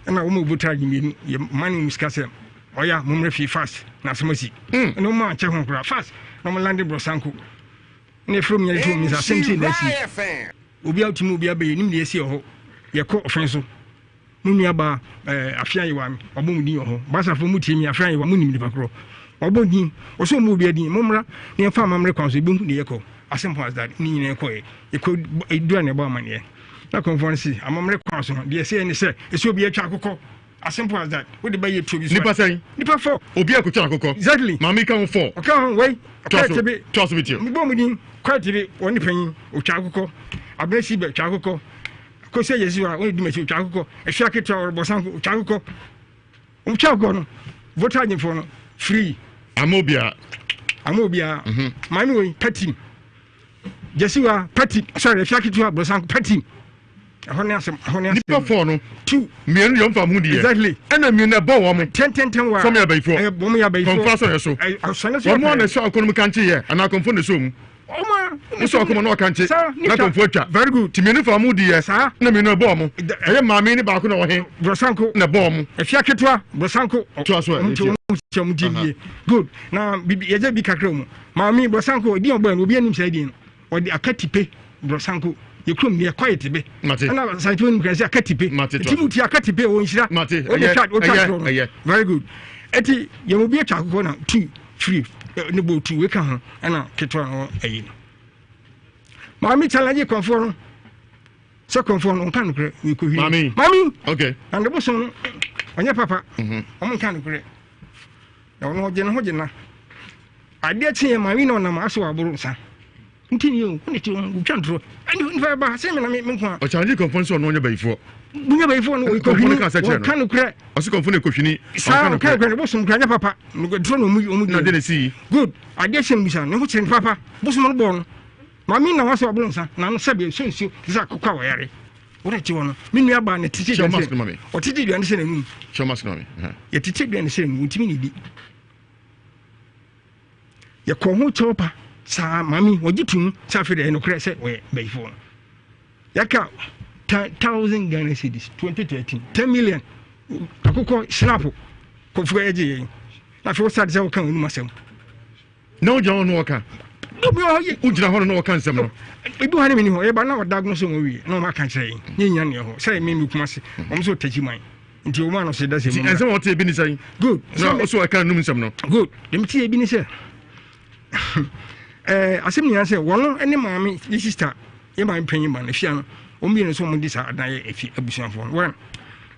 Ɛna wɔn ma obi charge mmienu, yɛ ma ne mu sika sɛ ɔya mo mmerɛ fie fast na asɛm asi. Hmm. Ɛna wɔn ankyɛ ho koraa fast na wɔn lande borɔsanko. Ɛna efiri mu nyɛ de to wɔn nsa asɛm si na asi. Obiara tumi obiara bɛyɛ nim deɛ ɛsi wɔ hɔ. Yɛkɔ ɔfɛn so. Mo nua baa ɛɛ Afia Yewa me wabɔ mo din wɔ hɔ. Basafo mo tie mi Afia Yewa mo nim nipa korɔ. Wabɔ din. Ɔsɛ ɔmo obiara din. Mo mmra na yɛmfa amammerɛ kwan so yɛbɛhu deɛ yɛkɔ. Asɛm as that ne nyinaa yɛkɔɛ. Yɛkɔ dura na ɛbɔ amaneɛ. Na kɔmfoɔ no se amammerɛ kwan so no deɛ ɛsɛ yɛ ne sɛ ɛsɛ obiara twa akokɔ. As simple as that. Wode bɛyɛ tuo bi so. Nipa sɛn? Nipa fɔ. Obi a kotwa akokɔ. Exactly. Maame ka ho fɔ. Ɔka ho wei. Ɔka tebe. To aso bi tie. Mebɔ mu din. Kwa tebe wɔn ne panyin. Otwa akokɔ. Abena si bɛ twa akokɔ. Kosi ayɛ si wa wɔn di m'akyi otwa akokɔ. Ehwɛ aketewa ɔrebɔ sanko otwa akokɔ. Otwa akokɔ no. Voter agyenfoɔ no free. Ama obiara. Ama obiara. Mhm. Maame wei patim. Jesiwa patim. Sorry ehwɛ aketewa bɔ sanko patim. ɛhɔ ne asɛm ɛhɔ ne asɛm. nipa fɔɔ no two mmienu deɛ ɔmfa ho deɛ exactly ɛna mmienu ɛbɔ wɔn tɛntɛntɛn wa sɔmi abayifoɔ ɛyɛ wɔn yɛ abayifoɔ kɔnfɔ asɔre so asɔre so wɔn a na ɛsɔ akɔnɔ mu kankye yɛ anaa kɔnfɔ na ɛsɔ mu wɔn a wosɔ akɔnɔ na ɔkankye na kɔnfɔ atwa very good ti mmienu fa mu deɛ saa ɛna mmienu ɛbɔ wɔn ɛyɛ maame ne baako na ɔhe borɔsanko na ɛbɔ wɔn efia ketewa borɔsanko to aso ɛ nti wɔn kyɛ wɔn di yie good na bibi yɛgye bi kakra mu maame borɔsanko edi ɔbɔ yɛn obi anim sɛ edi no. Wɔde akatipe borɔsanko yɛ kurom deɛ kɔyɛ tebe ɛna santi wɔn kura sɛ akatipe eti mu ti akatipe wɔ nhyira wɔde twa wɔtwa soro no very good eti yɛn mu bi atwa akokɔ na tu firi ne bo tu weka ho ɛna ketewa no ɛyi no maame challenge kɔnfoɔ no sɛ kɔnfoɔ no nka nokorɛ wekɔ hwi maame okay na ne bosom no ɔnyɛ papa wɔn nka nokorɛ na ɔno ɔgye ne ho gye na. Adeɛ kyeeɛ maame na ɔnam ase waboro nsa nti ni o wone ti wotwa ntorɔ ɛne nipa bɛba sɛ me na me nko a. Ɔkyalengye kɔmfoɔ no sɛ ɔno ɔnyɛ bayifoɔ. Wonyɛ bayifoɔ no kɔmfoɔ no ka sɛ kyerɛ no. Ɔka nokorɛ. Ɔse kɔmfoɔ no ɛkɔhwini. Saa ɔka nokorɛ no bosom kora nyɛ papa ntorɔ na ɔmu ɔmu di. Na de ne si. Good adeɛ kyeɛ no bisa ne ho kyerɛ no papa bosom no bɔɔ no maame na wasɛ waboro nsa na no sɛdeɛ nsuo nsuo te sɛ akokɔ a wɔyare wode te hɔ no me nua baa na tete aduane sɛ ɔtete aduane sɛ n'anum yɛtete aduane sɛ n'anum ntumi ne di. Yɛkɔɔ ho kyɛw pa saa maame wɔgye tom sɛ afei deɛ ɛnokorɛ sɛ wɔyɛ bayifoɔ no. Yɛka thousand Ghana cedis 2013 10 million akokɔ snap kɔfoɔ ɛgye yɛn na afei wosade sɛ woka w'anum asɛm na wogyina hɔ no wɔka wogyina hɔ no na wɔka nsɛm no ebi hɔ ne meni hɔ yɛba na wɔda no sɛ wɔwie na wɔaka kyerɛ yɛn ne nyina neɛ hɔ sɛ me mekuma se wɔm sɛ ɔtakyi man nti wɔn ano se da sɛ mu. Nti ɛnsɛm a ɔte ebi ne sɛn. Good. Na ɔso ɛka num nsɛm no. Good. Dem ti ebi ne sɛ ɛɛ asɛm nyinaa sɛ wɔn ne maame ne sista yɛ maame panyin ba no efia no Wɔn mmienu nso wɔn di saa adan yɛ efi abusuafoɔ no. Wɔn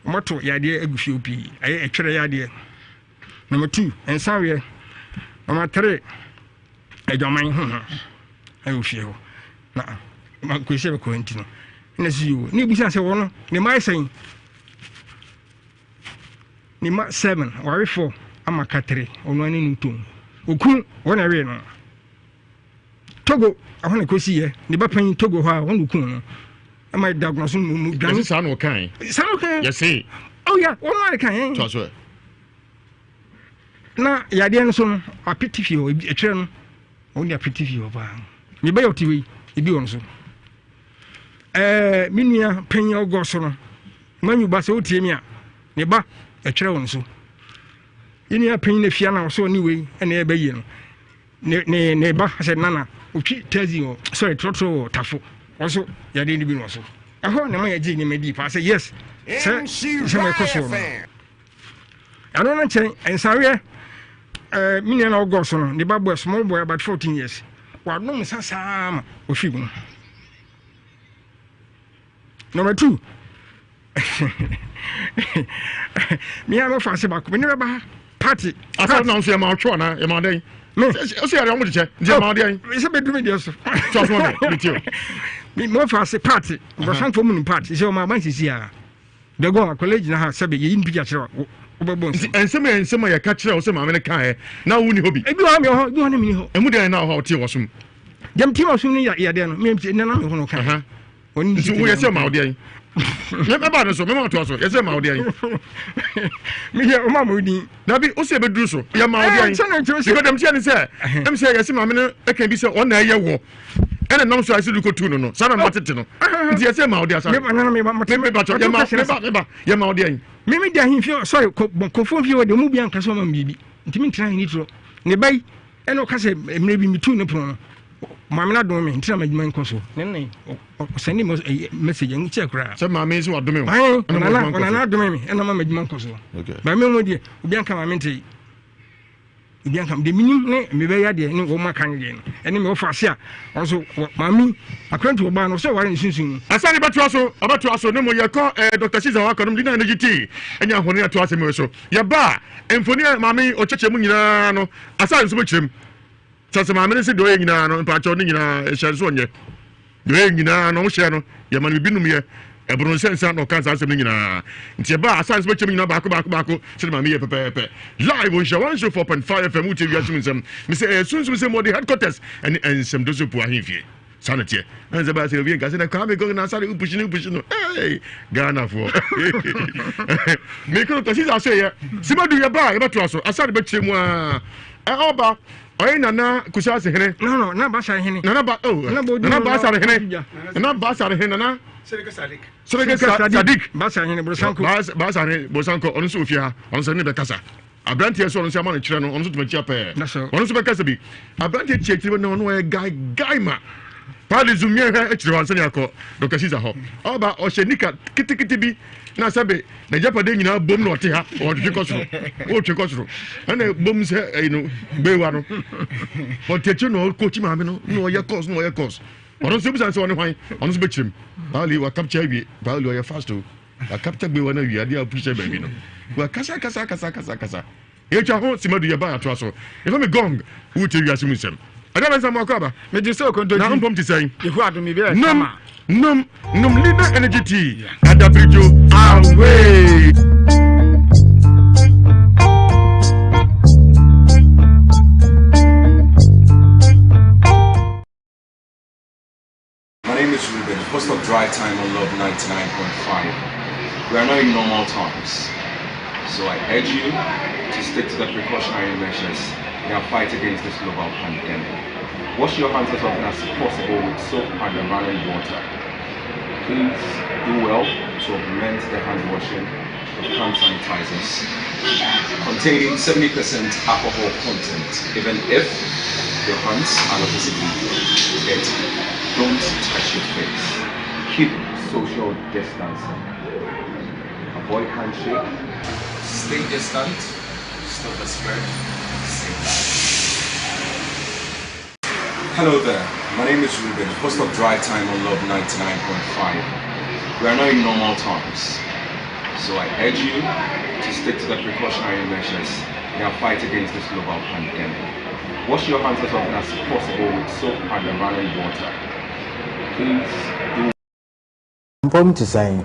wɔato yadeɛ agu fie pii. Ɛyɛ ɛtwerɛ yadeɛ. Number two, nsaweɛ. Number three, adwaman ho ho ɛwɔ fie hɔ. Na makwesi bɛkɔ nti no. Ɛna si o. Ne ebusa sɛ wɔn no ne mma ayɛ sɛn? Ne mma seven, wɔawe four ama ka three. Ɔno ani no tom. Okunu wɔn na ɛwee no. Togo ɛhɔ na ɛkɔsi yɛ ne ba panyin Togo hɔ a wɔn na okun no ɛma ɛda agona so mu mu dwane. Yɛsi saa na ɔkan. Saa na ɔkan. Yɛsi. Oh ya wɔn na ɛkan yɛn. To aso ɛ. Na yadeɛ no so no apete fie hɔ ɛtwerɛ no wɔn de apete fie hɔ paa ne ba yɛ ɔte wei ebi wɔn so ɛɛ me nua panyin ɔgɔ so no manyu ba sɛ wotie mi a ne ba ɛtwerɛ wɔn so yɛ nua panyin na fia na ɔsɔ ne wei ɛna ɛbɛyie no. Ne ne ne ba sɛ nana otwi taxi wɔ sorry trɔtrɔ wɔ tafo ɔso yadeɛ no bi na ɔso ɛhɔ na ma yɛgye nneɛma di paa sɛ yes sɛ sɛ ma ɛkɔ soɔ no ɛno no nkyɛn nsaweɛ ɛɛ me nua na ɔgɔ so no ne ba boy small boy about 14 years wanom nsa saa ma ɔfiri mu. Number two me a mɛfa ase baako me ne bɛba ha party. Asa na nso yɛ maa ɔtwe ɔna yɛ maa dɛn. Me ɔsɛ yɛrɛ ɔmo de kyɛ nti yɛ maa dɛn. Sɛ bɛ dumi deɛ so. Tí a sɔn mi mi ti o. Me mɛfa ase party bɔsanfo mu ni party sɛ ɔmo aban sisi a dɛgɔn akɔla gyina ha sɛbi yɛyi mpikya kyerɛ wa wobɛbɔ nsɛm. Nti nsɛm yɛ nsɛm a yɛka kyerɛ wo sɛ maame no kaeɛ na wonni hɔ bi. Ebi wɔ hɔ mi wɔ hɔ ebi wɔ hɔ na mi ni hɔ. Emu deɛ na wɔ hɔ a wotie wɔ som. Deɛ mi tie wɔ som no yɛ yadeɛ no mi mi nana mi hɔ no kan. Nti wo yɛsɛ ma wo deɛn? Mɛba no so mɛma ɔtoa so yɛsɛ ma wo deɛn? Meyɛ ɔma mo din. Dabi wo sɛ ɛbɛduru so yɛ ma wo deɛn? Because dɛm tiɛ ne sɛ ɛm sɛ yɛsɛ maame no ɛka bi sɛ ɔna ɛyɛ wɔ ɛna nam so a ɛsɛ de kɔtu no no saa na matete no nti yɛsɛ ma wo deɛ asa meba yɛ ma wo deɛn? Meme de ahemfie sorry kɔfoɔ mfie hɔ deɛ ɔmu bi anka sɛ ɔma me biribi nti mentena ahene torɔ ne ba yi Ɛna ɔka sɛ mmerɛ bi metuu ne pono no maame no adome me nti na m'adwuma nkɔ so ne ne ɔsɛnde me message ɛno kyɛ koraa sɛ maame nso wadome wo ɔnana adome me ɛna ma m'adwuma nkɔ so ba me mu deɛ obi anka maame nte obi anka deɛ menim ne mebɛyɛ adeɛ ne wɔn aka ne deɛ no ɛne me wɔfa ase a ɔnso maame akwantu ɔbaa no sɛ ɔware ne sunsun mu. Asane bɛtoa so ɔbɛtoa so ne mo yɛkɔ eh, Dr. Caesar wakɔ nom de na energy tea ɛne ahoni ato asɛm yi so yɛba a mfoni a maame yi ɔkyɛkyɛ mu nyinaa no Asare nso bɛkyerɛ mu sɛ sɛ maame no sɛ deɛ ɔyɛ nyinaa no mpakyɛw ne nyinaa ɛhyɛ nso ɔnyɛ deɛ ɔyɛ nyinaa no ɔhyɛ no yɛma no bibi nom yɛ ɛbono nsɛ nsa na ɔka saa asɛm no nyinaa nti ɛba a asare nso bɛkyerɛ mu nyinaa baako baako baako sɛde maame yɛ pɛpɛɛpɛ live nhyɛ 104.5 FM wotie wiase mu nsɛm mesɛ ɛyɛ sunsum sɛ mɔde headquarters ɛne nsɛm dosopo ahemfie Saa na teɛ. Ɛna sɛ baa sɛ obi nka sɛ na Kwame Gong na asare wopushi no wopushi no. Hey, Ghana foɔ. Mekɔ Dr. Caesar so yɛ. Simadu yɛ ba yɛbɛtoa so. Asare bɛkyerɛ mu a. Ɔba ɔyɛ Nana Kusase hene. No no, na Basare hene. Nana ba oh. Nana Basare hene. Nana Basare hene Nana. Sereke Sadik. Sereke Sadik. Basare hene Bosanko. Basare hene Bosanko ɔno nso ofie ha. Ɔno nso ne bɛkasa. Aberanteɛ sɛ ɔno nso ama no kyerɛ no ɔno nso tumi kyia pɛɛ ɔno nso bɛkasa bi aberanteɛ kyia akyiri na ɔno ɔyɛ guy guy ma paadi zoom yɛn hwɛ akyiri hɔ ansa ne akɔ Dr. Caesar hɔ ɔba ɔhyɛ nika ketekete bi na sɛbe n'agyapadeɛ nyinaa bom na ɔte ha ɔtwetwe kɔ soro ɔtwe kɔ soro ɛna bom sɛ ɛyi no gbewa no ɔte akyiri na ɔkɔkyi maame no na ɔyɛ kɔs na ɔyɛ kɔs ɔno nso bisa sɛ ɔne hwan ɔno nso bɛkyerɛ mu paali wakapkyɛ awie paali ɔyɛ fast o. Wakapta gbewa no awie adeɛ a ɔpuhyɛ baabi no. Wakasa kasa kasa kasa kasa. Yɛtwa ho simadu yɛba yɛatoa so. Yɛfrɛ me gong wotie wiase mu nsɛm. Ɛda bɛnsa mo akɔ aba. Megye sɛ okontoji. Na mpom te sɛn? Yehu adom bi bɛyɛ Nom kama. nom nom leader energy tea. Adabridjo away. My name is Ruben, host of Dry Time on Love 99.5. We are not in normal times, so I urge you to stick to the precautionary measures in our fight against this global pandemic. Wash your hands as often as possible with soap and running water. Please do well to augment the hand washing with hand sanitizers containing 70% alcohol content, even if your hands are noticeably dirty. Don't touch your face. Keep social distancing. Avoid handshake. Stay distant. Stop the spread. Save lives. Hello there, my name is Ruben, host of Drive Time on Love 99.5. We are now in normal times, so I urge you to stick to the precautionary measures in our fight against this global pandemic. Wash your hands as often as possible with soap and running water. Please do. Mpom te sɛn?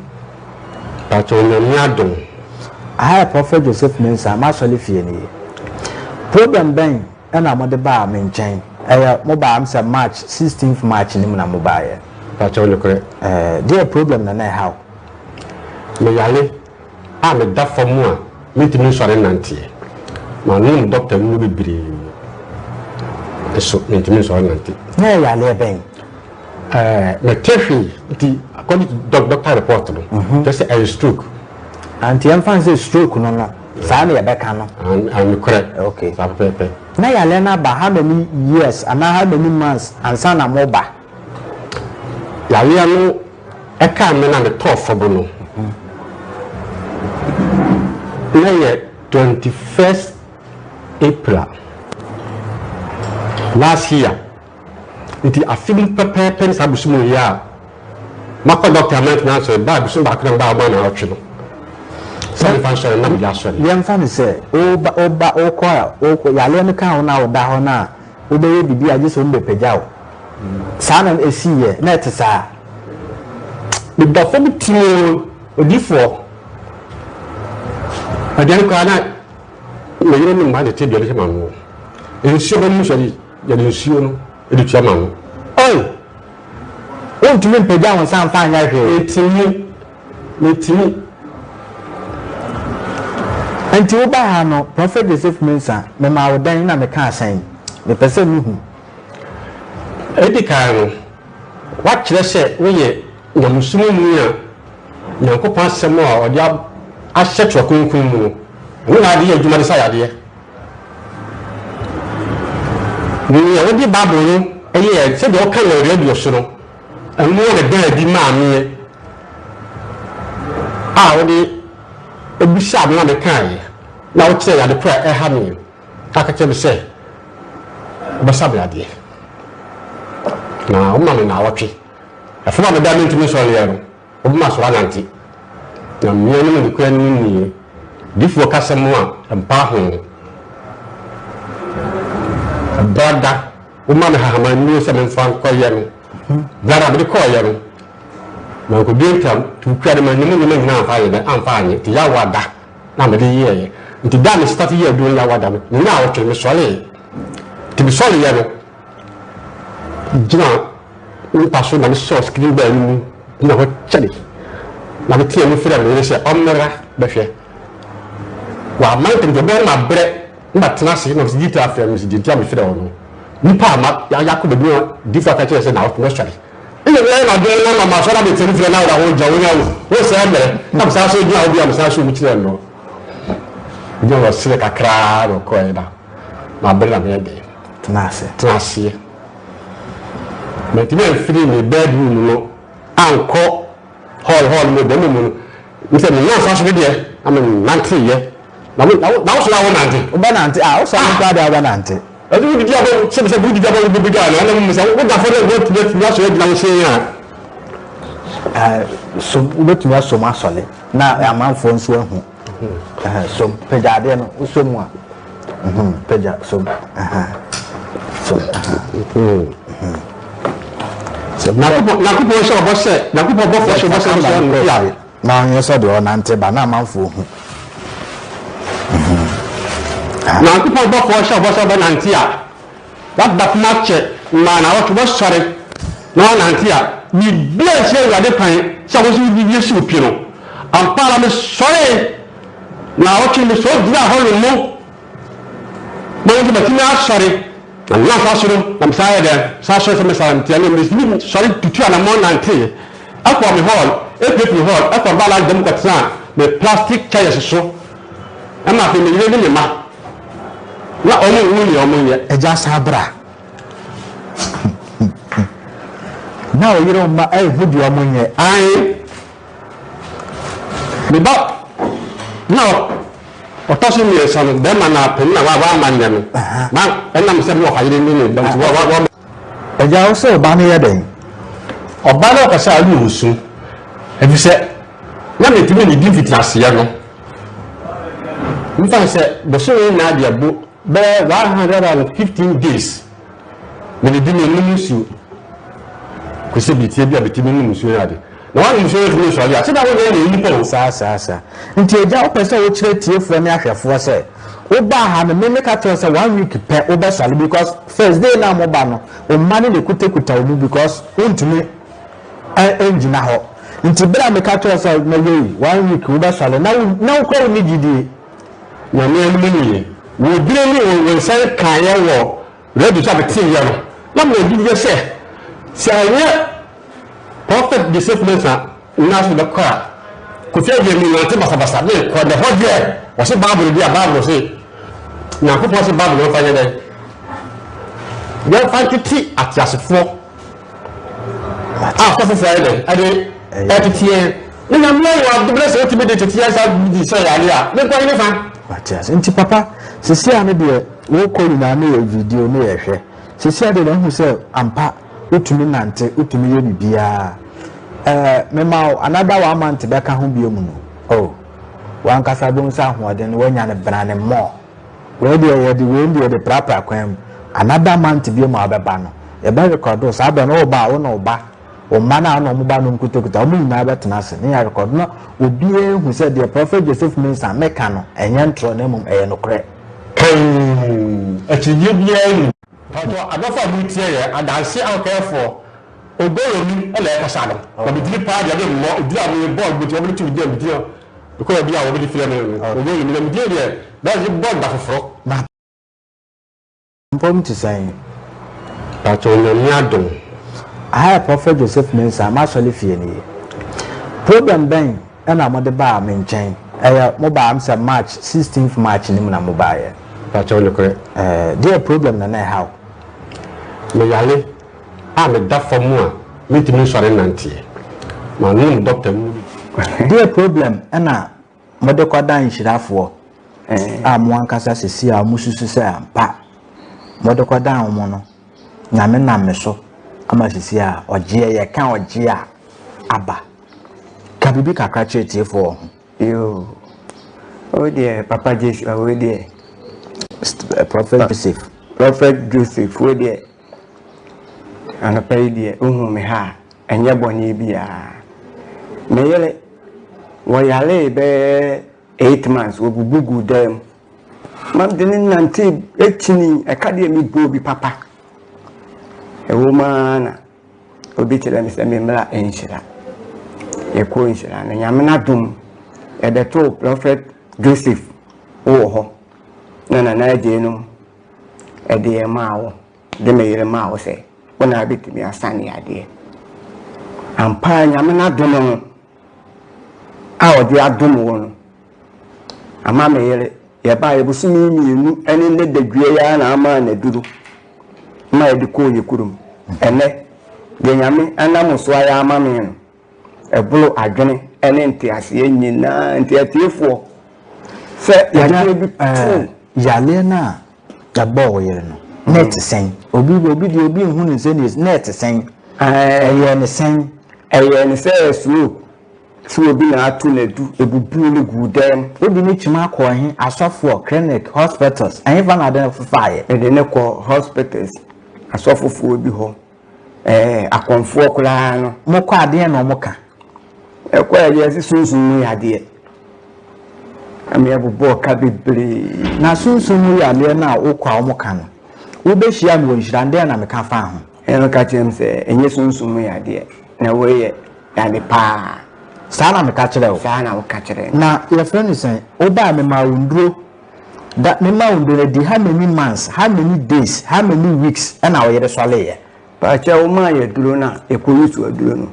Pakyɛw Nyame adom. Aha yɛ Prophet Joseph Mensah m'asɔre fie nie. Problem bɛn na mode baa me nkyɛn? Ɛyɛ mo baa m sɛ March 16th March no mu na mo baeɛ. Pakyɛw nokorɛ. Ɛɛ deɛ problem na na ɛha wo? Me yare a me da fam a mentumi nsɔre nnanteɛ. Manom doctor nnuro bebree nso mentumi nsɔre nnante. Na ɛyɛ yareɛ bɛn? Ɛɛ mete hwee nti according to doc doctor report no mhm. kyerɛ sɛ ɛyɛ stroke. Nti yɛmfa no sɛ stroke no no saa na yɛbɛka no. Nokorɛ. Okay. Saa pɛpɛɛpɛ. Na yareɛ no aba how many years anaa how many months ansa na mo ba? Yareɛ no ɛkaa me na metɔɔ fam no na yɛ 21st April last year. Nti afe mu pɛpɛɛpɛ ne saa bosom yi a makɔ dɔkta a mantumi ansɔre baa bosom baako na mebaa ɔmaa naawɔtwe no sɛ memfa nsɔre na mede asɔre. Yɛmfa no sɛ woba woba wokɔ a wokɔ yareɛ no ka wo na woda hɔ no a wobɛyɛ biribi a gye sɛ wɔbɛpagya wo. Saa na ɛsiiɛ na ɛte saa? Meda fam tioo odiyifoɔ aduane koraa na me yere ne mma de te aduane hyɛ m'ano nsuo bɛnom nsuo de Yɛde nsuo no de tua ma no. Oi! Wontumi mpagya wo nsa mfa nyɛ hwee. Metumi, metumi. Enti wobaa ha no, Prɔfɛt Joseph Mensah, memaa wo dɛn na mekaa sɛn? Mepɛ sɛ mihu. Edi kan no, woakyerɛ sɛ woyɛ nyamesom muni a Nyankopɔn Asɛm a ɔde ahyɛ Twerɛ Kronkron mu no, ɛno na wode yɛ adwuma de sa yadeɛ. Nea wode Bible no yɛɛ sɛdeɛ woka no wɔ radio so no, ɛno na ɛdaa adi maa meɛ a wode bisaa me na mekaeɛ na wokyerɛɛ ade korɔ a ɛha me na ka kyerɛ me sɛ wobɛsa me adeɛ na woma me naawɔtwe ɛfam a meda mentumi nsɔreɛ no Wobɛma so anante, na mmea no mu nokorɛ no nnie, difoɔ kasa mu a mpa ho. Brada, woma me hahama nnuro sɛ memfa nkɔyɛ no. Brada, mede kɔɔyɛ no, mankɔdue ntam, nti wokura no manni mu nneɛma nyinaa amfa anyɛ dɛn, amfa anyɛ, nti yawa da na mede yɛɛyɛ. Nti da a me start yɛɛ aduro no yawa da no, me naawɔtwe no mesɔree. Nti mesɔreeɛ no, gyina me mpa so na mesɔɔ screen bell no mu gyina hɔ kyɛre na meteɛ mu frɛ me yere sɛ ɔmmra bɛhwɛ. Wamma ntɛm nti ɔbɛyɛ no mabrɛ na matena ase na ɔsɛ gyita afrɛ me sɛ deɛ nti a mefrɛ wo no nipa a ma yɛakɔ baabi na difo aka kyerɛ sɛ na mɛsɔre ɛna meyɛ na adwene na ma masɔre abɛtena mu frɛ na woda hɔ gyina wonya wo wo sɛ mmerɛ na mesan so gyina hɔ bi a mesan so mu kyerɛ no gyina hɔ sere kakraa na ɔkɔɛ na mabrɛ na meyɛ dɛn Tena ase. Tena aseɛ. Mantumi amfiri me bedroom no ankɔ hall hall mu dɛm mu no nsɛ me nyansa so deɛ na me nanteeɛ na wo na wo sɔrɔ a wo nante. Wobɛnante a wosɔre no koraa deɛ wobɛnante. Ɛdi wo didi abɔ sɛ sɛ wo didi abɔ wo bɛbi gaa na ɛna mu sɛ wo da fɔ dɛ wo tumi asɔre agyina wo sen a. So wobɛtumi asom asɔre na amanfoɔ nso ahu. Som, pagya adeɛ no, wosɔ mu a. Pagya, som. Som. Nyankopɔn hyɛ ɔbɔ sɛ, Nyankopɔn bɔfoɔ hyɛ ɔbɔ sɛ ɔbɛsɔ ɔnante a. Na ɔnyɛ sɛ deɛ ɔnante ba na amanfoɔ hu. Nyankopɔn bɔfoɔ hyɛ ɔbɔ sɛ ɔbɛnante a. Wada fam akyɛ ma naawɔtwe, wobɛsɔre na woanante a, biribiara nsi Awurade kwan sɛ wo nso wode biribi asi wo pi no. Ampa ara mesɔree naawɔtwe no, mesɔre gyinaa hɔ nom na wo nso matumi asɔre, na menam saa so no na mesan yɛ dɛn? Mesan sɔre sɛ mesan nti ɛno metumi sɔre tutu anammɔn nanteeɛ ɛkɔɔ me hall, ɛpiepie hall, ɛkɔɔ me baa dan mu kɔtenaa me plastic chairs so. Ɛna afei me yere ne me mma, na wɔn nhu nea wɔnyɛ. Agya san bra. Na wo yere mma nhu deɛ wɔnyɛ. Ae, me ba na ɔtɔ so mmiɛnsa no, bɛrima na panin na wamma nnɛ no, na ɛnam sɛ me wɔfa yere ne ne ba nti, wa wa. Agya, wo sɛ ɔba no yɛ dɛn? Ɔba no ɔkasa a, ɔne ɔsu. Efisɛ na mentumi nnidi mfitiaseɛ no. Mefa no sɛ bosome nnan deɛ bo bɛyɛ 115 days medidi mennom nsuo kɔsi biritie bi a metumi nom nsuo ne ade. Na woanom nsuo no ntumi nsɔre a, sɛdeɛ wonyɛ yɛ nnipa o. Saa saa saa. Nti agya wopɛ sɛ wokyerɛ tiefoɔ ne ahwɛfoɔ sɛ wobaa ha no me meka kyerɛ wo sɛ one week pɛ wobɛsɔre because first day no a moba no wo mma no na ɛkutakuta wo mu because wontumi ngyina hɔ nti berɛ a meka kyerɛ wo sɛ mɛyɛ yi one week wobɛsɔre na wo na wo kora wonni gyidie. Nyame anim nie, wɔ bire ne wo nsa nkaeɛ wɔ radio so a meteeɛ no, na mewɔ gyidie sɛ, sɛ ɛnyɛ Prophet Joseph Mensah nan so bɛkɔ a, Kofi Adjei menante basabasa menkɔ, na ɛhɔ deɛ wɔse Bible bi a Bible se, Nyankopɔn se Bible no mfa nyɛ dɛn? Yɛmfa ntete ateasefoɔ. A sɔfo ayɛ dɛ ɛde ɛtete yɛn ne nyame ayɛ adom na sɛ wotumi de tete yɛn saa di sɛ yare a ne nkwa ne fa. Wate ase nti papa sisi a ne deɛ wokɔ nyinaa ne yɛ video ne yɛ hwɛ sisi a deɛ na ehu sɛ ampa wotumi nante wotumi yɛ biribiara ɛɛ mema wo another one month bɛka ho bio mu no oh wankasa bohu sɛ ahoɔden no wanya no brane more. Wei deɛ yɛde wei deɛ yɛde prapra kwan mu. Another month bio mu a wobɛba no, yɛbɛ record wo. Saa berɛ no woba a, wo ne wo ba, wo mma no a wo ne wɔn ba no nkutakuta, wɔn nyinaa bɛtena ase ne yɛarekɔdo na obiara ahu sɛ deɛ Prophet Joseph Mensah meka no, ɛnyɛ ntorɔ na mmom ɛyɛ nokorɛ. Kann, akyinnyeɛ biara nni. Mpakyɛw adɔfo a moretie yɛn, adanse ahokɛfoɔ, Ogoromi na ɛkasa no, na me dini paa deɛ me mmɔ, edin a me bɔ no nti wɔn de to me din a me din a mekɔ baabi a wɔn de frɛ me no, Ogoromi, na me din deɛ bɛgye bɔ da foforɔ. Na mpom te sɛn? Mpakyɛw Nyame adom. Aha yɛ Prophet Joseph Mensah m'asɔre fie nie. Problem bɛn na mode baa me nkyɛn? Ɛyɛ mo baa m sɛ March 16th March no mu na mo baeɛ. Mpakyɛw nokorɛ. Ɛɛ deɛ problem na na ɛha wo? Me yare a meda fam a mentumi nsɔre nnanteɛ. Manom dɔkta nnuru. Deɛ problem na mode kɔdan nhyirafoɔ a mo ankasa sisi a mosusu sɛ ampa mode kɔdan wɔn no, Nyame nam me so ama sisi a ɔgyeɛ yɛka ɔgyeɛ a aba. Ka biribi kakra kyerɛ tiefoɔ wɔ ho. Yoo, wo deɛ Papa Joshua wei deɛ. Prophet Joseph. Prophet Joseph wo deɛ anɔpa yi deɛ wohu me ha a ɛnyɛ bɔne biara. Me yere wɔyaree bɛyɛ eight months wɔbubu gu dan mu. Ma mede ne nante akyini ɛka deɛ mebɔɔ bi papa. Ɛwɔ mu ara na obi kyerɛ me sɛ memmra nhyira. Yɛkɔɔ nhyira no, Nyame n'adom, yɛbɛtoo Prɔfɛt Joseph wɔ hɔ, na Nana Adjei nom ɛde yɛn maa wo, de me yere maa wo sɛ wo na abɛtumi asa ne yadeɛ. Ampa ara Nyame n'adom no a ɔde adom wo no, ama me yere Yɛbaeɛ bosome mmienu ne nnɛ dadua yi ara na amaa no aduro ma yɛde kɔɔ yɛ kurom. Ɛnnɛ, deɛ Nyame anam wo so ayɛ ama me no, ɛboro adwene ne nteaseɛ nyinaa. Nti atiefoɔ, sɛ yadeɛ bi to. Yareɛ no a ɛbɔɔ wo yere no, na ɛte sɛn? Obi obi deɛ obi nhu no sɛ na ɛte sɛn? Ɛyɛɛ ne sɛn? Ɛyɛɛ ne sɛ stroke. Sɛ obi na ato no adu, ebubuu no guu dan mu. Wode no kyima kɔɔ he? Asɔfoɔ, clinic, hospitals, ɛhefa na ade no faeɛ? Mede no kɔɔ hospitals, asɔfofoɔ bi hɔ, ɛɛ akɔmfoɔ koraa no. Mokɔ a deɛn na wɔka? Ɛkɔ a yɛse sunsum mu yadeɛ. Ɛma yɛbobɔɔ ka bebree. Na sunsum mu yadeɛ no a wokɔ a wɔka no, wobɛhyia me wɔ nhyira no, deɛn na meka faa ho? Ɛna ɔka kyerɛɛ me sɛ ɛnyɛ sunsum mu yadeɛ, na wei yɛ Yade paa. Saa na meka kyerɛɛ wo. Saa na woka kyerɛɛ me. Na yɛfrɛ no sɛn? Wobaa memaa wo nduro. Da memaa wo nduro no adi how many months, how many days, how many weeks ɛna wo yere sɔleeɛ? Paakyɛw womaa yɛ aduro no a yɛkɔ use aduro no.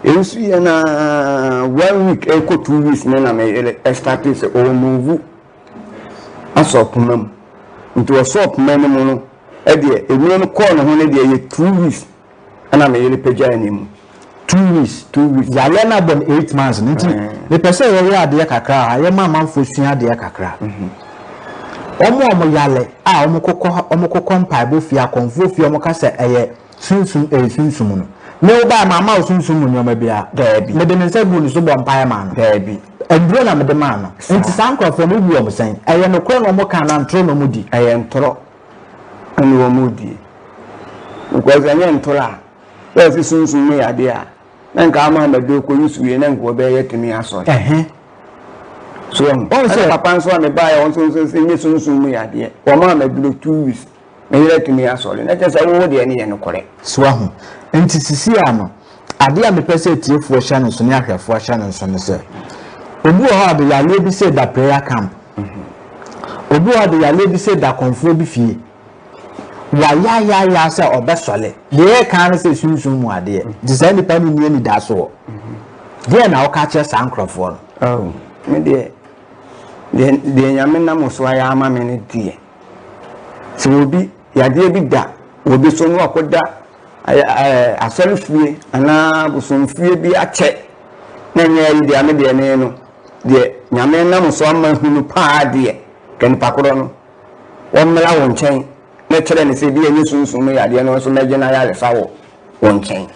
Yɛ use yɛ no aa one week ɛrekɔ two weeks no na me yere ɛstartee sɛ ɔɔmove asɔ poma mu. Nti ɔsɔɔ poma no mu no ɛdeɛ nnuro no kɔɔ ne ho no deɛ ɛyɛ two weeks. Ɛna me yere pagyaa ne mu. Two weeks. Two weeks. Yareɛ no abɔ no eight months no nti mepɛ sɛ yɛyɛ adeɛ kakra ha yɛma amanfoɔ sua adeɛ kakra. Wɔn a wɔn yale a wɔn kokɔ wɔn kokɔ mpaebɔ fie akɔnfoɔ fie wɔn ka sɛ ɛyɛ. Sunsum, ɛyɛ sunsum no. Me wo bae, mamma wo sunsum mu nneɛma biara. Daabi. Mede me nsa guu ne so bɔɔ mpaeɛ maa no. Daabi. Aduro na mede maa no. Nti saa nkorɔfoɔ no, wobu wɔn sɛn? Ɛyɛ nokorɛ na wɔka anaa ntorɔ na wɔdi? Ɛyɛ ntorɔ na wɔdie. Because ɛnyɛ ntorɔ a, sɛ wɔse sunsum mu yɛ adeɛ a, na nka ama amadu kɔ use wie na nka wɔbɛyɛ tumi asɔre. Ɛhɛn. So wɔn. Ɛna papa nso a mebaeɛ wɔn nso nso sɛ nyɛ sunsum mu yɛ adeɛ. Wɔn a maduro 2 weeks. Me yere atumi asɔre. Na kyerɛ sɛ wo deɛ no yɛ nokorɛ. So wahu? Enti sisi ara no, adeɛ a mepɛ sɛ atiefoɔ hyɛ no nso ne ahwɛfoɔ hyɛ no nso ne sɛ, obi wɔ hɔ a ɔde yareɛ bi sɛ da prayer camp. Obi wɔ hɔ a ɔde yareɛ bi sɛ da kɔmfoɔ bi fie. Wayaayaaya sɛ ɔbɛsɔre. Deɛ yɛreka ara ne sɛ sunsum mu adeɛ. Nti saa nipa no nni anidasoɔ. Deɛn na woka kyerɛ saa nkurɔfoɔ no? Oh, me deɛ, deɛ, deɛ Nyame nam so ayɛ ama me no deɛ, Sɛ obi yadeɛ bi da obi so na wakɔda asɔrefie anaa bosomfie bi akyɛ na ɛnyɛ ayi deɛ ame deɛ ne no deɛ Nyame nam so ama hunu paa deɛ ka nipa korɔ no wɔmmra wo nkyɛn na kyerɛ ne sɛ bi ɛnyɛ sunsum mu yadeɛ no nso mɛgye no ayaresa wɔ wo nkyɛn.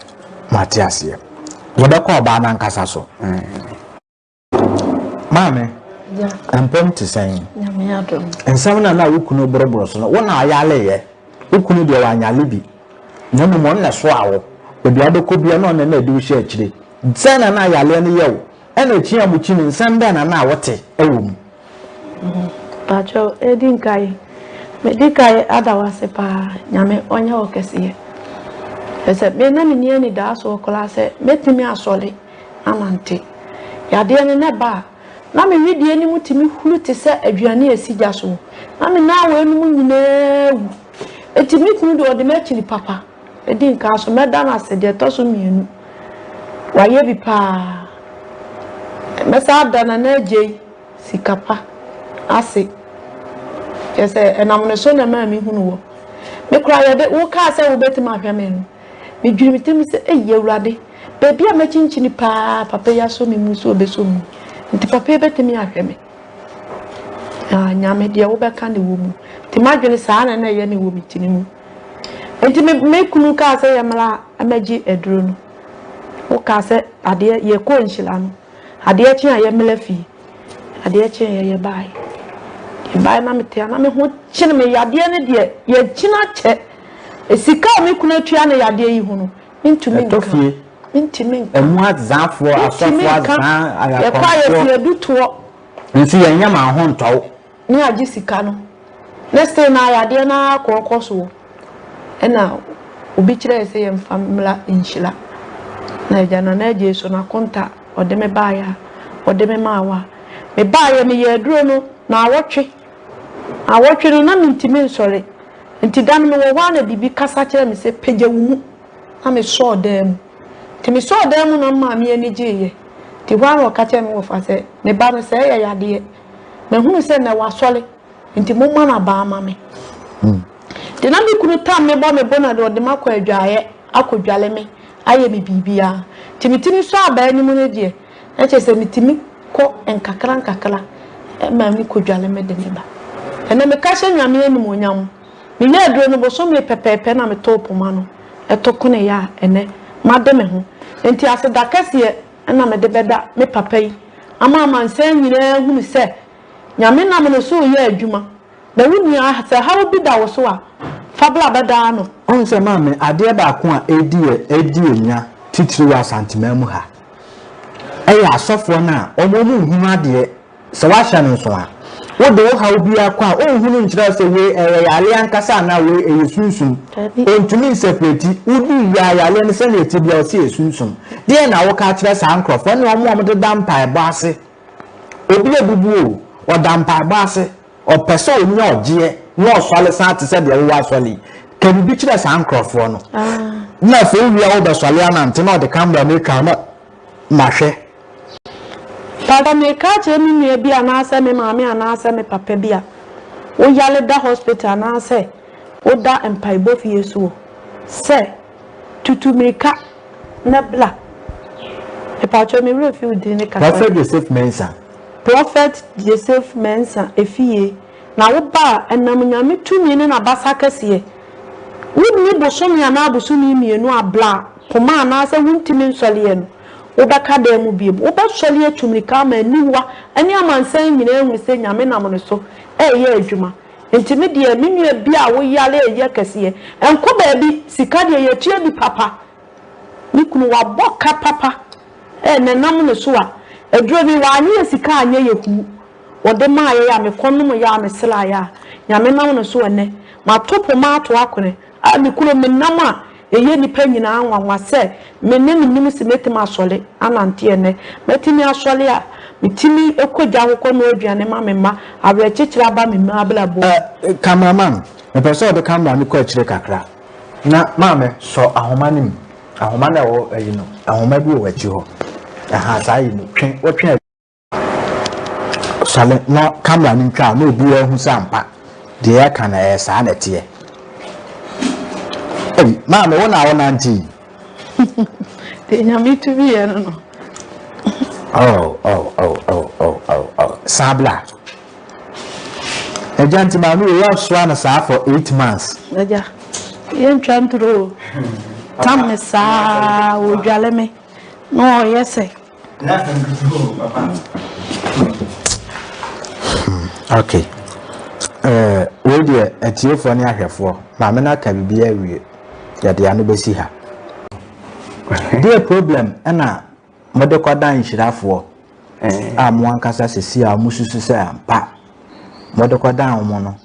Mate aseɛ. Yɛbɛkɔ ɔbaa no ankasa so. Maame, mpom te sɛn? Nsɛm no a na wo kunu boroboro so no, wo na ɔyaleeɛ. Wo kunu deɛ wanyale bi, na mmom ɔno na ɛsoaa wo. Baabi a wobɛkɔ biara na ɔno na ɛde wo hyɛ akyire. Sɛn na na yaleɛ no yɛ wo? Ɛna akyi a mokyi no, nsɛm bɛn na na wote wɔ mu? Mpakyɛw, edi nkan, medi kan ada wo ase paa, Nyame ɔnyɛ wo kɛseyɛ. Ɛsɛ me na menni anidaasoɔ koraa sɛ mɛtumi asɔre anante. Yadeɛ no na ɛba a, na me wedeɛ no mu tumi huru te sɛ aduane a ɛsi gya soɔ. Na me nan weinom nyinaa awu. Enti me kunu deɛ ɔde m'akyiri papa. Ɛdi nkan so, mɛda no ase. Deɛ ɛtɔ so mmienu, wayɛ bi paa. Mɛsan ada Nana Agyei sika pa ase. Kyerɛ sɛ, ɛnam ne so na ɛmaa mehunu wɔ. Me koraa yɛde, wokaa sɛ wobɛtumi ahwɛ me no, Medwene me tirim sɛ, 'Ei, Awurade, baabi a makyinkyini paa, papa yi asɔ me mu sɛ ɔbɛsɔ mu, nti papa yi bɛtumi ahwɛ me? Ah, Nyame, deɛ wobɛka na ɛwɔ mu. Nti m'adwene saa na na ɛyɛ me wɔ me tiri mu. Nti me, me kunu kaa sɛ yɛmmra mmɛgye aduro no. Wokaa sɛ adeɛ, yɛkɔɔ nhyira no, adeɛ kye a yɛmmra fie. Adeɛ kyeeɛ yɛbaeɛ. Yɛbaeɛ na mete a na me ho kyene me yadeɛ no deɛ yɛkyini akyɛ. Sika a me kunu atua no yadeɛ yi ho no mentumi Ɛtɔ nka. fie. Mentumi nka. Ɛmu azaafoɔ, Mentumi asɔfoɔ nka. azaa, Yɛkɔ a ayakɔmfoɔ. yɛsi adutoɔ. Nso yɛnyɛ ma ho ntɔ wo. Ne agye sika no. Ne still na yadeɛ no ara kɔ kɔ soɔ. Ɛna obi kyerɛɛ sɛ yɛmfa mmra nhyira. Na agya Nana Agyei so no akonta ɔde me baeɛ a, ɔde me maa wo a. Mebaeɛ meyɛɛ aduro no naawɔtwe. Naawɔtwe no na mentumi nsɔre. Nti da no mewɔ hɔ ara na biribi kasa kyerɛɛ me sɛ pagya wo mu. Na mesɔɔ dan mu. Nti mesɔɔ dan mu na me maame ani gyeeɛ. Nti hɔ ara na ɔka kyerɛɛ me wɔfa sɛ, me ba no sɛɛ yɛ yadeɛ. Mahunu sɛ nnɛ wasɔre. Nti momma no abaa ma me. Nti na me kunu tam me bɔ me bo na ɔde makɔ adwaeɛ akɔdwale me ayɛ me biribiara. Nti metumi sɔ abaa no mu no deɛ, na kyerɛ sɛ metumi kɔ nkakra nkakra ma me kɔdwale me de me ba. Ɛnnɛ meka hyɛ Nyame animuonyam, meyɛɛ aduro no bosome pɛpɛɛpɛ na metoo poma no to koneeɛ a ɛnnɛ made me ho. Nti aseda kɛseɛ na mede bɛda me papa yi ama amansan nyinaa ahunu sɛ Nyame nam no so reyɛ adwuma. Na wo nua, sɛ haw bi da wo so a, fa bra bɛda ano. Wohu sɛ maame, adeɛ baako a ɛredi yɛ ɛredi yɛn nya titiriw wɔ Asanteman mu ha yɛ asɔfoɔ no a wɔn wɔn nhunu adeɛ. Sɛ woahyɛ no nso a, wode wo haw biara kɔ a, ɔnhunu nkyerɛ wo sɛ wei ɛyɛ yareɛ ankasa anaa wei ɛyɛ sunsum. Ɔntumi nsɛprɛti. Wodi wie a, yareɛ no sɛdeɛ ɛte biara ɔse ɛyɛ sunsum. Deɛn na woka akyerɛ saa nkorɔfoɔ ne wɔn a wɔdeda mpaebɔ ase? Obi abubu o, ɔda mpaebɔ ase, ɔpɛ sɛ ɔnya ɔgyeɛ na ɔsɔre san te sɛ deɛ wowɔ asɔre yi. Ka biribi kyerɛ saa nkorɔfoɔ no. Na afei wowie a wobɛsɔre anante na ɔde camera no atwa wo na mahwɛ. Pastor meka akyerɛ me nua bi anaasɛ me maame anaasɛ me papa bi a woyare da hospital anaasɛ woda mpaebɔ fie soɔ sɛ Tutu mirika na bra. Mepakyɛw me werɛ fi wo din ne kakra. Prophet Joseph Mensah. Prophet Joseph Mensah efie na wo ba a ɛnam Nyame tumi ne n'abasa kɛseɛ. Wonni bosome anaa bosome mmienu a bla poma anaasɛ wontumi nsɔleɛ no, wobɛka dan mu biom. Wobɛsɔle atu mmirika ama aniwa ne amansan nyinaa ahunu sɛ Nyame nam ne so reyɛ adwuma. Nti me deɛ me nua bi a wo yare reyɛ kɛseɛ, nkɔ baabi, sika deɛ yɛtua bi papa. Me kunu wabɔ ka papa ɛ na ɛnam ne so a, aduro no wanyɛ sika anyɛ yɛ huu. Wɔde maa yɛn a mekɔ nom yɛ a mesraa yɛ a, Nyame nam no so ɛnnɛ mato poma ato akone a me kunu me nam a ɛyɛ nnipa nyinaa nwanwa sɛ me ne me nim se mɛtumi asɔre anante ɛnnɛ mɛtumi asɔre a metumi kɔ gya hɔ kɔ noa aduane ma me mma awerɛkyekyerɛ aba me mma abrabɔ mu. Eh, camera man, mepɛ sɛ ɔde camera no kɔ akyire kakra. Na maame, sɔ ahoma no mu. Ahoma no a ɛwɔ ayi no, ahoma bi wɔ w'akyi hɔ. Ɛha, saa yi no, twe, wotwe Sɔre na camera no ntwa na obiara hu sɛ ampa deɛ yɛka no ɛyɛ saa na ɛteɛ. Ei, maame wo na wonante yi. Deɛ Nyame tumi yɛ no no. Oh, oh, oh, oh, oh, oh, oh. San bla. Agya nti maame wei yɛsoa no saa for 8 months. Agya, yɛntwa ntoro o. Tam me saa, wɔdwale me na ɔyɛ sɛ. Okay. Wei deɛ atiefoɔ ne ahwɛfoɔ, maame no aka biribi awie. Yɛde ano bɛsi ha. Deɛ problem ɛna mode kɔda nhyirafoɔ a mo ankasa sisi a mo susu sɛ ampa mode kɔdan wɔn no.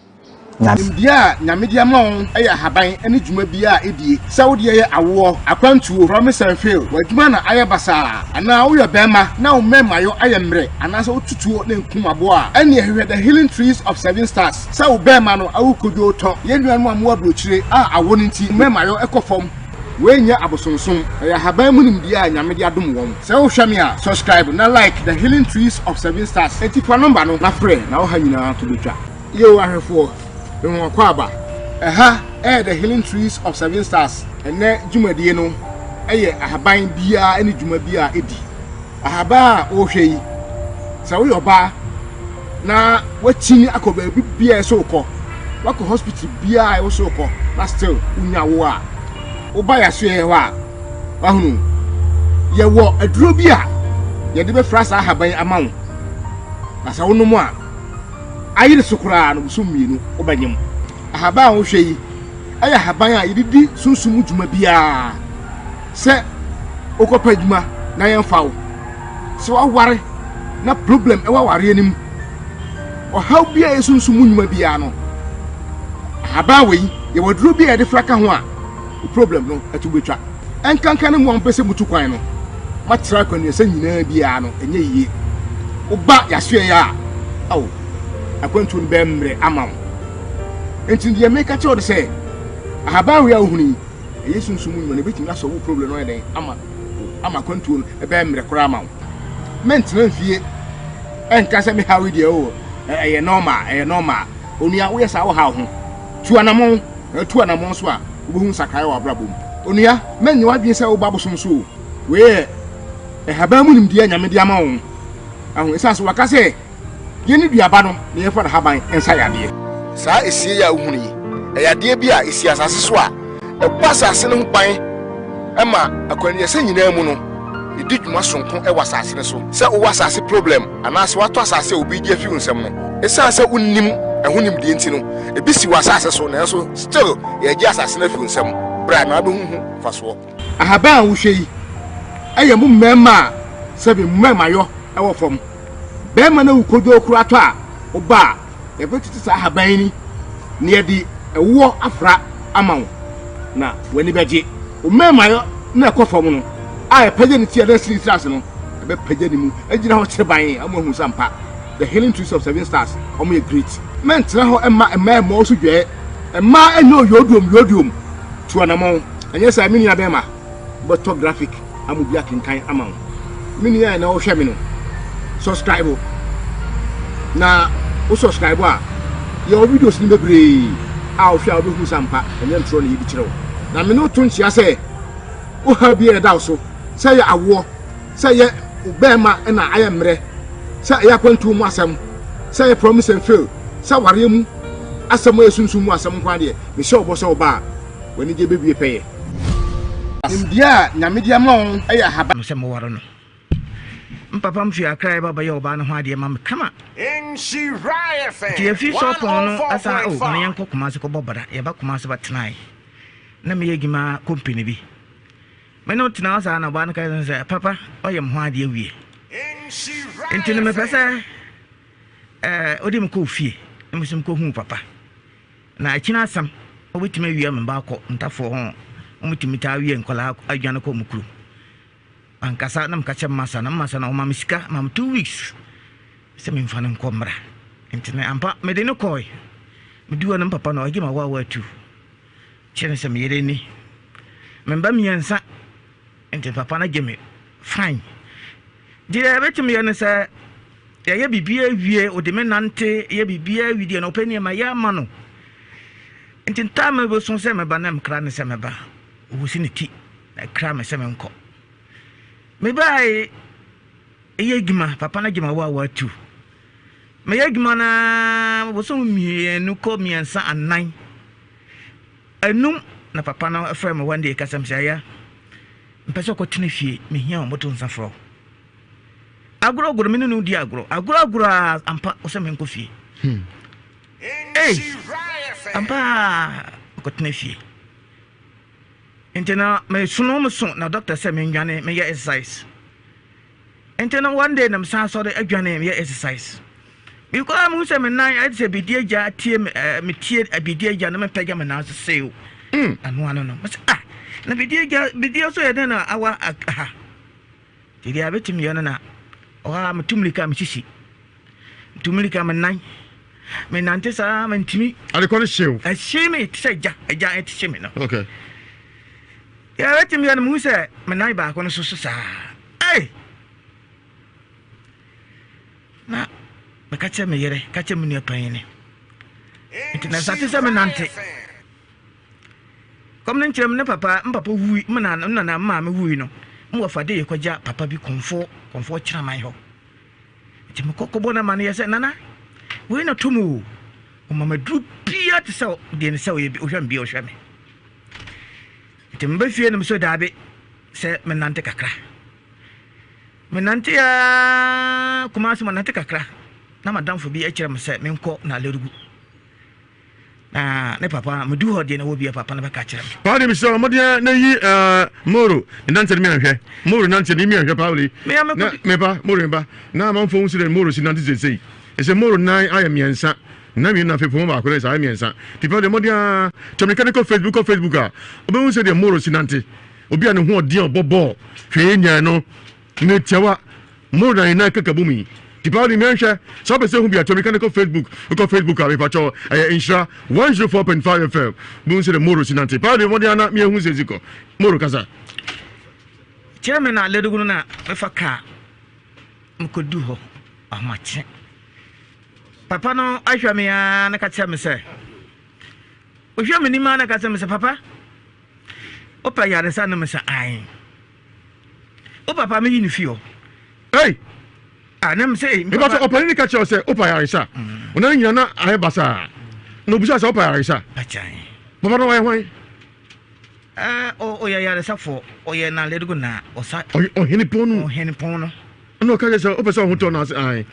Nyame. Nimdeɛ a Nyame de ama wo yɛ ahaban ne dwuma biara a edie. Sɛ wo deɛ yɛ awoɔ, akwantuo, promise and fail, w'adwuma na ayɛ basaa, anaa woyɛ bɛɛma na wo mmɛɛmayɔ ayɛ mmerɛ anaasɛ wo tutuo na nkum aboa a, ɛneɛ hwehwɛ The Healing Trees of Seven Stars sɛ wo bɛɛma no awo kodwoo tɔ. Yɛn nuanom a mowɔ aburokyire a awo no nti mo mmɛɛmayɔ kɔ fam, wei nyɛ abosonsom, ɛyɛ ahaban mu nimdeɛ a Nyame de adom wɔn. Sɛ wohwɛ me a, subscribe na like The Healing Trees of Seven Stars. Enti fa number no na frɛ na wo ha nyinaa to bɛtwa. Yo ahwɛfoɔ, me ho akwaaba. Ɛha ɛyɛ The Healing Trees of Seven Stars. Ɛnnɛ dwumadie no yɛ ahaban biara ne dwuma bi a ɛdi. Ahaban a wohwɛ yi, sɛ woyɛ ɔbaa na woakyini akɔ baabi biara ɛsɛ wokɔ, woakɔ hospital biara a ɛwɔ sɛ wokɔ na still wonya wo a, woba yɛasoɛeɛ hɔ a, wahunu yɛwɔ aduro bi a yɛde bɛfra saa ahaban yi ama wo. Na sɛ wonom a, ayere so koraa no bosom mmienu wobɛnyem. Ahaban a wohwɛ yi yɛ ahaban a yɛde di sunsum mu dwuma biara. Sɛ wokɔpɛ adwuma na yɛmfa wo, sɛ woaware na problem ɛwɔ awareɛ no mu, ɔhaw bi a ɛyɛ sunsum mu nnwuma biara no, ahaban wei yɛwɔ aduro bi a yɛde fra ka ho a wo problem no ɛto bɛtwa. Ɛnkanka ne mo a mopɛ sɛ mutu kwan no, moatra akwannuasa nyinaa biara no, ɛnyɛ yiye. Woba yɛasoɛe a, ao, akwantuo no bɛyɛ mmerɛ ama wo. Enti deɛ meka kyerɛ wo de sɛ, ahaban wei a wohunu yi, ɛyɛ sunsum mu nnwuma na ɛbɛtumi asɔ wo problem no ayɛ dɛn ama wo, ama akwantuo no ɛbɛyɛ mmerɛ koraa ama wo. Mɛntena mfie ɛnka sɛ me haw yi deɛ o, ɛyɛ normal, ɛyɛ normal. Onua, woyɛ saa wohaw ho. Tu anamɔn. Na atu anammɔn nso a, wobɛhu nsakraeɛ wɔ w'abrabɔ mu. Onua, mɛnyɛ w'adwene sɛ woba abosom so o. Wei yɛ nhaban mu nimdeɛ a Nyame de ama wo. Ahu, ɛsiane sɛ waka sɛ yɛnni duaba no na yɛmfa n'ahaban nsa yadeɛ. Saa esie yi a wohunu yi, ɛyɛ adeɛ bi a esi asase so a ɛbɔ asase no ho ban ma akwannuasa nyinaa mu no, ɛdi dwuma sononko wɔ asase no so. Sɛ wowɔ asase problem anaasɛ woatɔ asase a obi regye afi wo nsam no, ɛsiane sɛ wonnim ɛho nimdeɛ nti no, ebi si w'asase so nanso still yɛregye asase no afi wo nsam. Bra na wobɛhu ho mfasoɔ. Ahaban a wohwɛ yi yɛ mo mmarima a sɛbe mo mmarimayɔ wɔ fam. Barima no awu kodwoo koraa tɔ a, woba a, yɛbɛtete saa ahaban yi na yɛde ɛwoɔ afra ama wo na w'ani bɛgye. Wo mmarimayɔ na ɛkɔ fam no a ɛpagya ne ti a na asi ne tiri ase no, ɛbɛpagya ne mu agyina hɔ kyerebann ama woahu sɛ ampa The Healing Trees of Seven Stars wɔn yɛ great. Mɛntena hɔ mma mmaa mmɔ wo so dwɛɛ. Mmaa nyɛ oyoduom yoduom. Tu anamɔn. Ɛnyɛ saa me nua bɛɛma, wobɛtɔ graphic ama obi akenkan ama wo. Me nua a ɛnɛ wohwɛ me no, subscribe na wo subscribe a, yɛwɔ videos no bebree a wohwɛ a wobɛhunu sɛ ampa ɛnyɛ ntorɔ na yɛdi kyerɛ wo. Na me ne wo to nkyea sɛ wo haw bi a ɛda wo so, sɛ ɛyɛ awoɔ, sɛ ɛyɛ wo bɛɛma na ayɛ mmerɛ, sɛ ɛyɛ akwantuo mu asɛm, sɛ ɛyɛ promise and fail, sɛ awareɛ mu asɛm, ɛyɛ sunsum mu asɛm nko ara deɛ, mehyɛ wo bɔ sɛ wo ba a. w'anigye bɛwie pɛyɛ. Nimdeɛ a Nyame de ama wo yɛ ahaban. No sɛ moware no. Me papa mfi Accra ɛba bɛyɛ ɔbaa no ho adeɛ ma me kama. Nti yɛfi Sɔpɔn no asan o ma yɛnkɔ Kumasi kɔbɔ bra. Yɛba Kumasi bɛtenae. Na meyɛ adwuma company bi. Me ne tena hɔ saa na ɔbaa no ka kyerɛ sɛ papa ɔyɛ me ho adeɛ wie. Nti no mepɛ sɛ ɛɛ wode me kɔ fie na me nso mekɔhu papa. Na akyiri asɛm, wobɛtumi awia me mma akɔ ntafoɔ ho, wɔtumi taa wia nkwadaa adwane kɔ wɔn kurom. Ankasa na meka kyerɛ masa na masa na ɔma me sika ma me 2 weeks sɛ memfa no nkɔ mmra. Nti no ampa mede no kɔe. Medu hɔ no papa no ɔgye ma wawa atu. Kyerɛ no sɛ me yere ni. Me mba mmiɛnsa nti papa no gye me fine. Deɛ ɛbɛtumi yɛ no sɛ yɛyɛ biribiara wie ɔde me nante yɛ biribiara wie deɛ na ɔpɛ nneɛma yɛ ama no. Nti ntaa mɛbɛso sɛ mɛba na mekra ne sɛ mɛba. Ɔwusi ne ti na ɛkra me sɛ menkɔ. Mebae ɛyɛ adwuma papa no agye ma wo a watu. Meyɛ adwuma no ara bosom mmienu kɔ mmiɛnsa anan anum na papa no frɛ me one day kasa me sɛ aya mpɛ sɛ ɔkɔtena fie mehia wɔn moto nsa frɛ wo. Agorɔ agorɔ me ne no di agorɔ agorɔ agorɔ a ampa ɔsɛ menkɔ fie. Ei ampa ɔkɔtena fie. Nti na mesono me so na doctor sɛ mendwane meyɛ exercise. Nti no one day na mesan sɔre adwane meyɛ exercise. Mekɔ a mehu sɛ me nan ayɛ sɛ biribi agya atie me ɛɛ metie biribi agya na mepagya me nan so sew. Ano ano no mesɛ ah na biribi agya biribi nso yɛ dɛn na awa ha. Nti deɛ abɛtumi yɛ no na ɔha metu mmirika mesisi. Metu mmirika me nan menante saa mentumi. Adekɔ no hyew. Ɛhye me te sɛ gya agya ɛte hye me no. Okay. Deɛ abɛtumi yɛ no mehu sɛ me nan baako no so so saa. Ei! Na meka kyerɛ me yere, ka kyerɛ me nua panyin nti na ɛsate sɛ menante. Kɔm no nkyerɛ me ne papa, me papa wui, me nana, me nana, me maame wui no, me wɔfa de yɛkɔgya papa bi kɔmfoɔ, kɔmfoɔ kyerɛman hɔ. Nti mekɔ kɔbɔ no amanneɛ sɛ, Nana, wei na to mu o. Ɔma maduru biara te sɛ deɛ ne sɛ ɔyɛ bi, ɔhwɛ me bi, ɔhwɛ me. Nti meba fie no mesɛ daabi sɛ menante kakra. Menante ara Kumasi manante kakra na madamfo bi kyerɛ me sɛ menkɔ na Alerugu. Na ne papa medu hɔ deɛ na wɔ bia papa no bɛka kyerɛ me. Paa de mesrɛ mmɔden na yi Moro ne nante no mianhwɛ. Moro nante no mianhwɛ paa wei. Na mepa Moro meba na amanfoɔ hu sɛ Moro si nante seesei. Ɛsɛ Moro nan ayɛ mmiɛnsa. Nan mmienu na afei poma baako na ɛsɛ ayɛ mmiɛnsa. Nti paa deɛ mmɔden ara twa mirika no kɔ Facebook kɔ Facebook a wobɛhu sɛ deɛ Moro si nante. Obi a ne ho ɔden a ɔbɔ bɔɔl hwee nyae no ne tiawa more than nan kaka bom yi. Nti paa de mɛnhwɛ sɛ wopɛ sɛ hu bi a twa mirika no kɔ Facebook wokɔ Facebook a mepakyɛw ɛyɛ Nhyira 104.5 FM wobɛhu sɛ deɛ Moro si nante. Paa de mmɔden ara na meahu sɛ si kɔ. Moro kasa. Kyerɛ me na Ledogo no na mefa kaa mekɔdu hɔ ahomakye. Papa no ahwɛ me ara na ka kyerɛ me sɛ ɔhwɛ m'anim ara na ka kyerɛ me sɛ papa Wopɛ ayaresa no mesa ae. Wo papa meyi no fi hɔ. Ei! Ah, na mesɛ ei. Mepatɔ ɔpanin no ka kyerɛ sɛ wopɛ ayaresa. Ɔna no nyina na ayɛ basaa. Na obisa sɛ wopɛ ayaresa. Pakyan. Papa no ɔyɛ hwan? Ah, ɔyɛ ayaresafoɔ. Ɔyɛ nalɛdugu na ɔsa. Ɔhene pɔn no. Ɔhene pɔn no. Ɛna ɔka kyerɛ sɛ wopɛ sɛ ɔho tɔ no ase ae.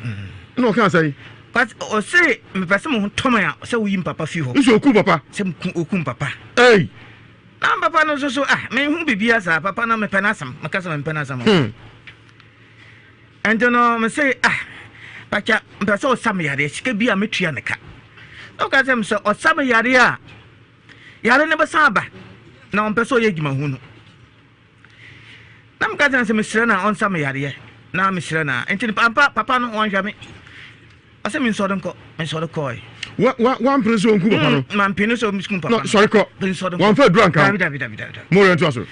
Ɛna ɔka sɛ. But ɔse mepɛ sɛ mo ho tɔ me a sɛ woyi mpapa fi hɔ. Nso oku papa. Sɛ oku mpapa. Ei. Na papa no nso so ah menhu biribiara saa papa no mepɛ n'asɛm meka sɛ mempɛ n'asɛm. Ɛnti no mese ah pakya mpɛ sɛ ɔsa me yareɛ sika bi a metua ne ka. Na ɔka sɛ sɛ ɔsa me yareɛ a yare no bɛsan aba na ɔmpɛ sɛ ɔyɛ adwuma hu no. Na meka kyerɛ no sɛ mesrɛ no a ɔnsa me yareɛ na mesrɛ no a nti ampa papa no wanhwɛ me ɔsɛ mensɔre nkɔ mensɔre kɔe. Wa wa wampene sɛ ɔnku papa no. Mampene sɛ ɔnku papa no. Sɔre kɔ. Mensɔre nkɔ. Wamfa aduru anka ho. Dabi dabi dabi dabi. Mo yɛn to aso.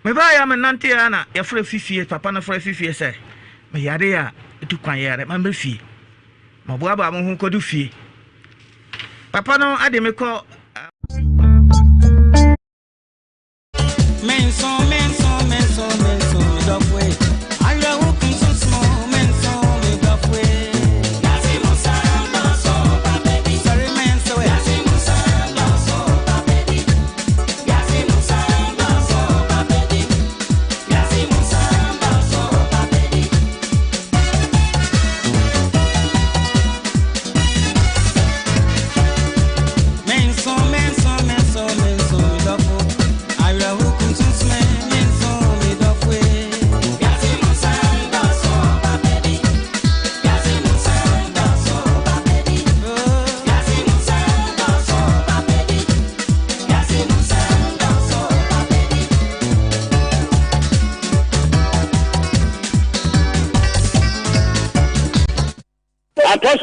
Mebaeɛ a menante a na yɛfrɛ fifie papa no frɛ fifie sɛ meyare a ɛtu kwan yare ma mmerɛ fie. Maboaboa mo ho kɔdu fie. Papa no ade me kɔ.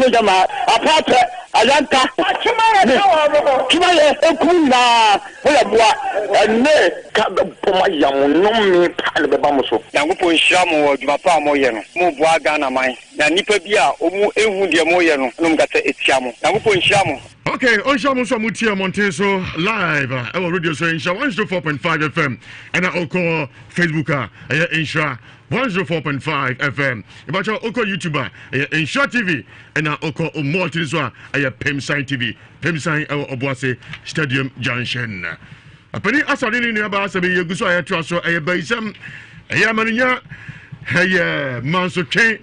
mogya ma apaapɛ, ayanta, ne tumayɛ nkum nyinaa moyɛ mmoa ɛnne. Ka bɛbɔ mo ayam nnome paa na ɛbɛba mo so. Nyankopɔn nhyira mo wɔ adwuma pa a moyɛ no. Mo boa Ghana man na nnipa bi a ɔmu nhu deɛ moyɛ no na ɔmu kasa tia mo. Nyankopɔn nhyira mo. Ok, ɔnhyira mo nso a motie mmɔnten so live ɛwɔ radio so Nhyira 104.5 FM ɛna ɔkɔ Facebook a ɛyɛ Nhyira 104.5 FM. Ìbàkyɛ ɔkɔ YouTube a ɛyɛ Nhyira TV ɛna ɔkɔ mmɔɔten so a ɛyɛ Pemsan TV. Pemsan ɛwɔ Ɔboase Stadium Junction. Ɔpanin Asade ne nuabaa asɛm yi yɛgu so a yɛtoa so ɛyɛ bayisɛm ɛyɛ amanenya ɛyɛ mansotwe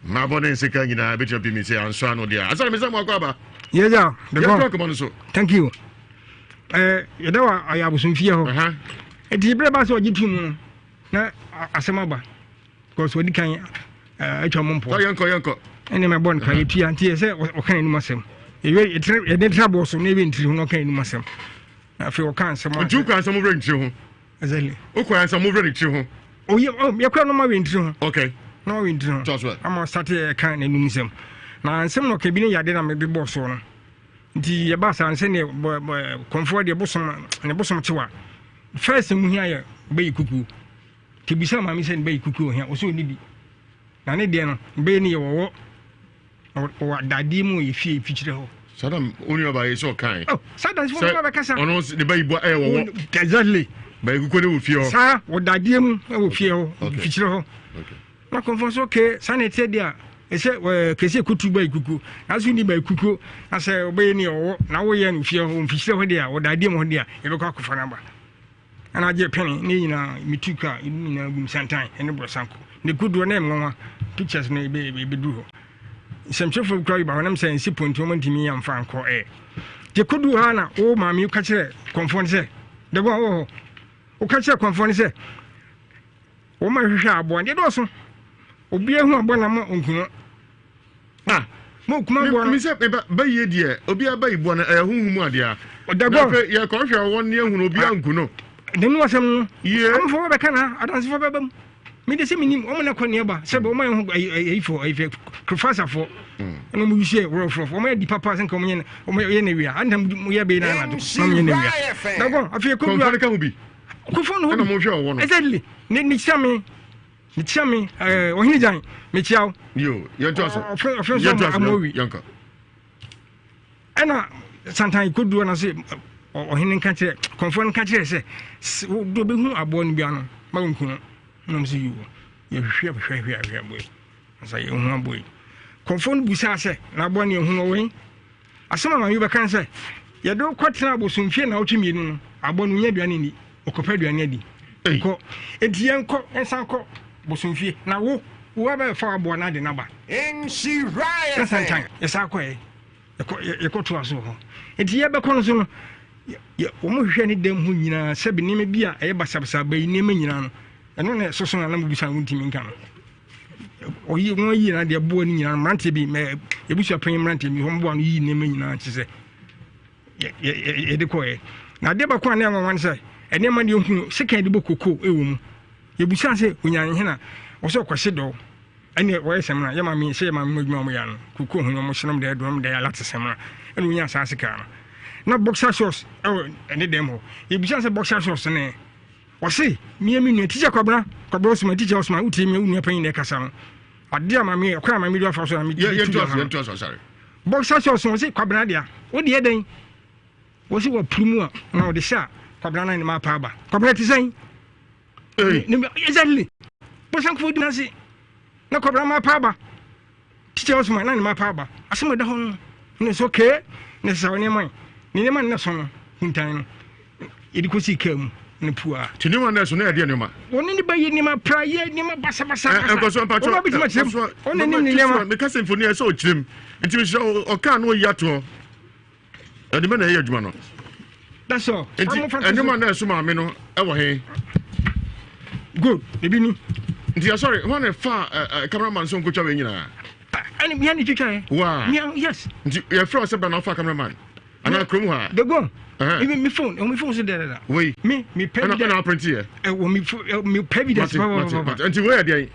mabɔ ne nseka nyinaa bɛtumi pimi sɛ ansɔ ano deɛ asane mesɛ mo akɔ aba yɛgya yɛtoa nkɔmmɔ no so. Thank you. Eh, yɛda wɔ ayɛ abosomfie hɔ ɛnti berɛ ba sɛ ɔgye to mu no na asɛm aba because ɔdi kan atwa mo mpɔ yɛnkɔ yɛnkɔ ɛne mɛbɔ no ka yɛtua nti yɛ sɛ ɔka n'anim asɛm yɛde tra boɔ so na yɛbɛ ntiri ho na ɔka n'anim asɛm na afei ɔka nsɛm a nti wokɔ ansa mo werɛ ntiri ho. Exactly. Wokɔ ansa mo werɛ ne tiri ho. Oye oh yɛkɔ no ma werɛ ntiri ho. Okay. Na ɔwerɛ ntiri ho. Tɔ so. Ama ɔsate ɛka n'anum nsɛm na nsɛm na ɔka bi ne yade na mebe bɔɔ soɔ no nti yɛba saa nsɛ ne kɔmfoɔ deɛ bosom ne bosom kyewa first mu hia yɛ bɛyi kukuo nti bisa maame sɛ ne bɛyi kukuo hia ɔsɛ ɔni bi na ne deɛ no bɛyɛ ne yɛ wɔwɔ Ɔwɔ dadeɛ mu wɔ yɛ fie mfikyire hɔ. Saa na wo nua baa yi sɛ ɔkae. Oh, saa dansefo bi ba bɛkasa. Ɔno ne ba yi bɔ ɛyɛ wɔwɔ. Exactly. Ba yi kukuo ne wɔ fie hɔ. Saa wɔ dadeɛ mu wɔ fie hɔ mfikyire hɔ. Na kɔnfɔn so okay saa na ɛteɛ deɛ a ɛsɛ ɛɛ kɛse kutu ba yi kukuo nanso ni ba yi kukuo na sɛ ɔbɛyɛ ni ɔwɔ na woyɛ no fie hɔ mfikyire hɔ deɛ a wɔ dadeɛ mu hɔ deɛ a yɛbɛkɔ akɔfa no aba. Ɛna agye pene ne nyinaa metu kaa ebi nyinaa gum santan ɛne borɔsanko ne kodoɔ na ɛnwanwa pictures no ebe ebeduru hɔ nsɛmtwerɛfoɔ kura bi ba hɔ nam sɛ nsi ponti wɔn ntumi amfa nkɔ ɛ gye kodoɔ ha na wo maame ka kyerɛ kɔnfoɔ no sɛ dɛbɔ wɔ hɔ woka kyerɛ kɔnfoɔ no sɛ wɔn a hwehwɛ aboa deɛ dɔɔso obiara hu aboa na mo nkuno Ah, mo kuma boa no. Mi sɛ meba bɛyie deɛ obiara bɛyi boa no ɛyɛ huhu mu adeɛ a. Ɔdagɔ. Na afei yɛkɔhwɛ wɔn ne ehunu obiara nku no. Dɛm no asɛm no. Yie. Amofo bɛka na adansefo bɛba mu. Mi de sɛ mi nim wɔn na kɔ nea ba sɛ wɔn ayɛ ho ayifo ayifɛ kurofasafo. Ɛna wɔn yi sɛ wɔrɔfrɔfo wɔn ayɛ di papa sɛ nka wɔn yɛ wɔn yɛ na wia anta mo yɛ bɛyi na anadwo na wɔn yɛ na wia. Dagɔ afei kɔ Kɔnfɔn ka ho bi. Kɔnfɔn ho bi. Ɛna mo hwɛ wɔn no. Exactly ne ne kyerɛ mi. Mekyia me ɛɛ ɔhene gyan mekyia wo. Yo yɛn to aso. Ɔfɛ ɔfɛ nso amowi. Yɛn kɔ. Ɛna santan koduo na se ɔhene nka kyerɛ kɔnfoɔ nka kyerɛ sɛ do bɛhu aboɔ no bia no ma wɔnku no nam sɛ yoo yɛhwehwɛ hwehwɛ hwehwɛ hwehwɛ aboɔ yi nsa yɛhu aboɔ yi kɔnfoɔ no busaa sɛ na aboɔ no yɛhu no ɔwɛn Asɛm a maame yi bɛka ne sɛ, Yɛde wo kɔtena abosomfie nnawɔtwe mmienu no, aboa no ɔnya aduane nni, ɔkɔpɛ aduane adi. Kɔ. Enti yɛnkɔ, yɛnsan kɔ bosomfie, na wo, wo abɛfa w'aboa no ade no aba. Na santan, yɛsan kɔɛ, yɛkɔ, yɛkɔtoa so wɔ hɔ. Enti yɛbɛkɔ no so no, yɛ, wɔn hwehwɛ ne dɛm hɔ nyinaa, sɛbi nneɛma bi a ɛyɛ basabasa, bayi nneɛma nyinaa no, ɛno na ɛsoso na na mobisa no wontumi nka no. Ɔyi wɔn ayi na deɛ boa no nyinaa mmeranteɛ bi mɛ ebusua panyin mmeranteɛ bi wɔn boa no yi nneɛma nyinaa kyerɛ sɛ yɛ yɛ yɛde kɔɛ na adeɛ baako a ne anwanwa ne sɛ nneɛma deɛ ohun sekan de bɔ koko ɛwɔ mu yɛbusa sɛ onyaa ne hena wɔsɛ ɔkɔhye dɔw ɛne wɔyɛ sɛmina yɛ maame sɛ yɛ maame mu adwuma wɔn yɛ ano koko ho wɔn hyɛnam dɛ dɔm dɛ alate sɛmina ɛna onyaa saa sekan no na boxer shorts ɛwɔ ɛne dɛm hɔ yɛbusa sɛ boxer shorts ne Ɔse, Mia me nua, Tikya Kwabena, Kwabena Osman, Tikya Osman, wotie me, wo nua panyin na ɛkasa no. Ade a maame, ɔkwan a maame de afa so na me de tu ha no. Boxer shorts no, ɔse Kwabena dea. Wo deɛ dɛn? Wɔse wapuru mu a, na ɔde hyɛ a, Kwabena na ne ma apa aba. Kwabena te sɛn? Exactly. Bosankofoɔ di n'ase. Na Kwabena ma apa aba. Teacher Osman na ne mma pa aba. Asɛm a ɛda hɔ no ne sɛ okay na ɛsɛ sɛ nneɛma yi ne nneɛma no so no kuntan no yɛde kɔsii kaa mu ne pua. Ti nneɛma no so na ɛdeɛ nneɛma. Wɔne ne ba yɛ nneɛma pra yɛ nneɛma basabasa. Nkɔso mpatwɔ wɔn abɛtumi akyerɛ mu ɔne ne ne nneɛma. Meka sɛ mfoni ɛsɛ ɔkyerɛ mu nti mesrɛ ɔkaa no ɔyi atoɔ. Ɛde bɛ na ɛyɛ adwuma no. That's all. Nti ɛnneɛma na ɛso maame no ɛwɔ he. Good. Ebi ni. Nti asɔre hɔn na ɛfa ɛ cameraman so nkotwa wei nyinaa. Ɛni mia ni twitwa yɛ. Waa. Mia yes. Nti yɛfrɛ ɔsɛ bra na ɔfa cameraman. Ana kurom hɔ a. The go. Mi mi phone mi phone so dɛdɛdɛ. Wei. Mi mi pɛ bi dɛ. Ɛna apɛnti yɛ. Ɛwɔ mi mi pɛ bi dɛ. Mate mate mate nti wei yɛ deɛ.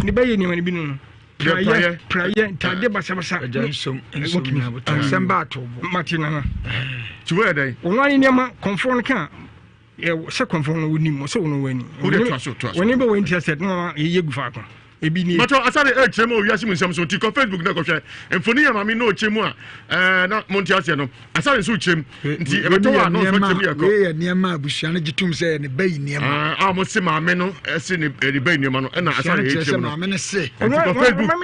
Ne bɛ yɛ nneɛma no bi no. Praeɛ, praeɛ, ntaadeɛ basabasa. Agya nsom, nsom ni abotare. Asɛm ba ato bo. Mate nana. Ti wɔ yɛ dɛn? Wɔn ani nneɛma kɔnfoɔ no ka sɛ kɔnfoɔ no wɔnim sɛ wɔn wɔn ani. Wode toa so toa so. Wɔn ani bɛ wɔn interested na wɔn yɛ gu faako. Ebi nie. Bàtɔ asare ɛkyerɛ mu owiase mu nsɛm so nti kɔ Facebook na kɔhwɛ mfoni yɛ maame na ɔkyerɛ mu a ɛɛ na mo nte aseɛ no asare nso kyerɛ mu nti ɛbɛtɔ wɔ a na ɔnso kyerɛ mu yɛ kɔ. Wei yɛ nneɛma a abusua no gye tom sɛ yɛ ne ba yi nneɛma. A wɔn se maame no ɛse ne ne ba yi nneɛma no ɛna asare yɛ kyerɛ mu no. Maame no se. Nti kɔ Facebook kɔ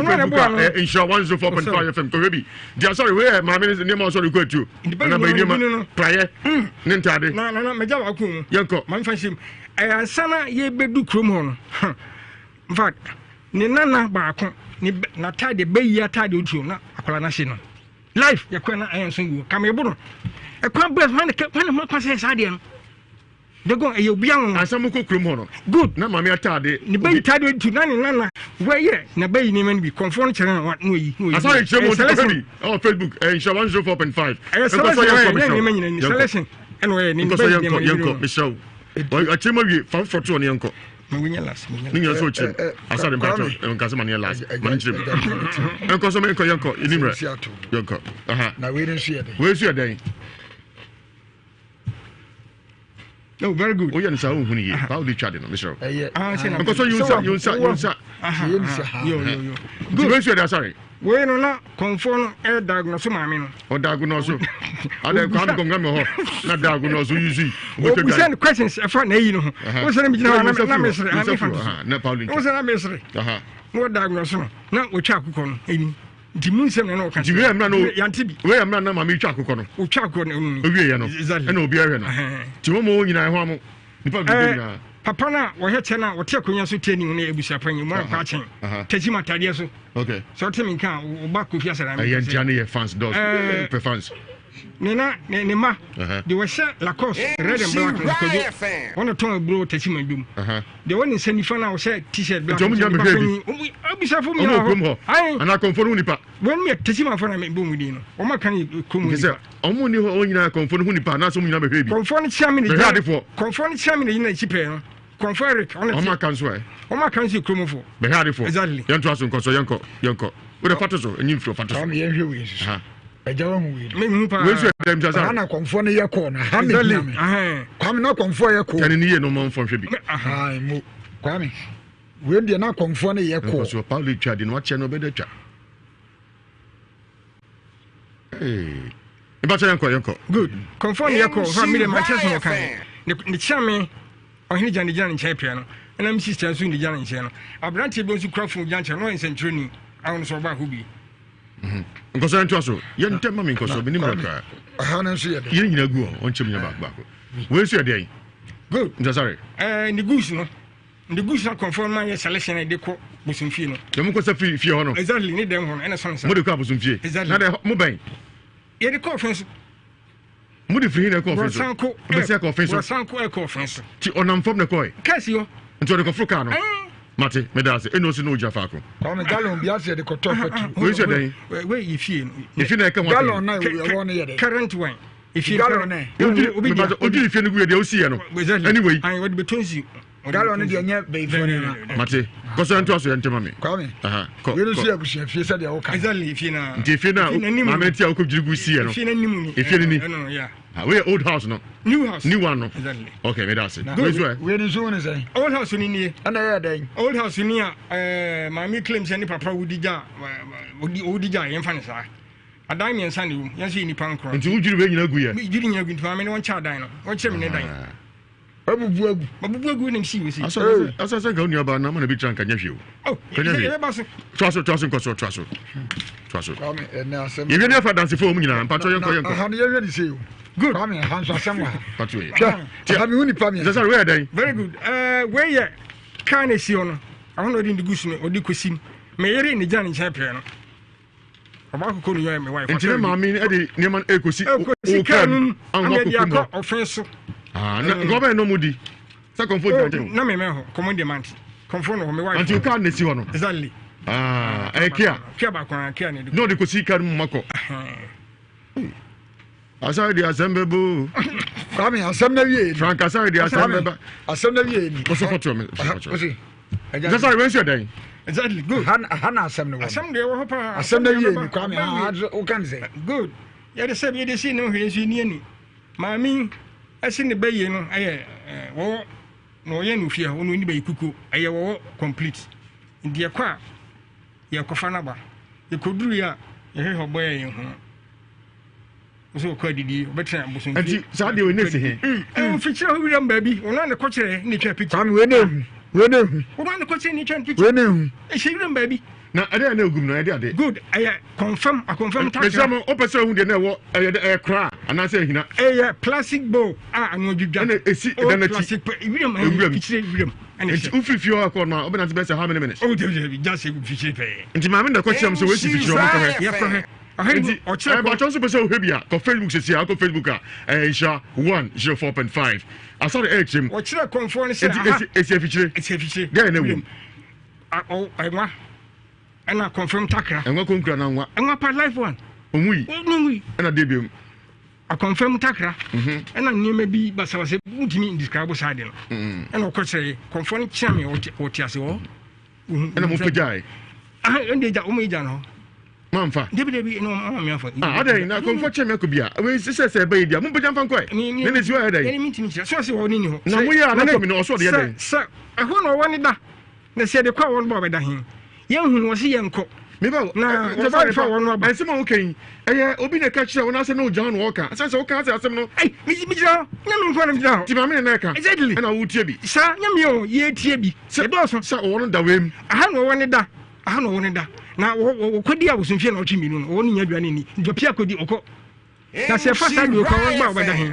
Facebook a nhyira 104.5 FM kɔhwɛ bi nti asare wei yɛ maame no nneɛma ɔsɔre kɔ atuo ɛna ba yi nneɛma praeɛ ne ntaade. Na na na mɛgya baako mu. Yɛnkɔ. Maame fa nhyɛm ɛyɛ ansa na yɛbɛdu kurom hɔ no. In fact, ne nana baako ne n'ataade bɛyi ataade otuo na akwadaa no ahye no. Life yɛ kwan na ayɛ nso wuo kama ebo no. Ɛkwan bɛɛ hwan ne hwan ne ho kwan sɛ saa deɛ no. Dego ɛyɛ obi anwonwa. Ansa mo kɔ kurom hɔ no. Good. Na maame ataade. Ne bɛyi taade otu na ne nana wɔyɛ na bɛyi nneɛma no bi kɔnfoɔ no kyerɛ na wa na oyi na oyi. Asare kyerɛ mu ɔti kɔhwɛ bi ɛwɔ Facebook ɛyɛ nhyira 104.5. Ɛyɛ selection ɛyɛ ne nneɛma nyina ni selection ɛna ɔyɛ ne bɛyi nneɛma no bi. Yɛnkɔ mesrɛ wo akyerɛ mu awie fa foforɔ to ɔne yɛnkɔ. Ne nyina sɛ ɔkyerɛ mu asare mpakyɛ nkasɛ ma ne yɛ last ma ne nkyerɛ mu nkɔ so menkɔ yɛnkɔ ɛnim rɛ yɛnkɔ aha na wei nso yɛ dɛn wei nso yɛ dɛn. Oh, very good. Oyɛ no saa ohun yie. Báwo de twa de no mesrɛ wo. Nkɔ so yonsa yonsa yonsa. Nti wei nso yɛ de asare. Wei no na kɔnfoɔ no ɛda so maame no. Ɔda ago nɔɔso. Adɛ Kwame kɔnkɔn mi hɔ na da ago nɔɔso yi si. Obisa no questions ɛfa na eyi no ho. O sɛ na mi gyina hɔ na mi sere. Nsa firi hɔ na Paul ntwa. O sɛ na mi sere. Na ɔda ago nɔɔso no na otwa akokɔ no eni. Nti mu nsɛm na na ɔka. Nti wei yɛ mmerɛ no yante bi. Wei yɛ mmerɛ na maame twa akokɔ no. Otwa akokɔ no eni. Owie yɛ no. Ɛna obi ɛhwɛ no. Nti wɔn mu nyinaa ɛho amo. Nipa bi nyinaa. Papa no a wɔhwɛ kyɛ no a wɔte akonnwa so tie ne mu no yɛ abusuapanyin mu ankɔ akyɛn. Tɛkyi mu atadeɛ so. Okay. Sɛ ɔte me nka a, ɔba Kofi Asara. Ɛyɛ ntia ne yɛ fans dɔs. Eh, pɛ fans. Ne na ne ne ma. Deɛ wɔhyɛ Lacoste red and black no kwadwo. Wɔn na tɔn aburo tɛkyi mu adwom. Deɛ wɔn ne nsa nifa na wɔhyɛ t-shirt black. Nti wɔn nyinaa bɛhwɛ bi. Abusuafo mu nyinaa hɔ. Wɔn Anaa kɔnfɔ no nipa. Wɔn yɛ tɛkyi mu afɔ na mebɔ mu din no. Wɔn aka ne kurom nipa. Wɔn ni hɔ wɔn nyinaa kɔnfɔ no ho nipa anaasɛ wɔn nyinaa bɛhwɛ bi. Kɔnfɔ no kyia mi ne gyina. Kɔnfɔ no kyia mi ne gyina akyi pɛɛ no. Kɔnfɔ Eric ɔno ti. Ɔmo aka nso ɛ. Ɔmo aka nso yɛ kuromfoɔ. Bɛhwɛ adefoɔ. Exactly. Yɛn to aso nkɔsɔ yɛn kɔ yɛn kɔ. O de fa to so enyi nfiri fa to so. Kwame yɛn hwɛ wei nso so. Ɛgya wa hu wei no. Mi hu paa. Wei nso yɛ dɛm sasa. Ɔha na kɔnfɔ no yɛ kɔɔ no ha na ehia mi. Kwame na kɔnfɔ yɛ kɔɔ. Kɛne ni yie no ɔmo nfɔ nhwɛ bi. Ayi mo Kwame wei deɛ na kɔnfɔ no yɛ kɔɔ. Nkɔsɔ Paul twa de no wakyɛ no ɔbɛda twa. Mpakyɛ yɛnkɔ yɛnkɔ. Good. Kɔnfɔ no yɛ kɔɔ nfa mi de ma kyɛ sɔn ɔkan ne kyerɛ mi. Ɔhene gya ne gyina ne nkyɛn pɛɛ no, ɛna me sista nso ne gyina ne nkyɛn no. Aberanteɛ bi nso kura fon gyina nkyɛn no, ɔyɛ nsɛntwerɛni a ɔno nso ɔbaa hɔ bi. Mhm. Nkɔsɔ yɛn to so. Yɛn ntɛm ma mi nkɔsɔ, mi ni mmerɛ koraa. Ɛha no nso yɛ dɛ. Yɛn nyinaa gu hɔ, ɔnkyɛm nyɛ baako baako. Wei nso yɛ dɛn? Good. Ntasare. Ɛɛ ne goose no. Ne goose no akɔnfɔ no ma yɛ selection a yɛde kɔ bosomfie no. Yɛn mo kɔ sɛ fie hɔ no. Exactly, ne dɛm hɔ no, ɛna sɔn sa. Mo de kɔ abosomfie. Exactly. Na dɛ mo bɛn. Yɛde kɔ ɔfɛn so. Mo de firi hin na ɛkɔ ɔfin so. Borɔsanko Bɛsi akɔ ɔfin so. Borɔsanko ɛkɔ ɔfin so. Ti ɔnam fam na ɛkɔɛ. Kɛse yɔ. Nti ɔde kɔforo kaa no. Mate, meda ase. Ɛna ɔsi na ogyina faako. Kwame gallon bi ase yɛde kɔtɔ petrol. Wei nso yɛ dɛn? Wei yɛ fie no. Efie na ɛka ho asɛm. Gallon na ɛwɔ no yɛ dɛn? Current one. Efie gallon nɛ. Odwiri fie no gu yɛ deɛ osi yɛ no. Ɛne wei. Ayi wɔde bɛtɔ nsuo. Gallon no deɛ nyɛ bɛyifoɔ no na. Mate, kɔsɔ yɛn to aso yɛn ntɛma mi. Kwame, wei no nso yɛ abusua fie sɛdeɛ woka. Exactly, efie na. Nti efie na maame ti a wokɔ dwiri gu si yɛ no. Efie na nimu ni. Efie ni ni. Ɛno ya. Ah, wei yɛ old house no. New house. New one no. Exactly. Okay, meda ase. Wei nso ɛ. Wei no nso wo ne sɛn? Old house ni nie. Ɛna ɛyɛ dɛn? Old house ni a ɛɛ maame claim sɛ ne papa wudi gya wudi gya yɛn fa ne saa. Adan mmiɛnsa na ɛwom yɛn nso yɛ nipa nkron. Nti wodwiri wei nyina gu yɛ? Dwiri nyina gu nti maame no wɔnkyɛ adan no wɔnkyerɛ me ne dan. Ah. Abubu agu. Mabubu agu na msi wɔ si. Asɔ asɔ sɛ nka wo nua baa na ama na bi tra nka nyɛ hwee o. Oh, Ka nyɛ hwee. yɛbɛba so. Toa so toa so nkɔ so toa so. Toa so. Kwame ɛnɛ asɛm. Yɛwie ne afa dansefo wɔn nyinaa mpatɔ yɛnkɔ yɛnkɔ. Aha no yɛhwɛ ne sei o. Good. Kwame aha nso asɛm wɔ ha. Patɔ yi. Hwɛ aha mehu nipa mmiɛnsa. Sɛ sɛ wei yɛ dɛn? Very good. Ɛɛ wei yɛ kaa na esi hɔ no. Ɛhɔ na ɔde ne gu so no ɔde kɔsi mu. Me yere ne gyina ne nkyɛn pɛɛ no. Ɔbaa koko no yɛ me wife. Nti na maame no de nneɛma no ekosi ekosi kaa no mu ama de akɔ ɔfɛn so. Ah, na nka ɔbɛn na ɔmo di sɛ kɔnfo gyina nkyɛn. Na mɛmɛ hɔ kɔmɔ de mante kɔnfo no hɔ me wife. Nti kaa na esi hɔ no. Exactly. Ah, ɛyɛ kia. Kia baako ah kia na ɛde. Na ɔde kosi kaa no mu ma kɔ. Asare de asɛm bɛbɔ o. Kwame asɛm na wie ni. Frank Asare de asɛm bɛba. Asɛm na wie ni. Kɔsɔ kɔtɔ mi. Kɔsɔ. Asare wɛn si ɛdɛn. Exactly good. Aha na asɛm no wɔ. Asɛm deɛ wɔ hɔ paa. Asɛm no wie ni Kwame aha woka ne sɛ. Good. Yɛde sɛ yɛde si ne hwee nso ni ani. Maame ɛsi ne bɛyie no ɛyɛ wɔwɔ na ɔyɛ no fie hɔ ɔno ni bɛyɛ kukuo ɛyɛ wɔwɔ complete. Nti yɛkɔ a yɛkɔfa no aba. Yɛkɔduru yɛ a yɛhwehwɛ ɔbɔ yɛ yɛn ho. Nso ɔkɔ adidi ɔbɛtena bosomfie. Nti saa deɛ wei ne si he? Mfikyire hɔ wiram baabi ɔno a ne kɔkyerɛ ne twa picture. Kwame wei na ehu wei na ehu. Ɔno a ne kɔkyerɛ ne twa picture. Wei na ehu. Ɛhyɛ wiram baabi. Na ɛdeɛ a na egum no ɛde ade. Good ɛyɛ confirm akɔnfɛm takra. Mesrɛ mo wopɛ sɛ ohu deɛ na ɛwɔ ɛyɛ dɛ ɛyɛ koraa anaasɛ ahina. Ɛyɛ plastic bowl a ano adwidwa. Ɛna esi ɛdan n'akyi. Plastic wiram ɛyɛ fikyire wiram. Nti wofiri fie hɔ akɔ no a wobɛnante bɛyɛ sɛ how many minutes? Oh dabi dabi gya sɛ fikyire pɛɛ. Nti maame na ɛkɔkyerɛ m sɛ wɔasi fikyire hɔ mokɔhwɛ. Yɛkɔhwɛ. Nti ɛbàtɔ nso pɛ sɛ wohwɛ bi a kɔ Facebook sisi a akɔ Facebook a ɛyɛ nhyira 104.5 asare ɛrekyerɛ mu. Wɔkyerɛ kɔnfoɔ no sɛ aha. Nti esi afikyire. Esi afikyire. Deɛ na ɛwɔ mu. Ɛnwa ɛna kɔnfɛm takra. Ɛnwa kɔnkura na nwa. Ɛnwa pa life one. Ɔmu yi. Ɔmu yi. Ɛna deɛ biom. Akɔnfɛm takra. Ɛna nneɛma bi basabasa wotumi describe saa de no. Ɛna ɔkɔkyerɛ kɔnfoɔ no kyerɛ me ɔte ase hɔ. Ɛna mo pagyae. Ɛna gya wɔn gya no hɔ. Mamfa. Dabi dabi ɛna wɔn ama mi afa. Ah adɛn na kɔnfoɔ kyɛn mi akɔ bi a wei sɛ sɛ ɛbɛyɛ bi a mo mpagya nfa nkɔɛ. Ne ne si hɔ yɛ dɛn. Ɛna mi ntumi kyerɛ sɛ ɔsi hɔ ne ni hɔ. Na mo yɛ anatomy no ɔsɔ ɔde yɛ dɛn. Sɛ ɛhɔ na ɔwɔ ne da na sɛ yɛde kɔ a wɔn ba ɔbɛda he yɛn hu no wɔsi yɛn kɔ. Meba na sɛ fa wɔn aba. Ɛnsɛm a woka yi ɛyɛ obi na ɛka kyerɛ wɔn asɛ na ogya na ɔka sɛ sɛ woka asɛ asɛm no. Ɛy mi gyina hɔ nyɛ mi nko na mi gyina hɔ. Ti maame na na ɛka. Exactly. Ɛna wotie bi. Saa nyɛ mi o yɛtie bi. Sɛ Yɛdɔɔso. Sɛ ɔwɔ no da wei mu. Aha na ɔwɔ ne da. Aha na ɔwɔ ne da. Na wɔkɔdi abosomfie na ɔtwe mmienu no, ɔwɔ no nya aduane nni. Nti ɔpia kɔdi, ɔkɔ. Na sɛ ɛfa saa deɛ ɔkɔ, ɔba a ɔbɛda he?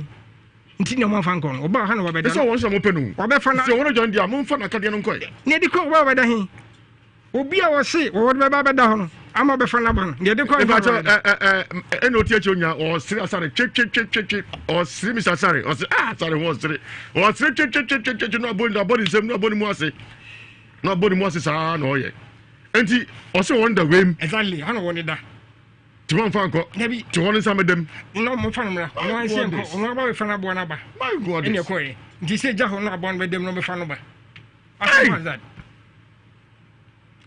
Nti na moamfa nkɔ no. Ɔba a, ha na wabɛda no. Ɛsɛ ɔwɔ no sɛ mopɛ no. Wabɛfa na. Sɛ ɔwɔ no dwane deɛ a, momfa n'akadeɛ no nkɔe. Na ɛde kɔ, ɔba a ɔbɛda he? Obi a ɔse wɔwɔ de bɛba abɛda hɔ no, ama ɔbɛfa n'aba no. Deɛ ɛde kɔ ɛmfa na ɔbɛda. Ɛna ɔti akyi onya ɔsere asare twetwetwetwe ɔsere mr asare ɔsere ah asare ho ɔsere ɔsere twetwetwetwe na abɔ na abɔ ne nsam na abɔ ne mu ase na abɔ ne mu ase saa na ɔyɛ nti ɔsɛ wɔn da wɛm. Exactly hɔn na wɔn da. Tí wɔn fa nkɔ. Dabi. Tí wɔn nsa mɛdɛm. Na wɔn fa no mra ɔno ansi nkɔ ɔno aba bɛfa no aboa no aba. My God. Ɛna ɛkɔ yɛ nti sɛ gya hɔ no aboa no bɛdɛm na ɔbɛfa no ba. Asɛm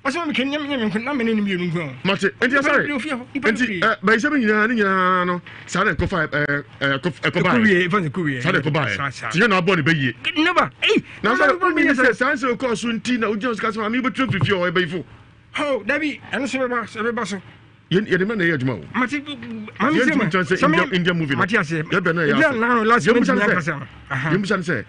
Ɔsɛ mi kɛ nyɛ nyɛ mi nko na mene ne mmienu nko. Mate nti asɔre nti ɛ bɛyisɛ mi nyinaa ne nyinaa no saa na ɛkɔfa ɛ ɛ ɛkɔba yɛ ɛkɔwie ɛkɔwie saa na ɛkɔba yɛ ti yɛ na abɔ ne bɛ yie. Never eyi. Na sɛ ɔmi ni sɛ saa nsɛm kɔɔ so nti na ogyina sika sɛ maame bɛtena fifie ɔ ɛbɛyifo. Ho dabi ɛno so bɛba ɛbɛba so. Yɛn yɛde mɛ na ɛyɛ adwuma o. Mate maame sɛ ma sɛ India movie no. Mate aseɛ. Yɛ bɛ na ɛyɛ aso. Yɛn musa ne sɛ yɛn musa ne sɛ.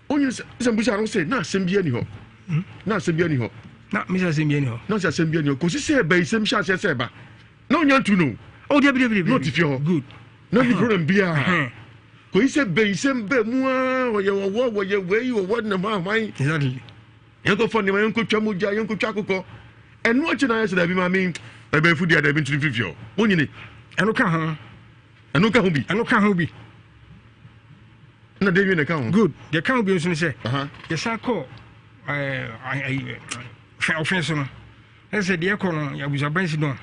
Onyin sɛ sɛ mbusa no sɛ na asɛm bi ani hɔ. Hmm? Na asɛm bi ani hɔ. Na misa asɛm bi ani hɔ. Na sɛ asɛm bi ani hɔ. Kòsi sɛ ɛbɛyisɛm hyɛ aseɛ sɛ ɛba. Na onya ntu no. Oh, debi debi debi. Na ɔte fie hɔ. Good. Na ni problem biara. Kòyi sɛ bɛyisɛm bɛ mu aa wɔyɛ wɔwɔ wɔyɛ wei wɔwɔ ne hwan hwan. Exactly. Yɛnkɔ fɔ nneɛma yɛnkɔ twa mogya yɛnkɔ twa akokɔ. Ɛno akyi na ayɛ sɛ dabi maame ɛbɛnfo di adabi ntiri fifie hɔ. Wonyini. Ɛno ka ho. Ɛno ka ho bi. Ɛno ka ho bi. Na deɛ na ɛka ho. Good. Deɛ ɛka ho bi nso ne sɛ yɛsan kɔ ɔfɛn so no ɛsɛ sɛ deɛ ɛkɔ no abusuaban si dɔn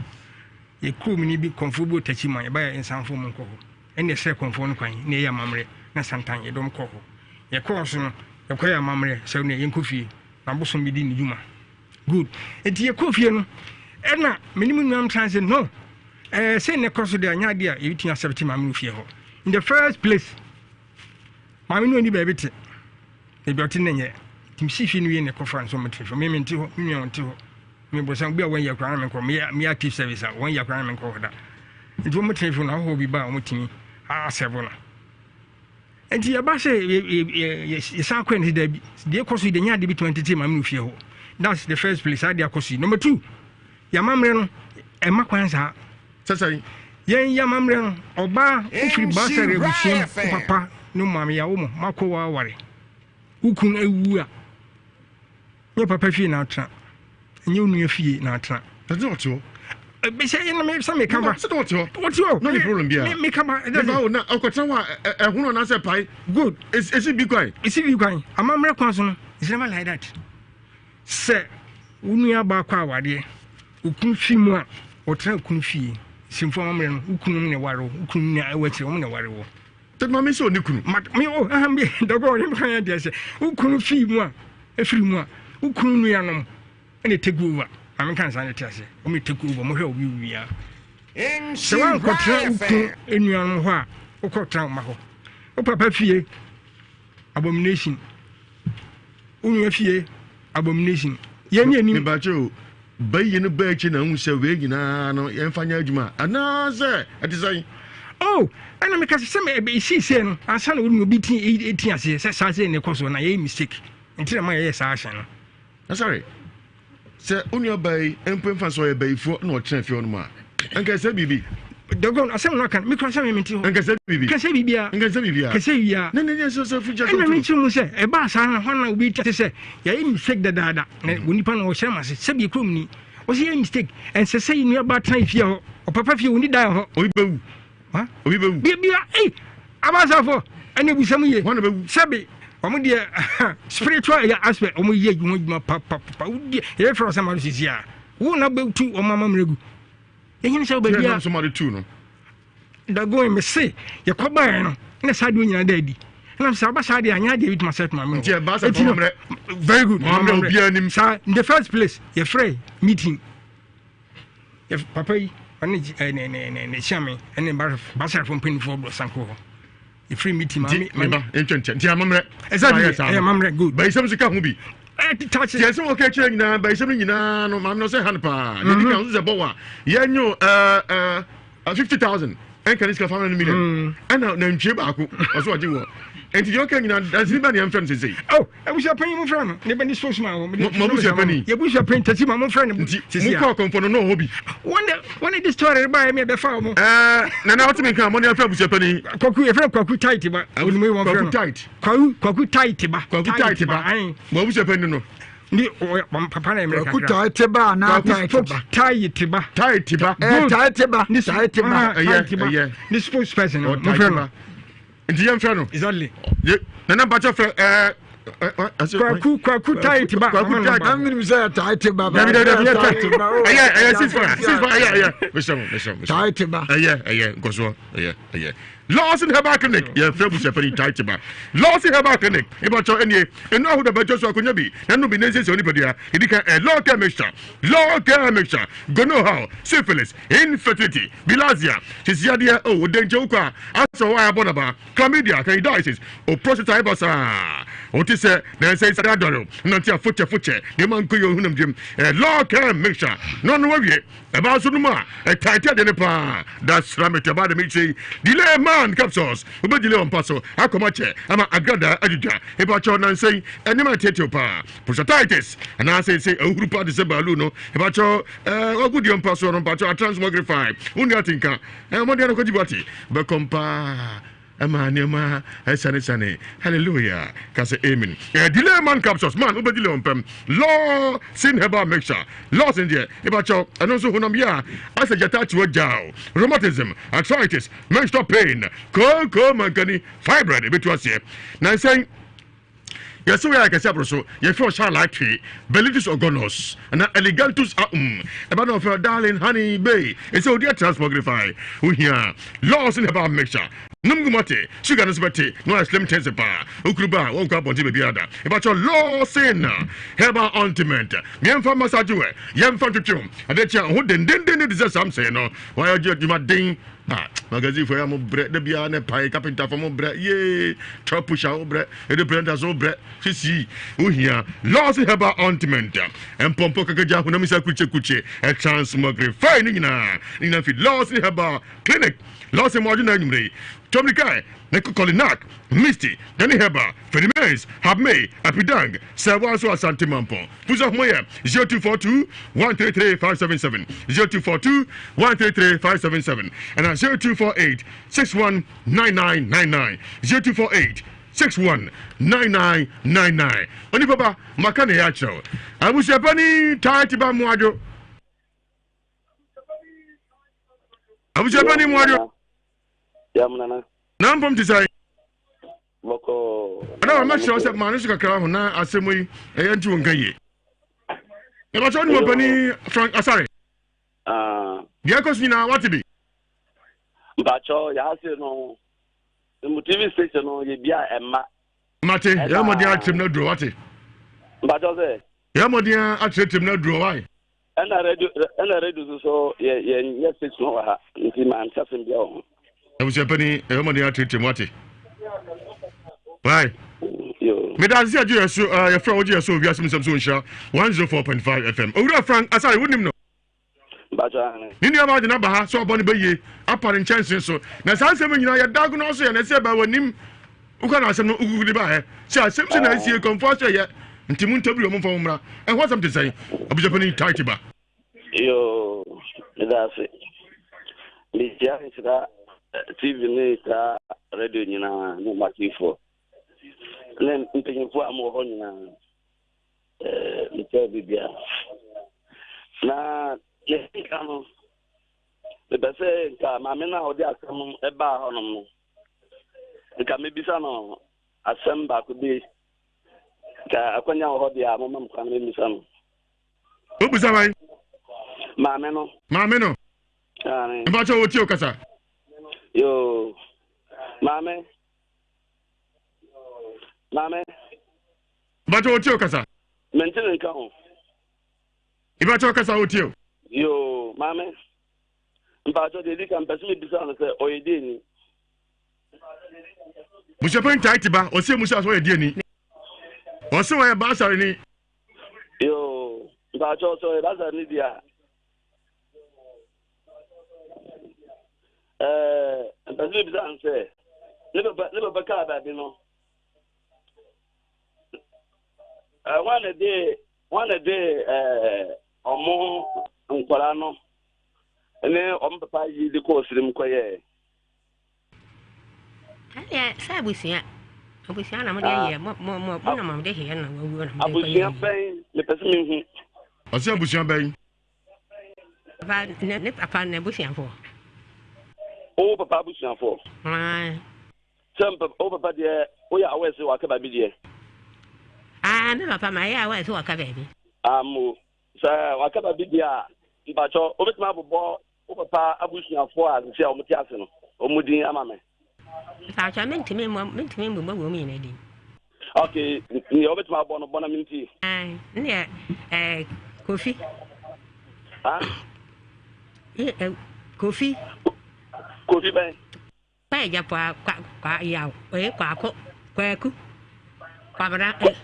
yɛ kurom ni bi kɔnfoɔ bi wɔ takyi ma yɛba yɛ nsanfoɔ mu nkɔ hɔ ɛna ɛsɛ kɔnfoɔ no kwan na ɛyɛ amammerɛ na santan yɛdɔm kɔ hɔ yɛkɔɔ so no yɛkɔ yɛ amammerɛ sɛ ne yɛnkɔ fie na abosom bi di ne dwuma good nti yɛkɔ fie no ɛna me ne me nuam tran sɛ no ɛɛ sɛ ne kɔ so deɛ anyɛ adeɛ a yɛbɛtumi asɛpte maame no fie hɔ in the first place maame no ani baabi te baabi ɔte ne nyɛ nti mesi fie no wie ne kɔfa nso mete fie me mente hɔ me nua ɔnte hɔ me bɔsa bi a wɔn yɛ koraa na menkɔ meyɛ meyɛ active service a wɔn yɛ koraa na menkɔ hɔ da nti wɔn tena fie no ahɔhoɔ bi ba a wɔn tumi asɛbo no Nti yɛba sɛ yɛsan kɔ ɛne daabi deɛ ɛkɔ so yi deɛ nyɛ adeɛ bɛtumi antete maame no fie hɔ that's the first place adeɛ akɔ so yi number two yɛamammerɛ no ɛma kwan saa sɛsɛn yɛn yɛamammerɛ no ɔbaa wofiri baasɛre abusua mu papa ne maame yɛawo mo makɔ waware wo kun awu a Nyɛ papa fie na atena. Nyɛ onua fie na atena. Ɛsɛ ɔte hɔ. Sɛ ɛna mi sɛ mi kaba. Sɛ ɔte hɔ. Ɔte hɔ. No ni problem biara. Mi kaba. Ɛba o na ɔkɔtena hɔ a ɛhono anaasɛ pae. Good. Esi bi kwan. Esi bi kwan. Amammerɛ kwan so no it's never like that. Sɛ wo nua baa kɔ awadeɛ okunu fi mu a ɔtena okunu fie. Simfo amammerɛ no wo kunu na ɛware wo wo kunu na ɛwɔ akyire wɔn na ɛware wo. Sɛ maame sɛ ɔne kunu. Ma me o aha me dɔgɔ ɔne me kan deɛ sɛ wo kunu fii mu a efiri mu a wo kunu nuanom Ɛna take over. Maame nka nsa ne te aseɛ. Wɔn take over. Wɔn hwɛ obi wia. Sɛ wankɔtena wo kun nuanom hɔ a, wokɔtena wo mma hɔ. Wo papa fie abomination. Wo nua fie abomination. Yɛn ni anim. Mebakyɛ o, bayi no baa akyi na ahu sɛ wei nyinaa no yɛmfa nyɛ adwuma anaasɛ ɛte sɛn? Oh, ɛna meka sɛ sɛ ɛsii sɛ no ansa na wɔn obi ti ti aseɛ sɛ saa sɛ na ɛkɔ so na yɛyɛ mistake nti na ma yɛyɛ saa ahyɛn no. Na sɔre, sɛ wo nua baa yi mpo mfa sɛ ɔyɛ bayifoɔ na ɔtena fie hɔnom a, anka ɛsɛ biribi. Dogon, asɛm no aka no, mekura sɛ me mente hɔ. Anka ɛsɛ biribi. Kɛsɛ biribiara. Anka ɛsɛ biribiara. Kɛsɛ biribiara. Ne ne ne sɛ sɛ firi kyɛ Ɛna mekyerɛ mu sɛ ɛbaa saa na hɔ na obi te sɛ yɛayɛ mistake dadaada na mm. onipa no ɔhyɛ ma ase sɛbi kurom ni wɔsɛ yɛ mistake ɛnsɛ sɛ yɛ nua ba tena fie hɔ ɔpapa fie wɔni dan hɔ. Obi bɛwu. Obi bɛwu. Bibia ei abasafo ɛna ebusam yie. Wɔn na bɛwu. Sɛbi wɔn deɛ spiritual ɛyɛ aspect wɔn yɛ adwuma adwuma papapapa wodi yɛ fɛrɛ sɛ ma do sisi a wo na bɛtu wɔn ama mmerɛ gu. Ehin sɛ wobɛbi a. Yɛ nam de tu no. Dagon me se yɛkɔ baeɛ no na saa deɛ nyinaa da adi. Ɛna sɛ ɔba saa deɛ anyɛ adeɛ bi tuma sɛ tuma mmerɛ. Nti ɛba sɛ fɔmɔ mmerɛ. Very good. Mɔ mmerɛ obiara nim. Saa in the first place yɛfrɛ meeting. Papa yi ɔne ne ne ne ne siame ɛne basarafo mpanimfoɔ bɔ sanko hɔ efiri mi ti maame. Nti meba ntwa nkyɛn nti amammerɛ. Exactly ɛyɛ amammerɛ good. Bayisɛm nso ka ho bi. Ɛti taxi. Tiɛ sɛ wɔka kyerɛ nyinaa bayisɛm no nyinaa no maame no sɛ ha no paa. Deɛ di kan nso sɛ bɔ wa yɛnyo ɛɛ ɛɛ 50,000 ɛnka ne sika 500 million mm. ɛna nantwie baako ɔso ɔgye wɔ nti deɛ ɔka nyina dansini ba ne yɛmfrɛ no sesei oh abusua panyin mo frɛ no ne ba ne spokesman wɔ mo abusua panyin yɛ abusua panyin tasi ma mo frɛ no nti mo kɔ akɔmfɔ no na ɔhɔ bi wɔn de wɔn de story ba yɛ mi ɛbɛfa wɔn ɛɛ nana ɔte mi nka mo ne yɛfrɛ abusua panyin kwaku yɛfrɛ kwaku tight ba onimu yi wɔn frɛ no kwaku tight kwaku kwaku tight ba kwaku tight ba mo abusua panyin no ni ɔyɛ papa na mmerɛ kakra. Kwaku tae te ba anaa tae te ba. Tae te ba. Tae te ba. Ɛɛ tae te ba. Tae te ba. Ɛyɛ ɛyɛ. Ni spokesperson no mo fɛ no. Nti yɛn fɛ no. Exactly. Ye nana mpatsɛ fɛ ɛɛ. Kwaku kwaku tae te ba. Kwaku tae te ba. Ɛmi sɛ tae te ba. Dabi dabi dabi yɛ tae. Ɛyɛ ɛyɛ 65 65 ɛyɛ ɛyɛ. Mesɛm mesɛm. Tae te ba. Ɛyɛ ɛyɛ nkɔsoɔ ɛyɛ ɛyɛ. Lawson Herbal Clinic yɛ fɛ busuafani tae te ba. Lawson Herbal Clinic ìbàkyɛw ɛnie ɛnu ahodoɔ bɛkyɛ so akonya bi na ɛnu bi ne nsiesie onipadua yɛdi kan ɛ law care mixture law care mixture gonorrhea syphilis infertility bilharzia sisiadeɛ o odenkyɛ wokɔ a asɛ hɔ a ɛbɔ naba chlamydia candidiasis o prostate ayɛ basaa o te sɛ na ɛsɛ sɛ adɔre nante afokyɛ fokyɛ nneɛma nkɔ yɛ ohunam dwam ɛ law care mixture na ɔno wawie Ɛbaa nso nom a ɛtaete adeɛ no paa da sra me tɛbaa de me kyerɛ yi delay man capsules wobɛ delay wɔn pa so akɔma kyɛ ama agradaa adwidwa ebakyɛw nansa yi ɛnneɛma ɛteetew paa prostatitis anaasɛ sɛ ahuhuru paa te sɛ baalu no ebakyɛw ɛɛ wagu deɛ mpa soɔ no mpakyɛw atransmogrify wo nua atenka ɛɛ ɔmɔden no kɔgye buate bɛkɔm paa Ɛma nneɛma ɛsiane Hallelujah. Ka sɛ amen. Eh, delay man capsules. Man, wobɛ delay ɔmpɛm. Law sin herbal mixture. Law sin deɛ, ebakyɛw, ɛno nso honam yɛ a, asɛ gyata akyi wɔ gyaw. Rheumatism, arthritis, menstrual pain, kooko mankani, fibroid, ebetu aseɛ. Nansɛn, Yɛse woyɛ akɛse aboro so yɛfrɛ wo Charla Twe Belitus Ogonos ana Elegantus Aum ɛba na ɔfrɛ darling honey bae ɛsɛ odi atra smogrify wohia Lawson herbal mixture nom gu mate sugar no so bɛte na wayɛ slim tense paa okuru ba a wɔnkɔ abɔnten baabiara da ɛbakyɛ Lawson herbal ointment yɛmfa massage wɛ yɛmfa ntwetwe ho adeɛ kyɛ ho dendenden te sɛ Samson no wayɛ adwuma den Ah, magazine fo ya mo brɛ da biara ne pae carpenter fo mo brɛ yee truck pusher wo brɛ ede printers wo brɛ sisi wo hia Lawson herbal ointment mpɔmpɔ kakagya honam nsa kurukye kurukye transmogrify ne nyinaa ne nyinaa fi Lawson herbal clinic Lawson mo adwena anwummerɛ yi tɔmrikae ne kɔkɔlinak misty Danny Herbal, Freddie Mays, Habmay, Apidang, Sɛ Wanso Asante Mampong. Pusa homa yɛ 0242 133 577, 0242 133 577, ɛna 0248 619999, 0248 619999. Onipa ba, maka na ɛyɛ akyerɛ wo. Abusuapani taa ti ba mmoadwo. Abusuapani mmoadwo. Na mpom te sɛ. Bɔkɔɔ. Ɛna wɔn mɛsrɛ sɛ maa ne so kakra ho na asɛm yi ɛyɛ nti wɔn nka yie. Ɛbɛkyɛ wɔn ɔpanin Frank Asare. Ah. Deɛ ɛkɔ so nyinaa wate bi. Mpakyɛ yɛase no mu TV station no yɛ bia ɛma. Mate yɛ mmɔden akyerɛm no aduro wate. Mpakyɛ sɛ. Yɛ mmɔden ara akyerɛkyerɛ mu na aduru hɔ wae. Ɛna radio ɛna radio nso so yɛ yɛ nyɛ station wɔ ha nti maa nte asɛm biara wɔ ho. Abusuapani yɛ mmɔden akyerɛkyerɛ mu wate. Wae. Meda ase sɛ agye yɛ so yɛfrɛ wogye yɛ so wɔ wiase mu nsɛm so nhyira 104.5 FM. Owura Frank Asare wonim no? Ne nuabaa de no aba ha sɛ ɔbɔ no bɛyie apa ne nkyɛnse so. Na saa nsɛm nyinaa yɛ dago no so yɛ na ɛsɛ ɛbaa w'anim. Woka na asɛm no wogugu de baeɛ sɛ asɛm sɛ na asie kɔmfoɔ so ɛyɛ nti mo ntabiri ɔmo mfa mo mmra. Ɛho asɛm te sɛn? Abusuapani Taiti ba. Yoo, meda ase. Mekyia nhyira TV ne nhyira radio nyinaa ne matifoɔ ne mpanyinfoɔ a mowɔ hɔ nyinaa. Mekyia biribiara. Na ne nka no, mepɛ sɛ nka maame no a ɔde asɛm baa hɔnom no, nka mebisa no asɛm baako bi. Nka akwanya wɔ hɔ deɛ a moma me kwan na memmisa no. Wobisa hwan? Maame no. Maame no. Mpakyɛ wɔtie wo kasa. Yoo, maame. Maame. Mpakyɛ wɔtie wo kasa. Mente ne nka ho. Mpakyɛ kasa wɔtie o. Yoo, maame. Mpakyɛ deɛ ɛdi ka mpɛ sɛ mebisa no sɛ ɔyɛ deɛ ni. Busuapɛn ntae te ba ɔsɛ mu sɛ ɔyɛ deɛ ni. Ɔsɛ ɔyɛ baasare ni. Yoo, mpakyɛ ɔsɛ ɔyɛ baasare ni deɛ a. Ɛɛ, mpɛ sɛ mebisa no sɛ ne papa ne papa kaa baabi no. Ɛɛ, wɔn na de wɔn na de ɛɛ ɔmo nkwadaa no ne ɔmo papa yi de kɔɔ sirim kɔyɛɛ. Ɛdeɛ sɛ abusua abusua na mo de yɛ mo mo mo mo na mo de yɛ na wɔwuo na mo de kɔyɛ. Abusua bɛn mepɛ sɛ mehu. Ɔsɛ abusua bɛn. Papa ne ne papa ne abusuafoɔ. Wo papa abusuafoɔ. Sɛ mpɛ wo papa deɛ woyɛ awɛ sɛ waka baabi deɛ. Aa me papa ma yɛ awɛ sɛ waka baabi. Amo sɛ waka baabi deɛ a mpakyɛ wobɛtumi abobɔ wo papa abusuafoɔ a sisi a wɔn te ase no wɔn din ama me. Mpakyɛ mentumi mmɔ mentumi mmobɔ wɔn nyinaa din. Ok nea wobɛtumi abɔ no bɔ na mentie. Nneɛ ɛɛ Kofi. Ah? Kofi. Kofi bɛn? Kwa agya kwa kwa kwa yaw ee kwako kwaku kwabena eh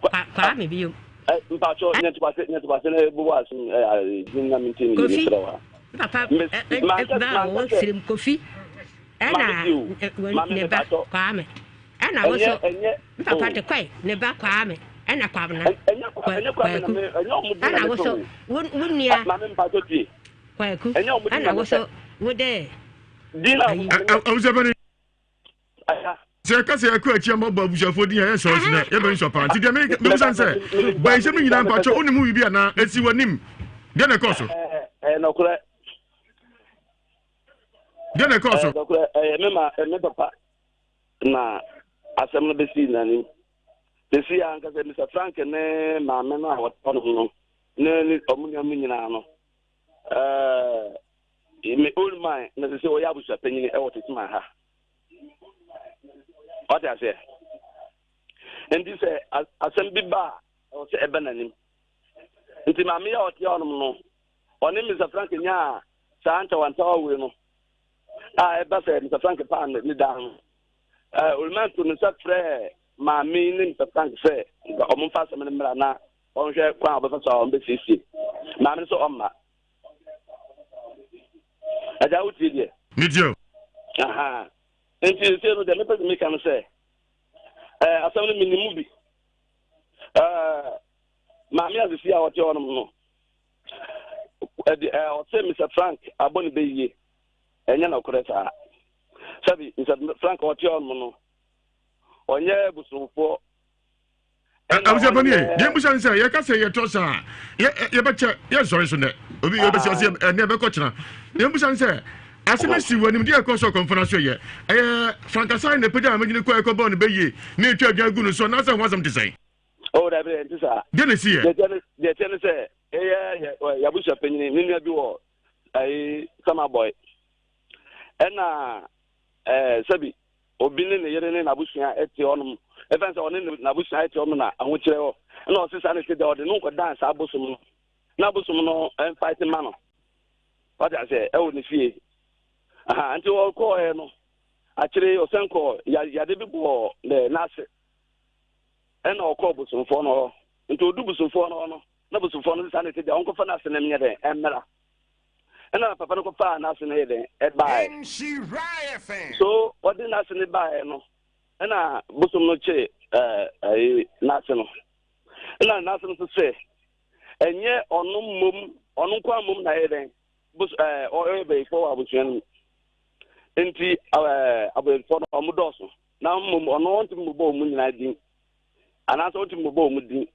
kwa kwame bio. Eh, mpatsɔ nyɛtubase nyɛtubase na ebo wa asom ɛ ɛ din na mi ti mi Kofi mi srɛ wa. papa ɛ ɛ ba wɔ sirim Kofi ɛna ne ba kwame ɛna woso papa de kɔe ne ba kwame ɛna kwabena kwaku ɛna woso wo nua kwaku ɛna woso wo dɛ. Abusuapɛni sɛ yɛka sɛ yɛkɔ akyi ama bɔ abusuafoɔ din a yɛ sɔɔ sinɛ yɛbɛ nsɔ paa nti deɛ mebisa ne sɛ bansɛm no nyinaa mpakyɛ wonim ho biribi anaa ɛsi w'anim deɛ na ɛkɔɔ so nɔkorɛ deɛ na ɛkɔɔ so nɔkorɛ ɛyɛ me ma me papa na asɛm no bɛsii n'anim bɛsii ankasa Mr. Frank ne maame no a wɔtɔ no no ne ɔmo nuanom nyinaa no ɛɛ Me old man na sɛ sɛ ɔyɛ abusua panyin ɛwɔ Techiman ha. Ɔte aseɛ. Nti sɛ asɛm bi ba a ɛwɔ sɛ ɛbɛ n'anim. Nti maame yi a ɔte hɔnom no, ɔne Mr. Frank nyaa saa ntawantawa wei no a ɛba sɛ Mr. Frank paa ne dan no. Old man to ne nsa frɛɛ maame yi ne Mr. Frank sɛ ɔmo mfa asɛm no mmra na ɔnhwɛ kwan a ɔbɛfa so a ɔmbɛsiesie. Maame no sɛ ɔmma. Agya wo tie deɛ. Me tie o. Aha. Nti sɛ no deɛ mepɛ sɛ meka no sɛ ɛɛ asɛm no menim mu bi. Ɛɛ maame asisi a ɔte hɔnom no ɛde ɛɛ ɔsɛ Mr Frank abɔ ne bɛ yie ɛnyɛ nɔkorɛ saa. Sɛbi Mr Frank ɔte hɔnom no ɔnyɛ bosomfoɔ Abusua pani yɛ deɛ mbusa ne sɛ yɛka sɛ yɛtɔ saa yɛbɛkyɛ yɛnsɔre so nɛ obi yɛbɛsi ɔsɛ ɛnɛ ɛbɛkɔ kyena deɛ mbusa ne sɛ asɛm asi wɔ anim deɛ ɛkɔ so ɔkɔmfo no so yɛ ɛyɛ frankasan na ɛpagya amanyini kɔ ɛkɔ bɔɔ no bɛyie ne ɛtwa adwan gu no so anaasɛ ho asɛm te sɛn? Oh, dabi dɛ nti saa. Deɛ na ɛsi yɛ. Deɛ ɛteɛ ne sɛ ɛyɛ yɛabusua panyini ne nua bi wɔ ɛyi samabɔe ɛna ɛɛ sɛbi obi ne ne yere ne n'abusua te hɔnom ɛfɛn sɛ ɔne n'abusua te hɔnom na ahokyerɛ hɔ. Ɛna ɔse saa na ɛte deɛ ɔde no nkɔdan saa bosom no na bosom no ɛmfaete ma no. Wate aseɛ ɛwɔ ne fie. Aha nti ɔkɔɔɛ no akyire ɔsɛn kɔɔ yade bi bɔɔ ne n'ase ɛna ɔkɔɔ bosomfoɔ no hɔ. Nti ɔdu bosomfoɔ no hɔ no na bosomfoɔ no se saa na ɛte deɛ ɔnkɔfa n'ase no nyɛ dɛn ɛmmra. Ɛna papa no kɔfaa n'ase no yɛ dɛn ɛbaeɛ. So ɔde n'ase no baeɛ no ɛna bosom no kye ɛɛ ɛyi n'ase no ɛna n'ase no nso sɛ ɛnyɛ ɔno mmom ɔno nko mmom na ɛyɛ dɛn bos ɛɛ ɔyɛ bɛyifoɔ wɔ abusua no mu nti ɛɛ abɛyifoɔ no ɔmo dɔɔso na mmom ɔno ɔntumi mmobɔ wɔn nyinaa din anaasɛ ɔntumi mmobɔ wɔn din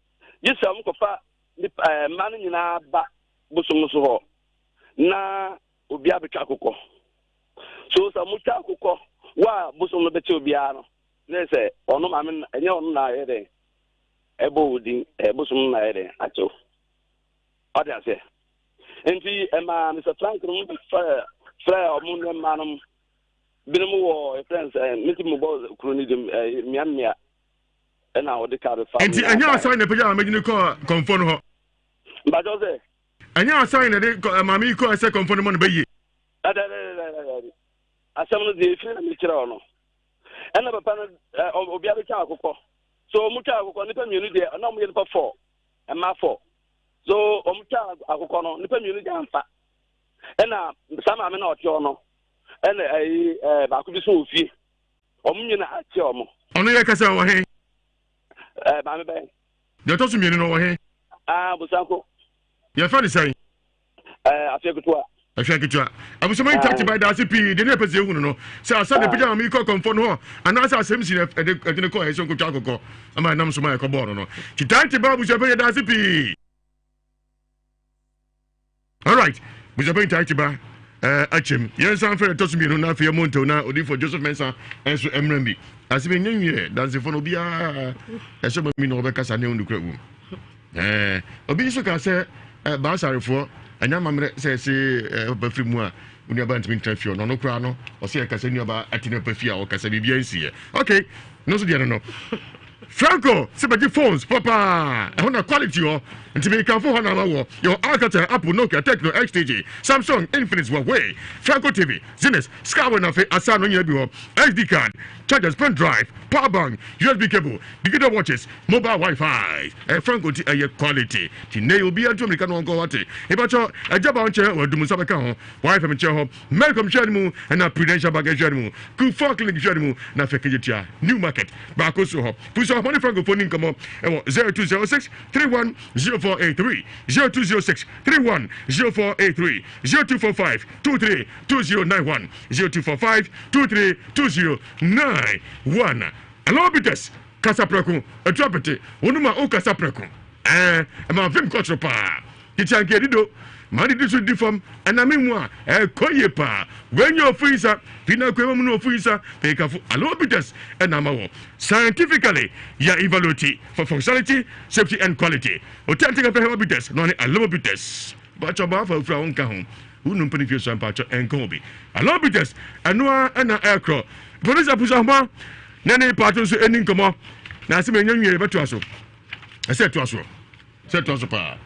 gye sɛ ɔmo kɔfa nipa ɛɛ mmaa no nyinaa ba bosom no so hɔ na obiara bɛtwa akokɔ. So sɛ motwa akokɔ wo a bosom no bɛkyɛ obiara no na sɛ ɔno maame no ɛnyɛ ɔno na ayɛ dɛn ɛbɔ wo din ɛyɛ bosom no na ayɛ dɛn akyɛw ɔde aseɛ nti ɛmaa Mr Frank no frɛ frɛ ɔmo ne mmaa no binom wɔ ɛfrɛ no sɛ meti mo bɔ kuro no dim mmea mmea ɛna ɔde kaa bɛfa nti ɛnyɛ asan na ɛpɛgya amegyini kɔɔ kɔmfoɔ no hɔ mpakyɛw sɛ Ɛnyɛ asan na ɛde maame yi kɔɔ sɛ kɔmfɔ no ma no bɛyie. Dadaadadaadabi. Asɛm no deɛ efiri na mekyerɛ wo no. Ɛna papa no obiara bɛtwa akokɔ. So wɔn twa akokɔ nipa mmienu deɛ na wɔn yɛ nipa fɔ mmaa fɔ. So wɔn twa akokɔ no nipa mmienu deɛ anfa. Ɛna saa maame na ɔte hɔ no ɛna ɛyi ɛɛ baako bi so wɔ fie. Wɔn nyinaa akyɛ wɔn. Ɔno yɛ kasa wɔ he? Ɛɛ maame bɛn. Deɛ ɔtɔ so mmienu no ɔwɔ he? Ah, Bosanko. Yɛfrɛ no sɛn? Eh, Afia Ketewa. Afia Ketewa. Abusua yi tati ba daase pii deɛ ne yɛpɛ sɛ yɛhunu no sɛ asa na ɛpagya maame yi kɔ kɔmfɔ no hɔ anaasɛ asɛm si na ɛde ɛde no kɔɔ ɛsɛ nkotwa akokɔ ama ɛnam so ma ɛkɔ bɔɔl no no. Titanti ba abusua pɛ yɛ daase pii. Alright, Busuapɛn taa ti ba eh, akyɛm. Yɛn nsa mfrɛ ɛtɔ so mmienu na afei ɛmmɔ ntɛw na odiyifo Joseph Mensah nso mmra bi. Asɛm ɛnyɛ nwiɛ, dansefo no obiara ɛsɛ ɔma mi na ɔbɛkasa ne ɔnukura wom. Eh, obi nso ka sɛ eh, baasarefoɔ ɛnyɛ amammerɛ sɛ ɛse eh, papa firi mu a onuaba ntumi ntra fie ɔno ɔno koraa no ɔsɛ ɛka sɛ nuaba ate ne papa fie a ɔkasa biribiara nsiiɛ. Okay, no nso deɛ no no. Franco sɛ bɛgye phones papa ɛhɔ na quality hɔ nti mekamfo hɔ na ama wɔ yɛwɔ Alcatel, Apple, Nokia, Tecno, XTG, Samsung, Infinix, Huawei, Franco TV, Zenith, Skyway na afei asa no nyina bi hɔ SD card, chargers, pen drive, power bank, USB cable, digital watches, mobile wifi ɛyɛ Franco nti ɛyɛ quality nti nnɛ yi obiara ntu amirika na ɔnkɔ hɔ ate mepakyɛ agya ba nkyɛn wɔ adum nsa bɛka ho YFM nkyɛn hɔ Melcom hwɛ no mu ɛna Prudential Bank hwɛ no mu Kufuor Clinic hwɛ no mu na afei Kejetia New Market baako so hɔ. Pusa ɔhɔ ne Francofoɔ ni nkɔmmɔ ɛwɔ 0206 31 0483 0206 31 0483 0245 23 2091 0245 23 2091. Hello Bitters, kasa prɛko, atu apete, wɔn mu a wokasa prɛko. Ɛɛ, ɛma vim kɔ soro paa. Tete anka yɛdi do ma ne di so di fam ɛna me mu a ɛkɔ yie paa. Wei nyɛ ofu nsa fi na akua mu no ofu nsa pekafo aloe bitters ɛna ama wɔ scientifically yɛ evaluate for functionality, safety and quality. Authentic afɛ herbal bitters na ɔne aloe bitters. Mpakyɛ ɔbaa fa ofura wo nka ho. Wo nu mpene fie so mpakyɛ ɛnka ho bi. Aloe bitters ɛno ara ɛna ɛkorɔ. Producer Pusa Homa na ne pato nso ɛni nkɔmɔ. Na asɛm ɛnyɛ nwie yɛbɛtoa so. Ɛsɛ ɛtoa soɔ. Sɛ ɛtoa so paa.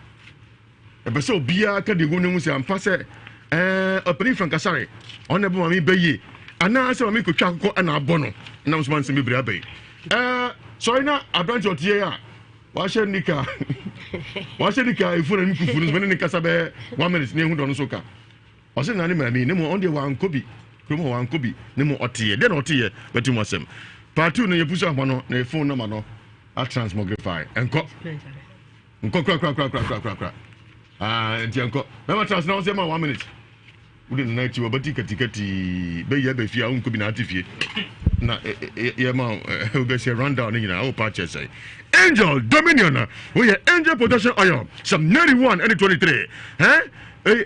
Ɛpɛ sɛ obiara ka deɛ ɛwɔ ne ho sɛ ampa sɛ ɛɛ ɔpanin Frank Asare ɔno na ɛbɔ maame bɛ yie anaasɛ maame kotwa akokɔ ɛna abɔ no ɛnam so ma nsɛm bebree aba yi. Ɛɛ sɔre na aberante ɔteɛ a wahyɛ nika wahyɛ nika efu na ne kufu no so ne ne kasa bɛyɛ one minute na ehu dɔ no so ka. Ɔsɛ na ne maame ne mu ɔno deɛ wankɔ bi kurom hɔ wankɔ bi ne mu ɔteɛ deɛ na ɔteɛ bɛte mu asɛm. Part two no yɛ pusu ahoma no na phone number no. atransmogrify ɛnkɔ nkɔ kura kura kura kura kura kura kura aa nti ɛnkɔ bɛma trans na wɔsɛ ma one minute wode nana akyi wɔbɛti katikati bɛyi abɛ fie a wonkɔ bi na ate fie na yɛ ma wobɛsɛ rundown no nyinaa wopa kyɛ sɛ angel dominion na woyɛ angel protection oil some 91 ɛne 23 ɛ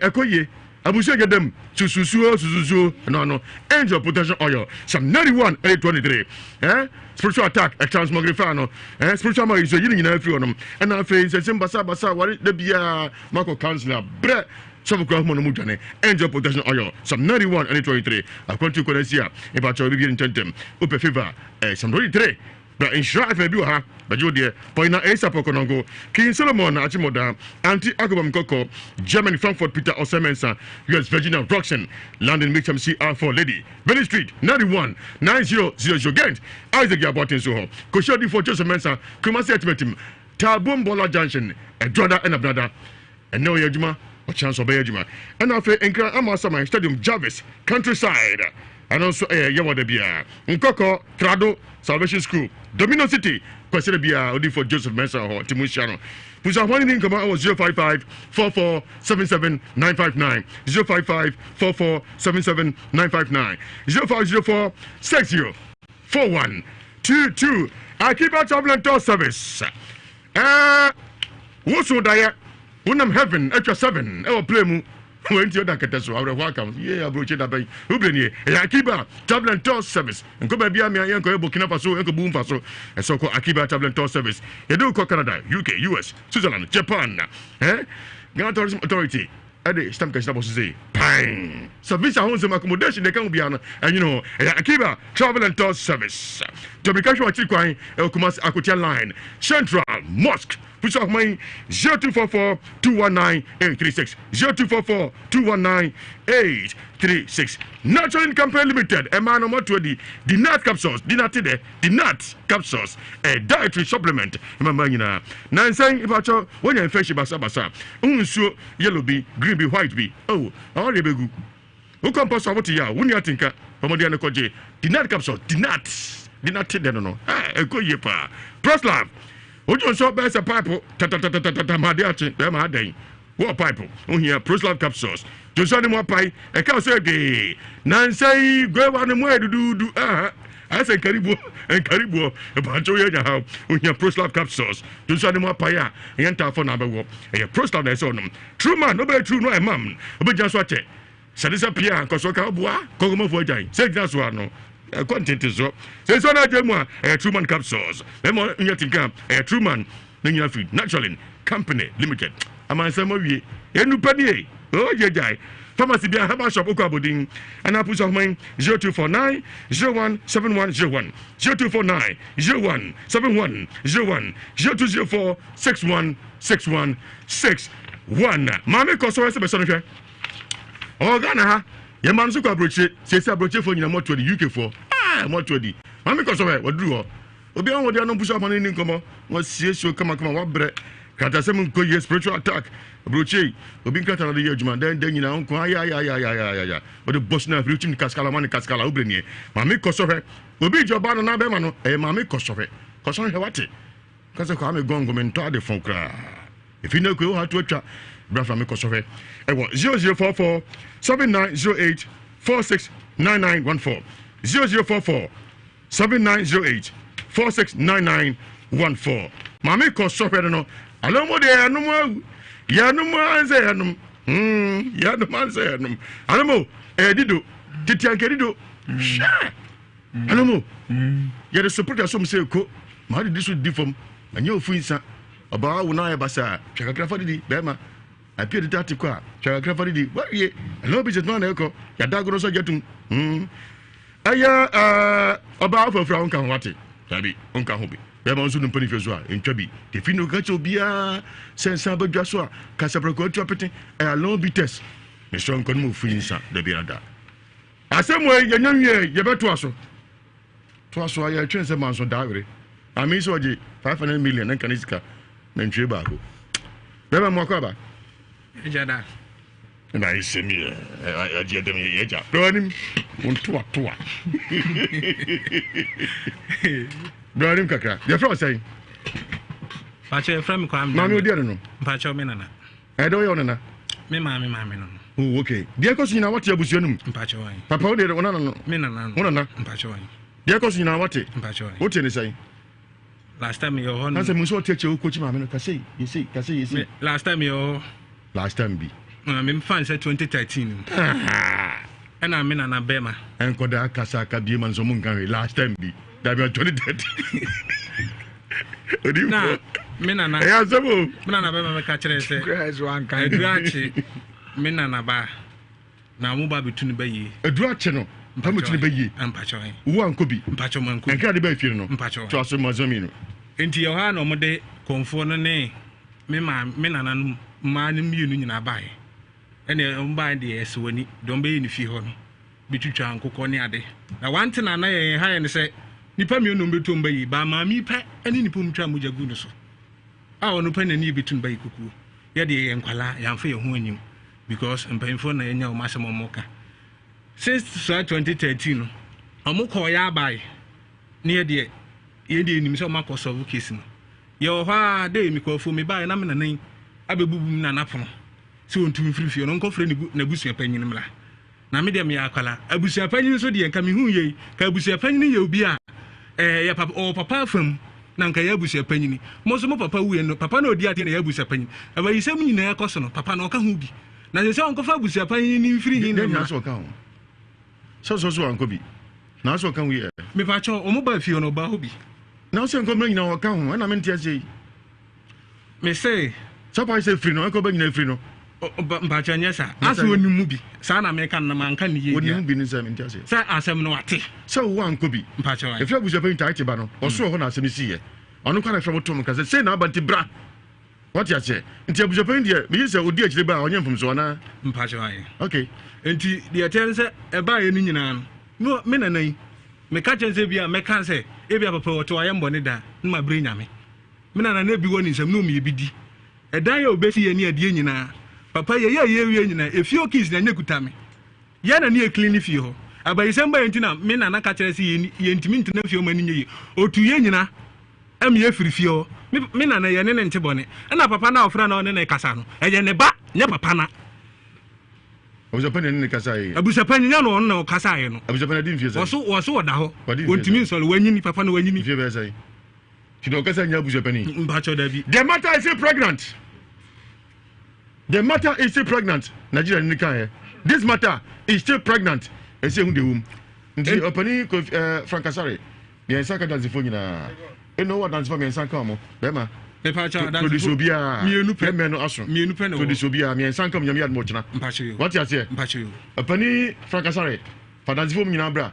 ɛkɔ yie Abusua gya dam sususuo sususuo ɛno ano angel protection oil psalm 91 ɛyɛ 23 eh spiritual attack ɛtransmogrify no eh spiritual marriage so yi ne nyinaa firi hɔnom ɛna afei nsɛnsɛm basa basa ware da biara makɔ counselor brɛ sɔfo kura homa no mu dwane angel protection oil psalm 91 ɛne 23 akwantu kɔ na si a ɛbakyɛ obi bi ntɛntɛm wopɛ favor eh psalm 23. Bra Nhyira FM bi wɔ ha bɛgye wo deɛ. Pɔyina Asa Pɔkɔnɔngo, King Solomon Akyemɔda, Auntie Akobam Nkɔkɔ, Germany Frankfurt Peter Osei Mensah, US Virginia Roxon, London Mitcham CR4 Lady, Village Street 91 9000 Ghent Isaac Yaboaten so hɔ. Kɔhyia Odiyifoɔ Joseph Mensah, Kumasi Atimatim, Taabom Bɔla Junction, Ɛdwoada ɛna Benada. Ɛnnɛ ɔyɛ adwuma, ɔkyena nso ɔbɛyɛ adwuma. Ɛna afei Nkran Amasaman Stadium Jarvis Countryside, ɛno nso ɛyɛ Yɛwɔ da biara. Nkɔkɔ Trado Salvation School, Dominion City, Kwasida biara Odiyifoɔ Joseph Mensah wɔ hɔ, nti monhyia no. Busa ho ne ne nkɔmmɔ ɛwɔ 055 44 77 959, 055 44 77 959, 0504 60 41 22. Akiba Travel and Tour Service. Ɛɛ woso daeɛ wonam heaven atwa seven ɛwɔ plane mu wei nti ɔda kɛtɛ so awerɛhoɔ aka ho yee aburokyi da bɛn wobere nie ɛyɛ Akiba travel and tour service nkɔ baabi a mea yɛnkɔ yɛ Burkina Faso yɛnkɔ bu mfa so ɛsɛ ɔkɔ Akiba travel and tour service yɛde wokɔ Canada UK US Switzerland Japan eh Ghana Tourism Authority ɛde stamp kɛse abɔ so sei pan sɛ visa ho nsɛm accommodation deɛ ɛka ho biara no ɛnwene ho ɛyɛ Akiba travel and tour service tɔmirika hwɛ akyiri kwan ɛwɔ Kumasi Akotia line Central Mosque pusu ahoma yi 0244 219 836 0244 219 836 Natural Company Limited ɛmaa no mɔto adi Dinat capsules Dinat dɛ Dinat capsules a dietary supplement ɛma mmaa nyinaa nansan ipakyɛ wɔnya infection basabasa wohu nsuo yellow bi green bi white bi oh ɛhɔ deɛ bɛgu wokɔ mpa so a wote yɛ a wonni atenka pɔmɔden no kɔgye Dinat capsules Dinat Dinat dɛ no no ɛkɔ yie paa Proslav wodwo nso bɛyɛ sɛ pipe tatatatata ma adeɛ akye bɛrima adɛn Wɔ pipe ho hia Proslav capsules. Joshua ne mu apae, ɛka sɛ dwee. Nansa yi guava no mu ayɛ duduudu. Aha, ayɛ sɛ nkariboɔ, nkariboɔ. Mpakyɛw yɛ anya haw. Ohia Proslav capsules. Joshua ne mu apae a, ɛnyɛ ntaafo na abɛwɔ. Ɛyɛ Proslav na ɛsɛ ɔnom. True man, wobɛyɛ true no ayɛ mam. Wobɛgyina so akyɛ. Sɛde sɛ pia nkɔsoɔ ka woboa kɔkɔmɔfoɔ agyan. Sɛ gyina so a no, ɛkɔ ntentensoɔ. Sɛ nsuo no agya mu a, ɛyɛ True man capsules. Mɛma nyɛ tinka, ɛyɛ True man. Ne nyina firi Naturalin Company Limited. Amansɛm awie. Enu pɛ nie. Oh gye gyae. Pharmacy bia herbal shop okɔ abodin. Ana pusu ahoma yi 0249 01 7101 0249 01 7101 0204 61 61 61. Maame kɔ so ɛsɛ bɛsɔ no hwɛ. Ɔwɔ Ghana ha. Yɛn ma no so kɔ aburokyire. Sɛsi aburokyirefoɔ nyina mɔto adi UK foɔ. Ah mɔto adi. Maame kɔ so hwɛ waduru hɔ. Obiara ho ɔde ano mpusu ama no nni nkɔmmɔ. Wasiesie kamakama, wabrɛ. Kratasɛm nkɔ yie, spiritual attack. Aburokyire yi, obi nkrataa na ɔde yɛ adwuma. Dɛn dɛn nyinaa nko ayayayayayaya. Ɔde bɔ so na afiri kyim kaskala ma ne kaskala wobrɛ nie. Maame kɔ sɔhwɛ. Obi gye ɔbaa no na bɛrima no, ɛyɛ maame kɔ sɔhwɛ. Kɔ sɔhwɛ wate. Ka sɛ Kwame Gɔngo mentɔ ade fo koraa. Efi na kue wo ha to atwa. Bra fa me kɔ sɔhwɛ. Ɛwɔ 0044 7908 469914 0044 7908 4699 14 Maame kɔ sɔhwɛ no no alo mo deɛ yɛnom awu yɛnom ansɛ yɛnom hmm yɛnom ansɛ yɛnom alo mo ɛyɛ dido tete anka dido hwɛ alo mo yɛde sopota som sɛ ko maa didi so didi fam ɛnyɛ ofu nsa ɔbaa wo na ayɛ basaa twa kakra fa didi bɛrima apie didi ate kɔ a twa kakra fa didi wawie ɛlɔ bi sɛ tuma na ɛkɔ yɛada agorɔ so agya tum hmm Ɛyɛ ɛɛ ɔbaa ɔfɛfra ɔnka ho wate dabi ɔnka ho bi bɛrima nso no mpanimfoɔ so a ntwa bi defi no ka kyerɛ obiara sɛ nsa bɛdwa so a kasaprɛko atu apete ɛyɛ alon bitters mesrɛ nkɔ no mu ofiri nsa dabi ada asɛm wei yɛnya nwie yɛbɛtoa so toa so a yɛtwɛn sɛ manso daawere ame sɛ ɔgye 500 million nka ne sika nantwie baako bɛrima mu akɔ aba Agya da. Na ayɛ mi agye ɛdɛm yɛ agya. Brɛ anim ntoatoa. Brɛ anim kakra. Yɛfrɛ wo sɛn? Mpakyɛ yɛfrɛ me Kwame. Maame odi ɛno no. Mpakyɛ me nana. Ɛdɛ ɔyɛ wo nana? Me maame maame no no. Oh okay. Deɛ ɛkɔ so nyinaa wate abusua no mu. Mpakyɛ wɔn. Papa wo deɛ wo nana no. Me nana no. Wo nana. Mpakyɛ wɔn. Deɛ ɛkɔ so nyinaa wate. Mpakyɛ wɔn. Wote ne sɛn? Last time yɛ hɔ no. Nasɛ mu sɛ ɔte akyɛ wokɔkyi maame no kasei yɛsei kasei yɛsei. Last time yɛ hɔ. Last time bi. Na me fa nsɛ 2013 mu. Ɛna me nana bɛma. Nkɔda kasa aka bie ma nso mo nka hwee last time bi. Dabi 2013. Odi Na me nana. Ɛyɛ asɛm o. Me nana bɛma mɛka kyerɛ sɛ. Aduru akye me nana ba. Na mo ba bɛtu no bɛyie. Aduru akye no. Mpamu kyini bɛ yie. Mpakyɛw. Wo ankɔ bi. Mpakyɛw mankɔ bi. Nkra de bɛ fie no. Mpakyɛw. To aso ma zɔmi no. Nti ɛhɔ ara na wɔde kɔmfoɔ no ne me maame me nananom mmaa no mmienu nyinaa baeɛ. Ɛnna wɔn baeɛ deɛ ɛsɛ w'ani deɛ wɔbɛyɛ ne fie hɔ no bɛtwitwa nkokɔ ne ade. Na wante na na yɛn ha yɛ ne sɛ nnipa mmienu na wɔbɛtu wɔn bayi baa maame yi pɛ ne nnipa wɔn twaa mogya gu no so a ɔno pɛ na ne yɛbɛtu no bayi kukuo. Yɛ deɛ yɛyɛ nkwadaa yɛamfa yɛn ho anyim because mpanyinfoɔ na yɛnya wɔn asɛm wɔn ka. Since saa 2013 no wɔn kɔɔ yɛ abae ne yɛ deɛ yɛn deɛ yɛnim sɛ wɔn akɔ solve case no. Yɛwɔ hɔ ara dɛ mekɔ afuo mebaeɛ na me nana yi abɛbubu me nana pono sɛ ɔntu mfiri fie no ɔnkɔfrɛ n'abusua panyin mmra. Na me deɛ meyɛ akwadaa. Abusua panyin nso deɛ nka mehu yei ka abusua panyin yɛ obi a ɛɛ yɛ papa ɔwɔ papa afa mu na nka yɛ abusua panyin. Mo nso mo papa wuiɛ no papa na ɔdi adeɛ na yɛ abusua panyin. Abayisɛm nyinaa ɛkɔ so no papa na ɔka ho bi. Na sɛ sɛ ɔnkɔfa abusua panyin no mfiri he na mmra. Sɛ ɔka ho. Sɛ ɔsɔ so ankɔ bi. Na asɛ ɔka ho yɛ. Mepakyɛw, ɔmo baa fie hɔ no ɔbaa hɔ bi. Na ɔsɛ nkɔmmerɛ nyinaa ɔka ho, ɛna mente aseɛ yi. Me se. Sɛ ɔpa sɛ firi no, ɛnkɔ bɛ nyinaa firi no. Mpakyɛw nyɛ saa. Asɛ onim mu bi. Saa na meka no na manka ne yie bia. Onim mu bi ne sɛ mente aseɛ. Sɛ asɛm no wate. Sɛ wo ankɔ bi. Mpakyɛw. Ɛfiri abusua panyin taa te ba no, ɔso wɔ hɔ na asɛm no siiɛ. Ɔno koraa na ɛfrɛ mo to mo ka sɛ sei na aba nti bra. Wate aseɛ? Nti abusuapanyin deɛ, megye sɛ ɔdi akyire ba a, ɔnyɛ mfomsoɔ anaa? Mpakyɛw ayɛ. Okay. Nti deɛ ɛteɛ ne sɛ, ɛbaeɛ no nyinaa no, me nana yi, meka kyerɛ no sɛ ebia mɛka sɛ, ebia papa yi ɔte hɔ ayɛ mbɔne da, na mabrɛ Nyame. Me nana na ebi wɔ ne nsam na ɔmeyɛ bi di. Ɛdan a ɔbɛsi yɛ ne adeɛ nyinaa, papa yɛyɛ a yɛwie nyinaa, efie hɔ keys na na ɛkuta me. Yɛn na ne yɛ clean fie hɔ. Abayisɛm baeɛ nti na me nana ka kyerɛ sɛ yɛntumi ntena fie hɔ ma no nyɛ yie. Ɔtuu yɛn nyinaa. Ɛma yɛfiri fie hɔ. Me me nana yɛne no nte bɔne. Ɛna papa no a ɔfrɛ no a ɔne no rekasa no, ɛyɛ ne ba, nyɛ papa no. Abusuapanyin ne no kasaeɛ. Abusuapanyin nyɛ no ɔno na ɔkasaeɛ no. Abusuapanyin adi mfie sɛn? Wɔso wɔso ɔda hɔ. Wadi mfie sɛn? Ɔntumi nsɔre, wanyini, papa no wanyini. Mfie bɛyɛ sɛn? Nti deɛ ɔkasa nyɛ abusuapanyin. Mpakyɛw dabi. The matter is still pregnant. The matter is still pregnant. Nigeria ni kan yɛ. This matter is still pregnant. Ɛsɛ ehu de wom. Nti ɔpanin Kofi ɛɛ Frank Asare. Mmiɛnsa ka dansefoɔ nyinaa. Eno wɔ adansefoɔ mmiɛnsa nka wɔn. Bɛrima. Mepakyɛ adansefoɔ. Produce obiara. Mmienu pɛ. Bɛrima no aso. Mmienu pɛ na wɔ. Produce obiara mmiɛnsa nka wɔn nyame adum ɔkyena. Mpakyɛ yo. Wate aseɛ. Mpakyɛ yo. Ɔpani Frank Asare fa adansefoɔ mu nyinaa bra.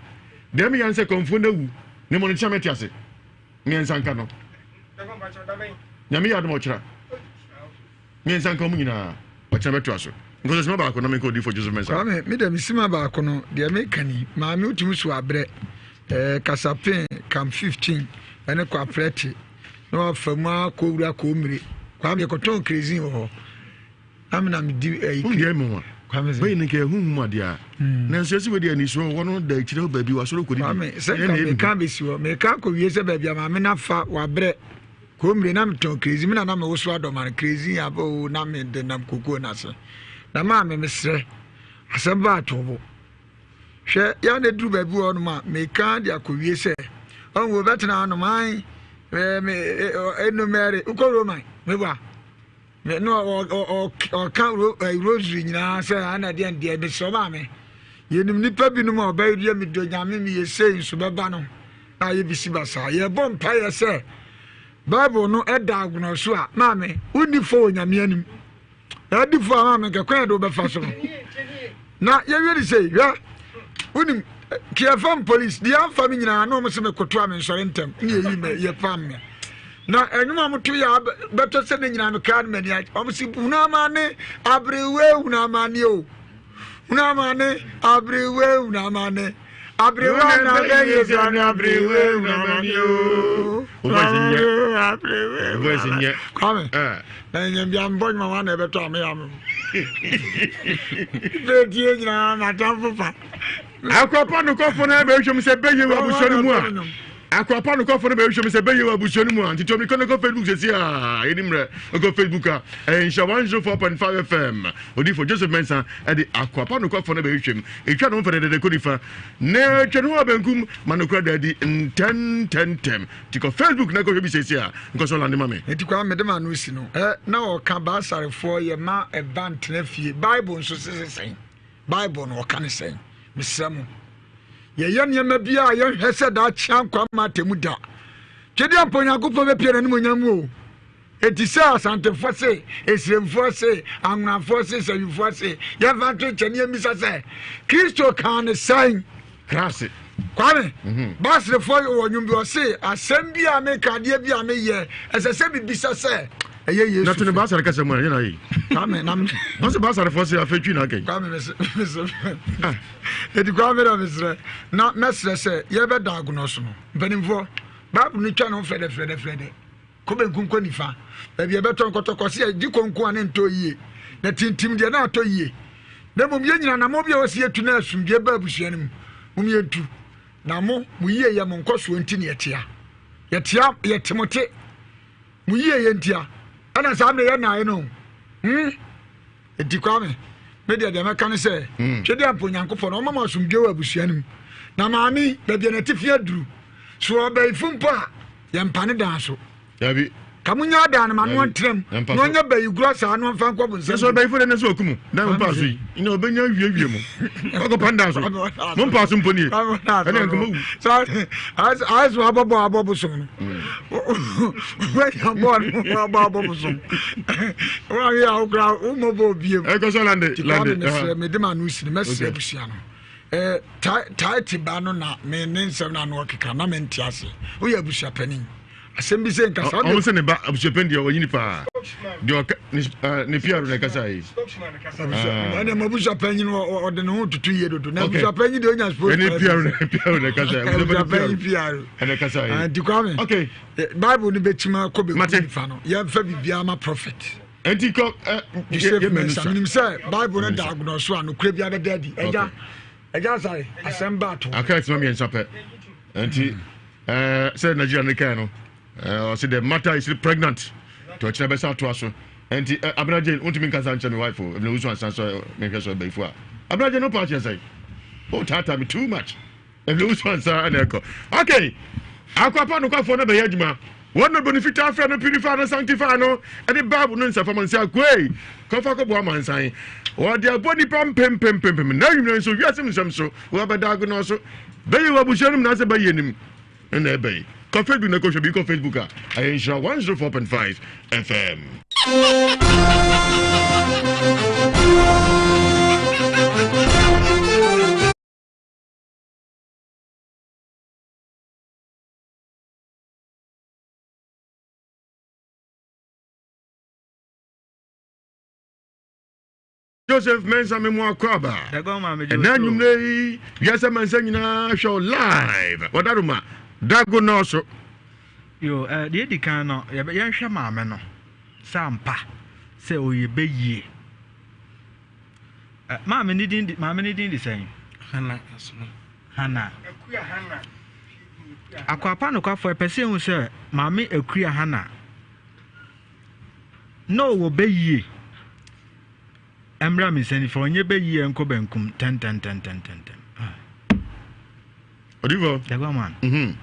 Deɛ meyɛ ne sɛ kɔmfoɔ no awu. Ne mo no nkyɛn mɛte ase. Mmiɛnsa nka no. Nyame yɛ adum ɔkyena. Mmiɛnsa nka wɔn nyinaa. Ɔkyena bɛtoa so. Nkɔsɔ sima baako na menkɔ odiyifoɔ Joseph Mensah. Kwame, me deɛ me sima baako no, deɛ meka ni, maame wotumi so abrɛ, ɛɛ Kasapen, Camp 15, ɛne Kwaprɛte, na wafa mu ara kɔ wura Kɔmmire. Kwame, yɛkɔtɔn kerosene wɔ hɔ. Na me na medi ɛyi. Wọ́n deɛ mu wa. Kwame sɛ. Bẹ́ẹ̀ ni kẹ́ huhum adeɛ a. Nanso yɛsi wei deɛ anisoɔ wɔ no da akyire hɔ baabi wasɔrɔ kɔdidi. Kwame, sɛ nka meka bɛsi hɔ, meka akɔwie sɛ baabi a maame no afa wabrɛ. Kommire na metɔn kerezi me na na mewoso adɔma no kerezi aba o na mede nam kokoo no ase na maame mesrɛ asɛm ba ato bo hwɛ yɛ na duru baabi wɔ hɔnom a meka de akɔwie sɛ ɔnwo bɛtena hanom an ɛnumɛre wokɔ roman meboa na ɔka rosary nyinaa sɛ ana deɛ deɛ mesrɛ maame yɛnim nnipa binom a ɔbɛyɛ deɛ medɔ nyame meyɛ sei nso bɛba no na ayɛ bisi basaa. Yɛbɔ mpaeɛ sɛ Bible no ɛda agorɔ so a, maame, wonni fɔ wɔ Nyame anim. Na adi fɔ a maame nka kwan yɛde wobɛfa so no. Na yɛwie ne sei, hwɛ, wonim, KFM police, deɛ amfa me nyinaa na wɔn sɛ mekoto a mensɔre ntɛm, ne yɛyi me, yɛpam me. Na ɛnwom a wɔto yɛ bɛtɔ sɛ ne nyinaa mekra no m'ani agye. Wɔn se hunu amane, aberewe hunu amane o. Hunu amane, aberewe hunu amane. Aberewa na bɛyɛ sɛ ne aberewe hunu amane o. Aberewe. Voice nyɛ. Kwame. Na nyɛ bia mbɔ nyuma wa na ɛbɛtɔ ame ya me. Bɛtie nyinaa matamfo fa. Akwapa nokɔfo no bɛhwɛ mu sɛ bɛyɛ wɔ abusua no mu a. Akwapa nokɔfo no bɛhwɛ mu sɛ bɛyɛ wɔ abusua no mu a. Nti tɔmi kɔ no kɔ Facebook sɛsi a yɛni mmerɛ kɔ Facebook a ɛyɛ nhyɛ 104.5 FM. Odifo Joseph Mensah ɛde akwapa nokɔfo no bɛhwɛ mu. Ɛtwa ne ho fɛdɛdɛdɛ kɔ nifa na ɛtwa ne ho abenkum ma nokora da adi ntɛntɛntɛm. Nti kɔ Facebook na kɔhwɛ bi sɛsi a nkɔ so lande ma me. Nti kwa mede ma no si no ɛ na ɔka baasarefoɔ yɛ ma ɛba ntena fie Bible nso sese sɛn Bible no ɔka ne sɛn mesrɛ mo yɛyɛ nneɛma bi a yɛnhwɛ sɛ daakye ankwa ma atemu da twedeɛ mpa Onyankopɔn bɛpie n'animuonyam mu o Eti sɛ Asantefoɔ se, Esiremfoɔ se, Anwonafoɔ se, Sawifoɔ se, yɛmfa nto nkyɛn na yɛmmisa sɛ, Kristo kaa no sɛn? Krase. Kwame, mhm. Baserefoɔ wɔ nnwom bi ɔse asɛm bi a meka adeɛ bi a meyɛ ɛsɛ sɛ mebisa sɛ ɛyɛ Yesu. Na tene Basare kasa mu a yɛn ayɛ. Kwame na me. Ɔse Basarefoɔ se afei twi na aka yi. Kwame mese mese. Ah. Eti Kwame na mesrɛ na mɛsrɛ sɛ yɛbɛda agonɔ so no mpanimfoɔ Bible no twa ne ho frɛdɛfrɛdɛfrɛdɛ. Kɔ benkum kɔ nifa, baabi a ɛbɛtɔ nkɔtɔkɔ sɛ yɛgye konko a ne ntɔ yie, na tintim deɛ na atɔ yie. Na mmom yɛn nyina anammɔn bi a ɛwɔ sɛ yɛtu na asomdwoeɛ ba abusua no mu, mom yɛntu. Na mo, mo yieyɛ, mo nkɔsoɔ nti na yɛtea. Yɛtea, yɛte mo te. Mo yieyɛ ntia. Ɛna saa mmerɛ yɛnnaeɛ no. Hmm? Enti Kwame, me deɛ deɛ mɛka ne sɛ, hmm. Twedeɛ mpo Onyankopɔn no, ɔma mo asomdwoeɛ wɔ abusua no mu. Na maame yi, baabi a n'atifi aduru, so ɔbayifo mpo a, yɛmpa ne dan so. Dabi. Ka mo nya dan no ma no ɔntena mu, na ɔnyɛ bayigorɔ saa na ɔmfa nkɔ bonsam. Sɛ ɔbayifo dɛ ne sɛ ɔkum dan mo mpa so yi, na ɔbɛnya wiewie mo. Ɔkɔ pa dan so. Mo mpa so mpo nie. Ɛne nkɔmɔ wu. Ayɛ sɛ wabɔbɔ abɔ bosom no. Wanya bɔɔl no wabɔ abɔ bosom. Wɔn a wokura womɔ bɔɔl biem. Ɛkɔ sɛ lande lande. Mesrɛ mede ma no si no mɛsrɛ abusua no. Tae ba no na me ne nsɛm no ano ɔkeka na mente ase. Woyɛ abusua panin. Asɛm bi sɛ nka saa. Ɔmo sɛ ne ba abusua panin deɛ ɔnyini paa. Deɛ ɔka ne pia no na ɛkasa yi. Ɛnna mo abusua panyin ɔde ne ho tutu yie dodo. Na abusua panyin deɛ onya spokesman. Ɛne pia no pia no na ɛkasa yi. Abusua panyin pia no. Ɛna ɛkasa yi. Nti Kwame. Okay. Bible no bɛkyima kɔ bɛku nifa no. Yɛmfa biribiara ma prophet. Nti kɔ ɛ Joseph Mensah menim sɛ Bible no da agorɔ so a nokorɛ biara bɛda adi. Agya agya asare asɛm ba ato. Aka ɛtena mmiɛnsa pɛ. Nti ɛɛ sɛ Nigeria ne kae no ɛɛ ɔsi the matter is pregnant. Nti ɔkyerɛ bɛsa atoa so. Nti ɛ Abena Jane wontumi nkasa nkyerɛ me wife o. Ebina wusu ansa sɛ mehwɛ sɛ ɔbɛyifo a. Abena Jane wo pa akyerɛ sɛ. O taataa me too much. Ɛnna wusu ansa na ɛkɔ. Okay, akwapa nokwafoɔ no bɛyɛ adwuma. Wɔn na bɔne fitaa frɛ no, purify no, sanctify no, ɛde Bible no nsɛfam nsa akoe, kɔfa kɔboa amansan. Wɔde abɔ nipa mpempempempem. Na anwummerɛ nso, wiase mu nsɛm so, wɔabɛda agonɔ so. Bɛyɛ wɔ abusua no mu na asɛ bɛyɛ anim. Ɛna ɛbɛyi. Kɔ Facebook na kɔhwɛ bi kɔ Facebook a, ɛyɛ nhyira 104.5 FM. Joseph Mensah me mu akɔ aba. Ɛna anwummerɛ yi wiase amansa nyinaa hwɛ wo live wɔdaroma dago nɔɔso. Yo, eh, deɛ ɛdi kan no yɛnhwɛ maame no sɛ ampa sɛ ɔyɛ bɛyie. Eh, maame ne din de maame ne din de sɛn? Hana Asoma. Hana. Akua Hana. Akwapa nokwafo ɛpɛ sɛ ehu sɛ maame Akua Hana na ɔwɔ bɛ yie. Ɛmmra me nsa nifa ɔnyɛ bɛ yie ɛnkɔ bɛnkum tɛntɛntɛntɛntɛntɛm. Ah. Odifo. Dagba man. Mhm.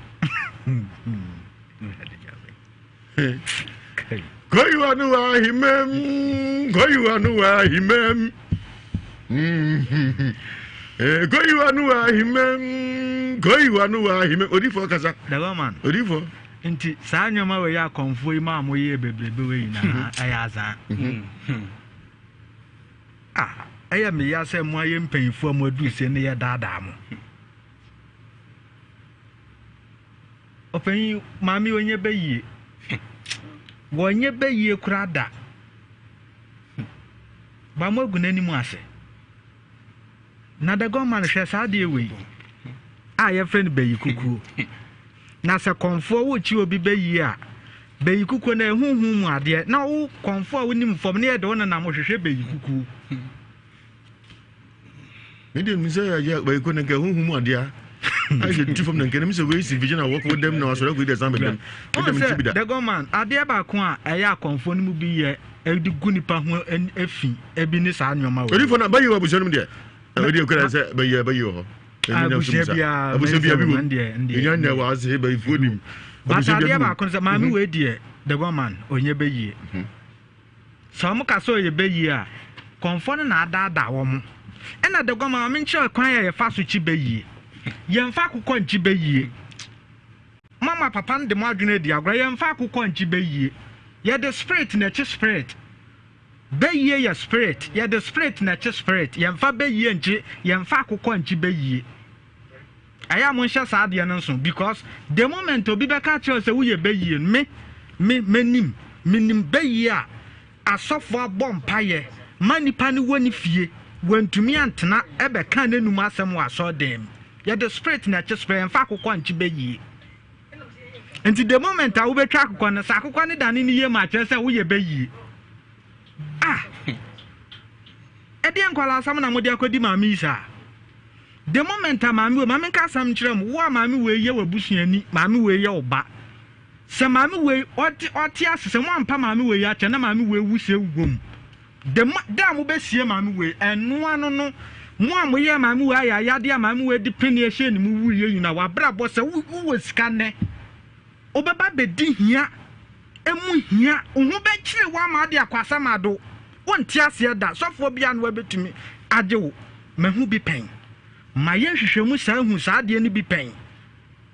Koyiwa no wa himem, koyiwa no wa himem. Eh, koyiwa no wa himem, koyiwa no wa himem. Odifo kasa. Dagba man. Odifo. Nti saa nneɛma wei yɛ akɔmfoɔ yi maa mo yɛ bebrebe wei nyinaa ɛyɛ azaa. Ah, ɛyɛ meya sɛ mo ayɛ mpanyinfoɔ a mo aduru sie ne yɛ daadaa mo. Ɔpanyin, maame ɔnyɛ bɛ yie. Wɔnyɛ bɛ yie koraa da. Ba mo agu n'anim ase. Na the gunman hwɛ saa adeɛ wei a yɛfrɛ no bɛyi kukuo. Na sɛ kɔnfoɔ wokyi obi bɛyie a, bɛyi kukuo na ɛhuhu mu adeɛ na wo kɔnfoɔ a wonim fam ne yɛde wo nenam hwehwɛ bɛyi kukuo. Me deɛ menim sɛ yɛ bayiko na nka ɛhuhu mu adeɛ a ayɛ sɛ tu fam na nka nim sɛ wei si vigye na wɔkɔ dɛm na wasɔre akɔyi dɛ san bɛdɛm wɔn sɛ dɛgɔman adeɛ baako a ɛyɛ akɔnfoɔ no mu bi yɛ ɛde gu nipa ho efi ebi ne saa nneɛma wɔ. Odifo na bayi wɔ abusua no mu deɛ ɛdi ekura sɛ bayi bayi wɔ hɔ. Abusua biara abusua biara bi wɔ enya nyɛ wɔ ase bayifoɔ nim. Bata adeɛ baako sɛ maame wei deɛ dɛgɔman onyɛ bɛyie. Sɛ wɔn ka sɛ ɔyɛ bɛ yie a, kɔmfoɔ no na adaadaa wɔn. Ɛna Daguama ma menkyerɛ kwan a yɛfa so kyi bɛ yie. Yɛmfa akokɔ nkyi bɛ yie. Mama papa no de mo adwene adi agorɔ. Yɛmfa akokɔ nkyi bɛ yie. Yɛde spirit na ɛkye spirit. Bɛ yie yɛ spirit. Yɛde spirit na ɛkye spirit. Yɛmfa bɛ yie nkyi, yɛmfa akokɔ nkyi bɛ yie. Ɛyɛ a monhyɛ saa adeɛ no nso because the moment obi bɛka akyerɛ wo sɛ woyɛ bɛyie no, me, me, m'anim, menim bɛyie a asɔfoɔ abɔ mpaeɛ ma nipa no wɔ ne fie, wantumi antena ɛbɛka n'anum asɛm wɔ asɔredan mu. Yɛde spirit na ɛkye spirit, yɛmfa akokɔ nkye bɛyie. Nti the moment a wobɛtwa akokɔ no, sɛ akokɔ no dane ne yam a kyerɛ sɛ woyɛ bɛyie. Ah! Ɛdeɛ nkwadaa asɛm na mode akɔdi maame yi saa? The moment a maame wei, ma menka asɛm nkyerɛ mo, wo a maame wei yɛ w'abusuani, maame wei yɛ wo ba. Sɛ maame wei, ɔte, ɔte ase, sɛ moampa maame wei akyɛ na maame wei wu sɛ wom. The mo, da a mobɛsie maame wei, ɛno ano no, mo a moyɛɛ maame wei ayayadeɛ a maame wei de peneɛ hyɛɛ ne mu wuiɛ nyinaa, w'abrabɔ, sɛ wo, wowɔ sika nnɛ, Wobɛba abɛdi hia mu hia. Wo ho bɛkyere wo ama wode akɔ asamado. Wonte aseɛ da. Sɔfoɔ biara nni hɔ a bɛtumi agye wo. Mahu bi pɛn. Mayɛ nhwehwɛmu saa ahu saa adeɛ no bi pɛn.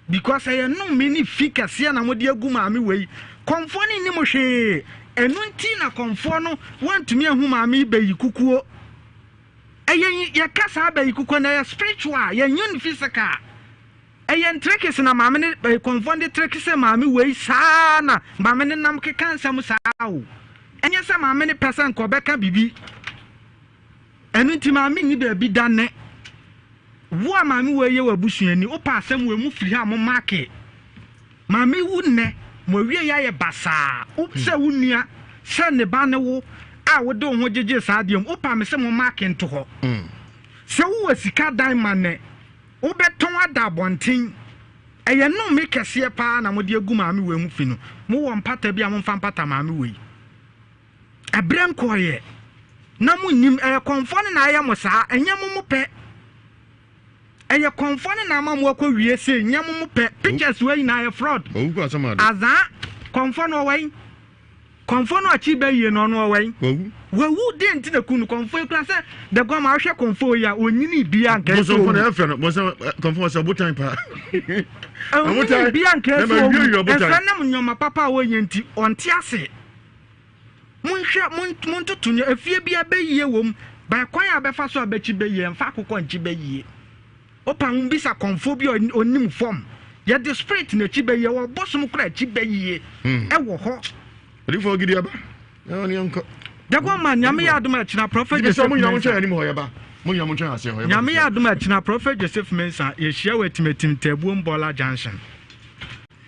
Because ɛyɛ nnome ne fi kɛseɛ na mode agu maame wei. Kɔmfoɔ no nnim hwee. Ɛno nti na kɔmfoɔ no wantumi ahu maame yi bɛyi kukuo. Ɛyɛ yɛka saa bɛyi kukuo no ɛyɛ spiritual, yɛnyɛ no physical. Ɛyɛ ntrekese na maame no eh, kɔmfoɔ no de trekese maame wei saa na maame no nam keka nsɛm saa o. Ɛnyɛ sɛ maame no pɛ sɛ nka ɔbɛka biribi. Ɛno nti maame nni baabi da nnɛ. Wo a maame wei yɛ w'abusuani, wopɛ asɛm wei mu firi ha mo make. Maame wu nnɛ, mo awie yɛ ayɛ basaa. Wo sɛ wo nua, sɛ ne ba ne wo a wode wo ho gyegye saa adeɛ mu, wopɛ a me sɛ mo make nto hɔ. Sɛ wowɔ sika dan ma nnɛ, Wobɛtɔn ada abɔnten. Ɛyɛ nnome kɛseɛ paa na mode agu maame wei ho fi no. Mowɔ mpata bi a momfa mpata maame wei. Ɛberɛ nkɔeɛ na monnim. Ɛyɛ kɔmfoɔ no na ayɛ mo saa, ɛnyɛ mo mo pɛ. Ɛyɛ kɔmfoɔ no na ama mo akɔ wie sei, nyɛ mo mo pɛ. Pictures wei nyinaa yɛ fraud. Azaa, kɔmfoɔ no ɔwɔ he? Kɔmfoɔ no akyi bɛ yie no ɔno ɔwɔ yi. Wawu. Wawu deɛ nti na kun no kɔmfoɔ yi kura sɛ the gɔma ahwɛ kɔmfoɔ yi a onyini bia nka ɛsɛ owu. Bosomfoɔ na ɛfɛ no bosom kɔmfoɔ sɛ ɔbotan paa. Onyini bia nka ɛsɛ owu ɛsɛ nam nneɛma papa a wɔyɛ nti ɔnte ase. Monhwɛ montoto nea efie bia bɛyie wɔ mu by kwan a bɛfa so a bɛkyi bɛyie ɛmfa akokɔ nkyi bɛyie. Wopa ho bisa kɔmfoɔ bi a ɔnim fam. Yɛde spirit na akyi bɛyie, wɔ bosom kora akyi bɛyie hmm. ɛwɔ hɔ. Odifoɔ gidi aba. Na ɔne yɛnkɔ. Dɛkɔ ma nyame yɛ adom akyina Prophet Joseph Mensah. Nyame yɛ adom akyina Prophet Joseph Mensah yɛhyia wɔ Atimatim Taabuom Bɔla Junction.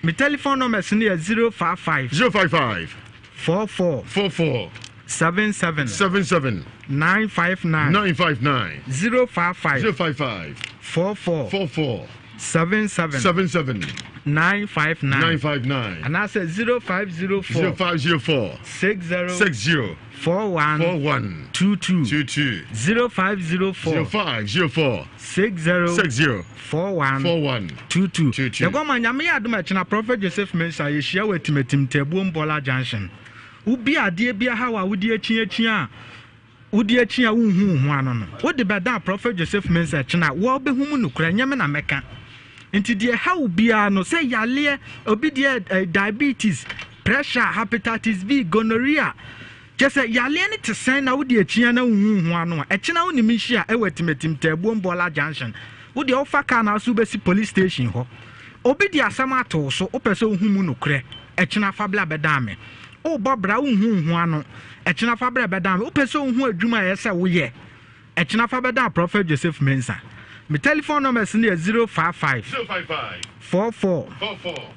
Me telephone numbers no yɛ 055. 055. 44. 44. 77. 77. 959. 959. 055. 055. 44. 44. 77. 77. 959. 959. Anaasɛ 0504. 0504. 60. 60. 41. 41. 22. 22. 0504. 0504. 60. 60. 41. 41. 22. 22. Yɛkɔ ma Nyame yɛ adom ɛkyena Prophet Joseph Mensah yɛhyia wɔ Atimatim Taabuom Bɔla Junction. Wobi adeɛ bi ahaw a wode akyiakyia a wode akyi a wonhu wo ho ano no, wode bɛdan Prophet Joseph Mensah ɛkyena a wɔbɛhu mu nokorɛ, ɛnyɛ me na mɛka. Nti deɛ ɛha wo biara no, sɛ yaleɛ, obi deɛ eh, diabetes, pressure, hepatitis B, gonorrhea, kyɛ sɛ yaleɛ no te sɛn na wode akyia na wonhu wo ho ano a, ɛkyena wo ne me nhyia ɛwɔ Atimatim Taabuom Bɔla Junction. Wo deɛ wofa kaa na so wobɛsi police station hɔ. Obi de asɛm ato wo so, wopɛ sɛ wohu mu nokorɛ, ɛkyena fa bla bɛdan me. Wobɔ bra wonhu wo ho ano, ɛkyena fa bra bɛdan me. Wopɛ sɛ wohu adwuma a ɛyɛ sɛ woyɛ, ɛkyena fa bɛdan Prophet Joseph Mensah. Me telephone numbers no yɛ 055 44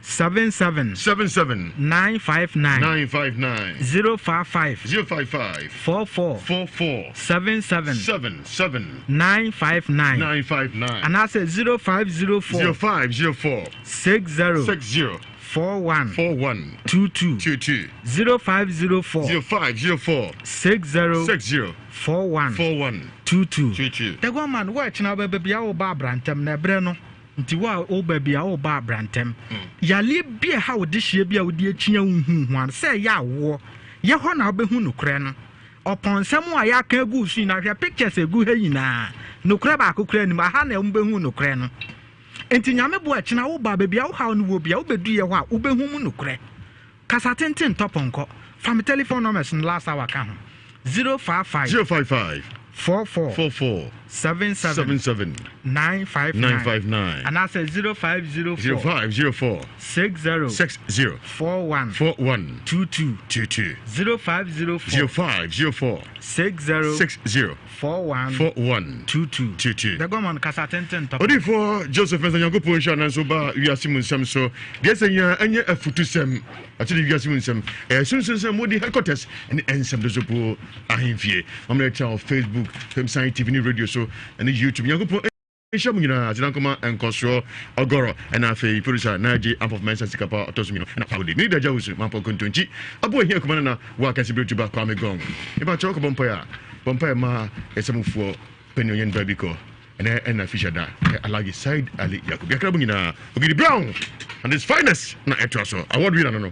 77 77 959 959 055 055 44 44 77 77 959 959 anaasɛ 0504 0504 60 60 41 41 22 22 0504 0504 60 60 41 41 22 22. The man wo ɛkyena wobɛba bia woba abrantɛm na ɛberɛ no nti wo a woba bia woba abrantɛm yaleɛ bi a ɛha wo dehyeɛ bi a wode akyia wo hu ho ano sɛ ɛyɛ awoɔ yɛ hɔ na wobɛhu nokorɛ no ɔpɔn nsɛm a yɛaka agu so nyinaa hwɛ pictures egu ha nyinaa nokorɛ baako koraa nim aha na wɔbɛhu nokorɛ no nti nyame boa ɛkyena woba baabi a wohaw no wɔ bia wobɛdu yɛ hɔ a wobɛhu mu nokorɛ Kasa tenten ntɔ pɔnkɔ. Fa me telephone numbers no last hour ka ho. 055. 055. 44. 44. 77 77 959 959 anaasɛ 0504 0504 60 60 41 41 22 22 0504 0504 60 60 41 41 22 22. The Gorman kasa tenten tɔpɔ. Odiyifoɔ Joseph Mensah Nyankopɔn nhyira nanso ba wiase mu nsɛm so deɛ sɛ nyinaa ɛnyɛ afutusɛm akyere wiase mu nsɛm ɛyɛ sunsun sɛ modi headquarters ne ɛnsɛm dosopo ahemfie mamena ɛkyɛ wɔ Facebook Femsan TV ne radio so ɛne YouTube Nyankopɔn nhyira mu nyinaa aseda nkɔma nkɔsoɔ ɔgɔrɔ ɛna afei producer Naaji Ampɔf Mensah Sikapa ɔtɔ so mmienu ɛna Pauli mene Dagya Wusu Mampɔ Kontonkyi aboa hia kuma nana wɔ akɛse bere tuba Kwame Gong mepa kyɛw kɔbɔ mpaeɛ a bɔ mpaeɛ ma ɛsɛmufoɔ pɛni ɔnyɛ nipa bi kɔ ɛnɛ ɛna fisher da ɛ Alhaji Said Ali Yakub yakra mu nyinaa Ogidi Brown and his finest na ɛtoa so award winner no no.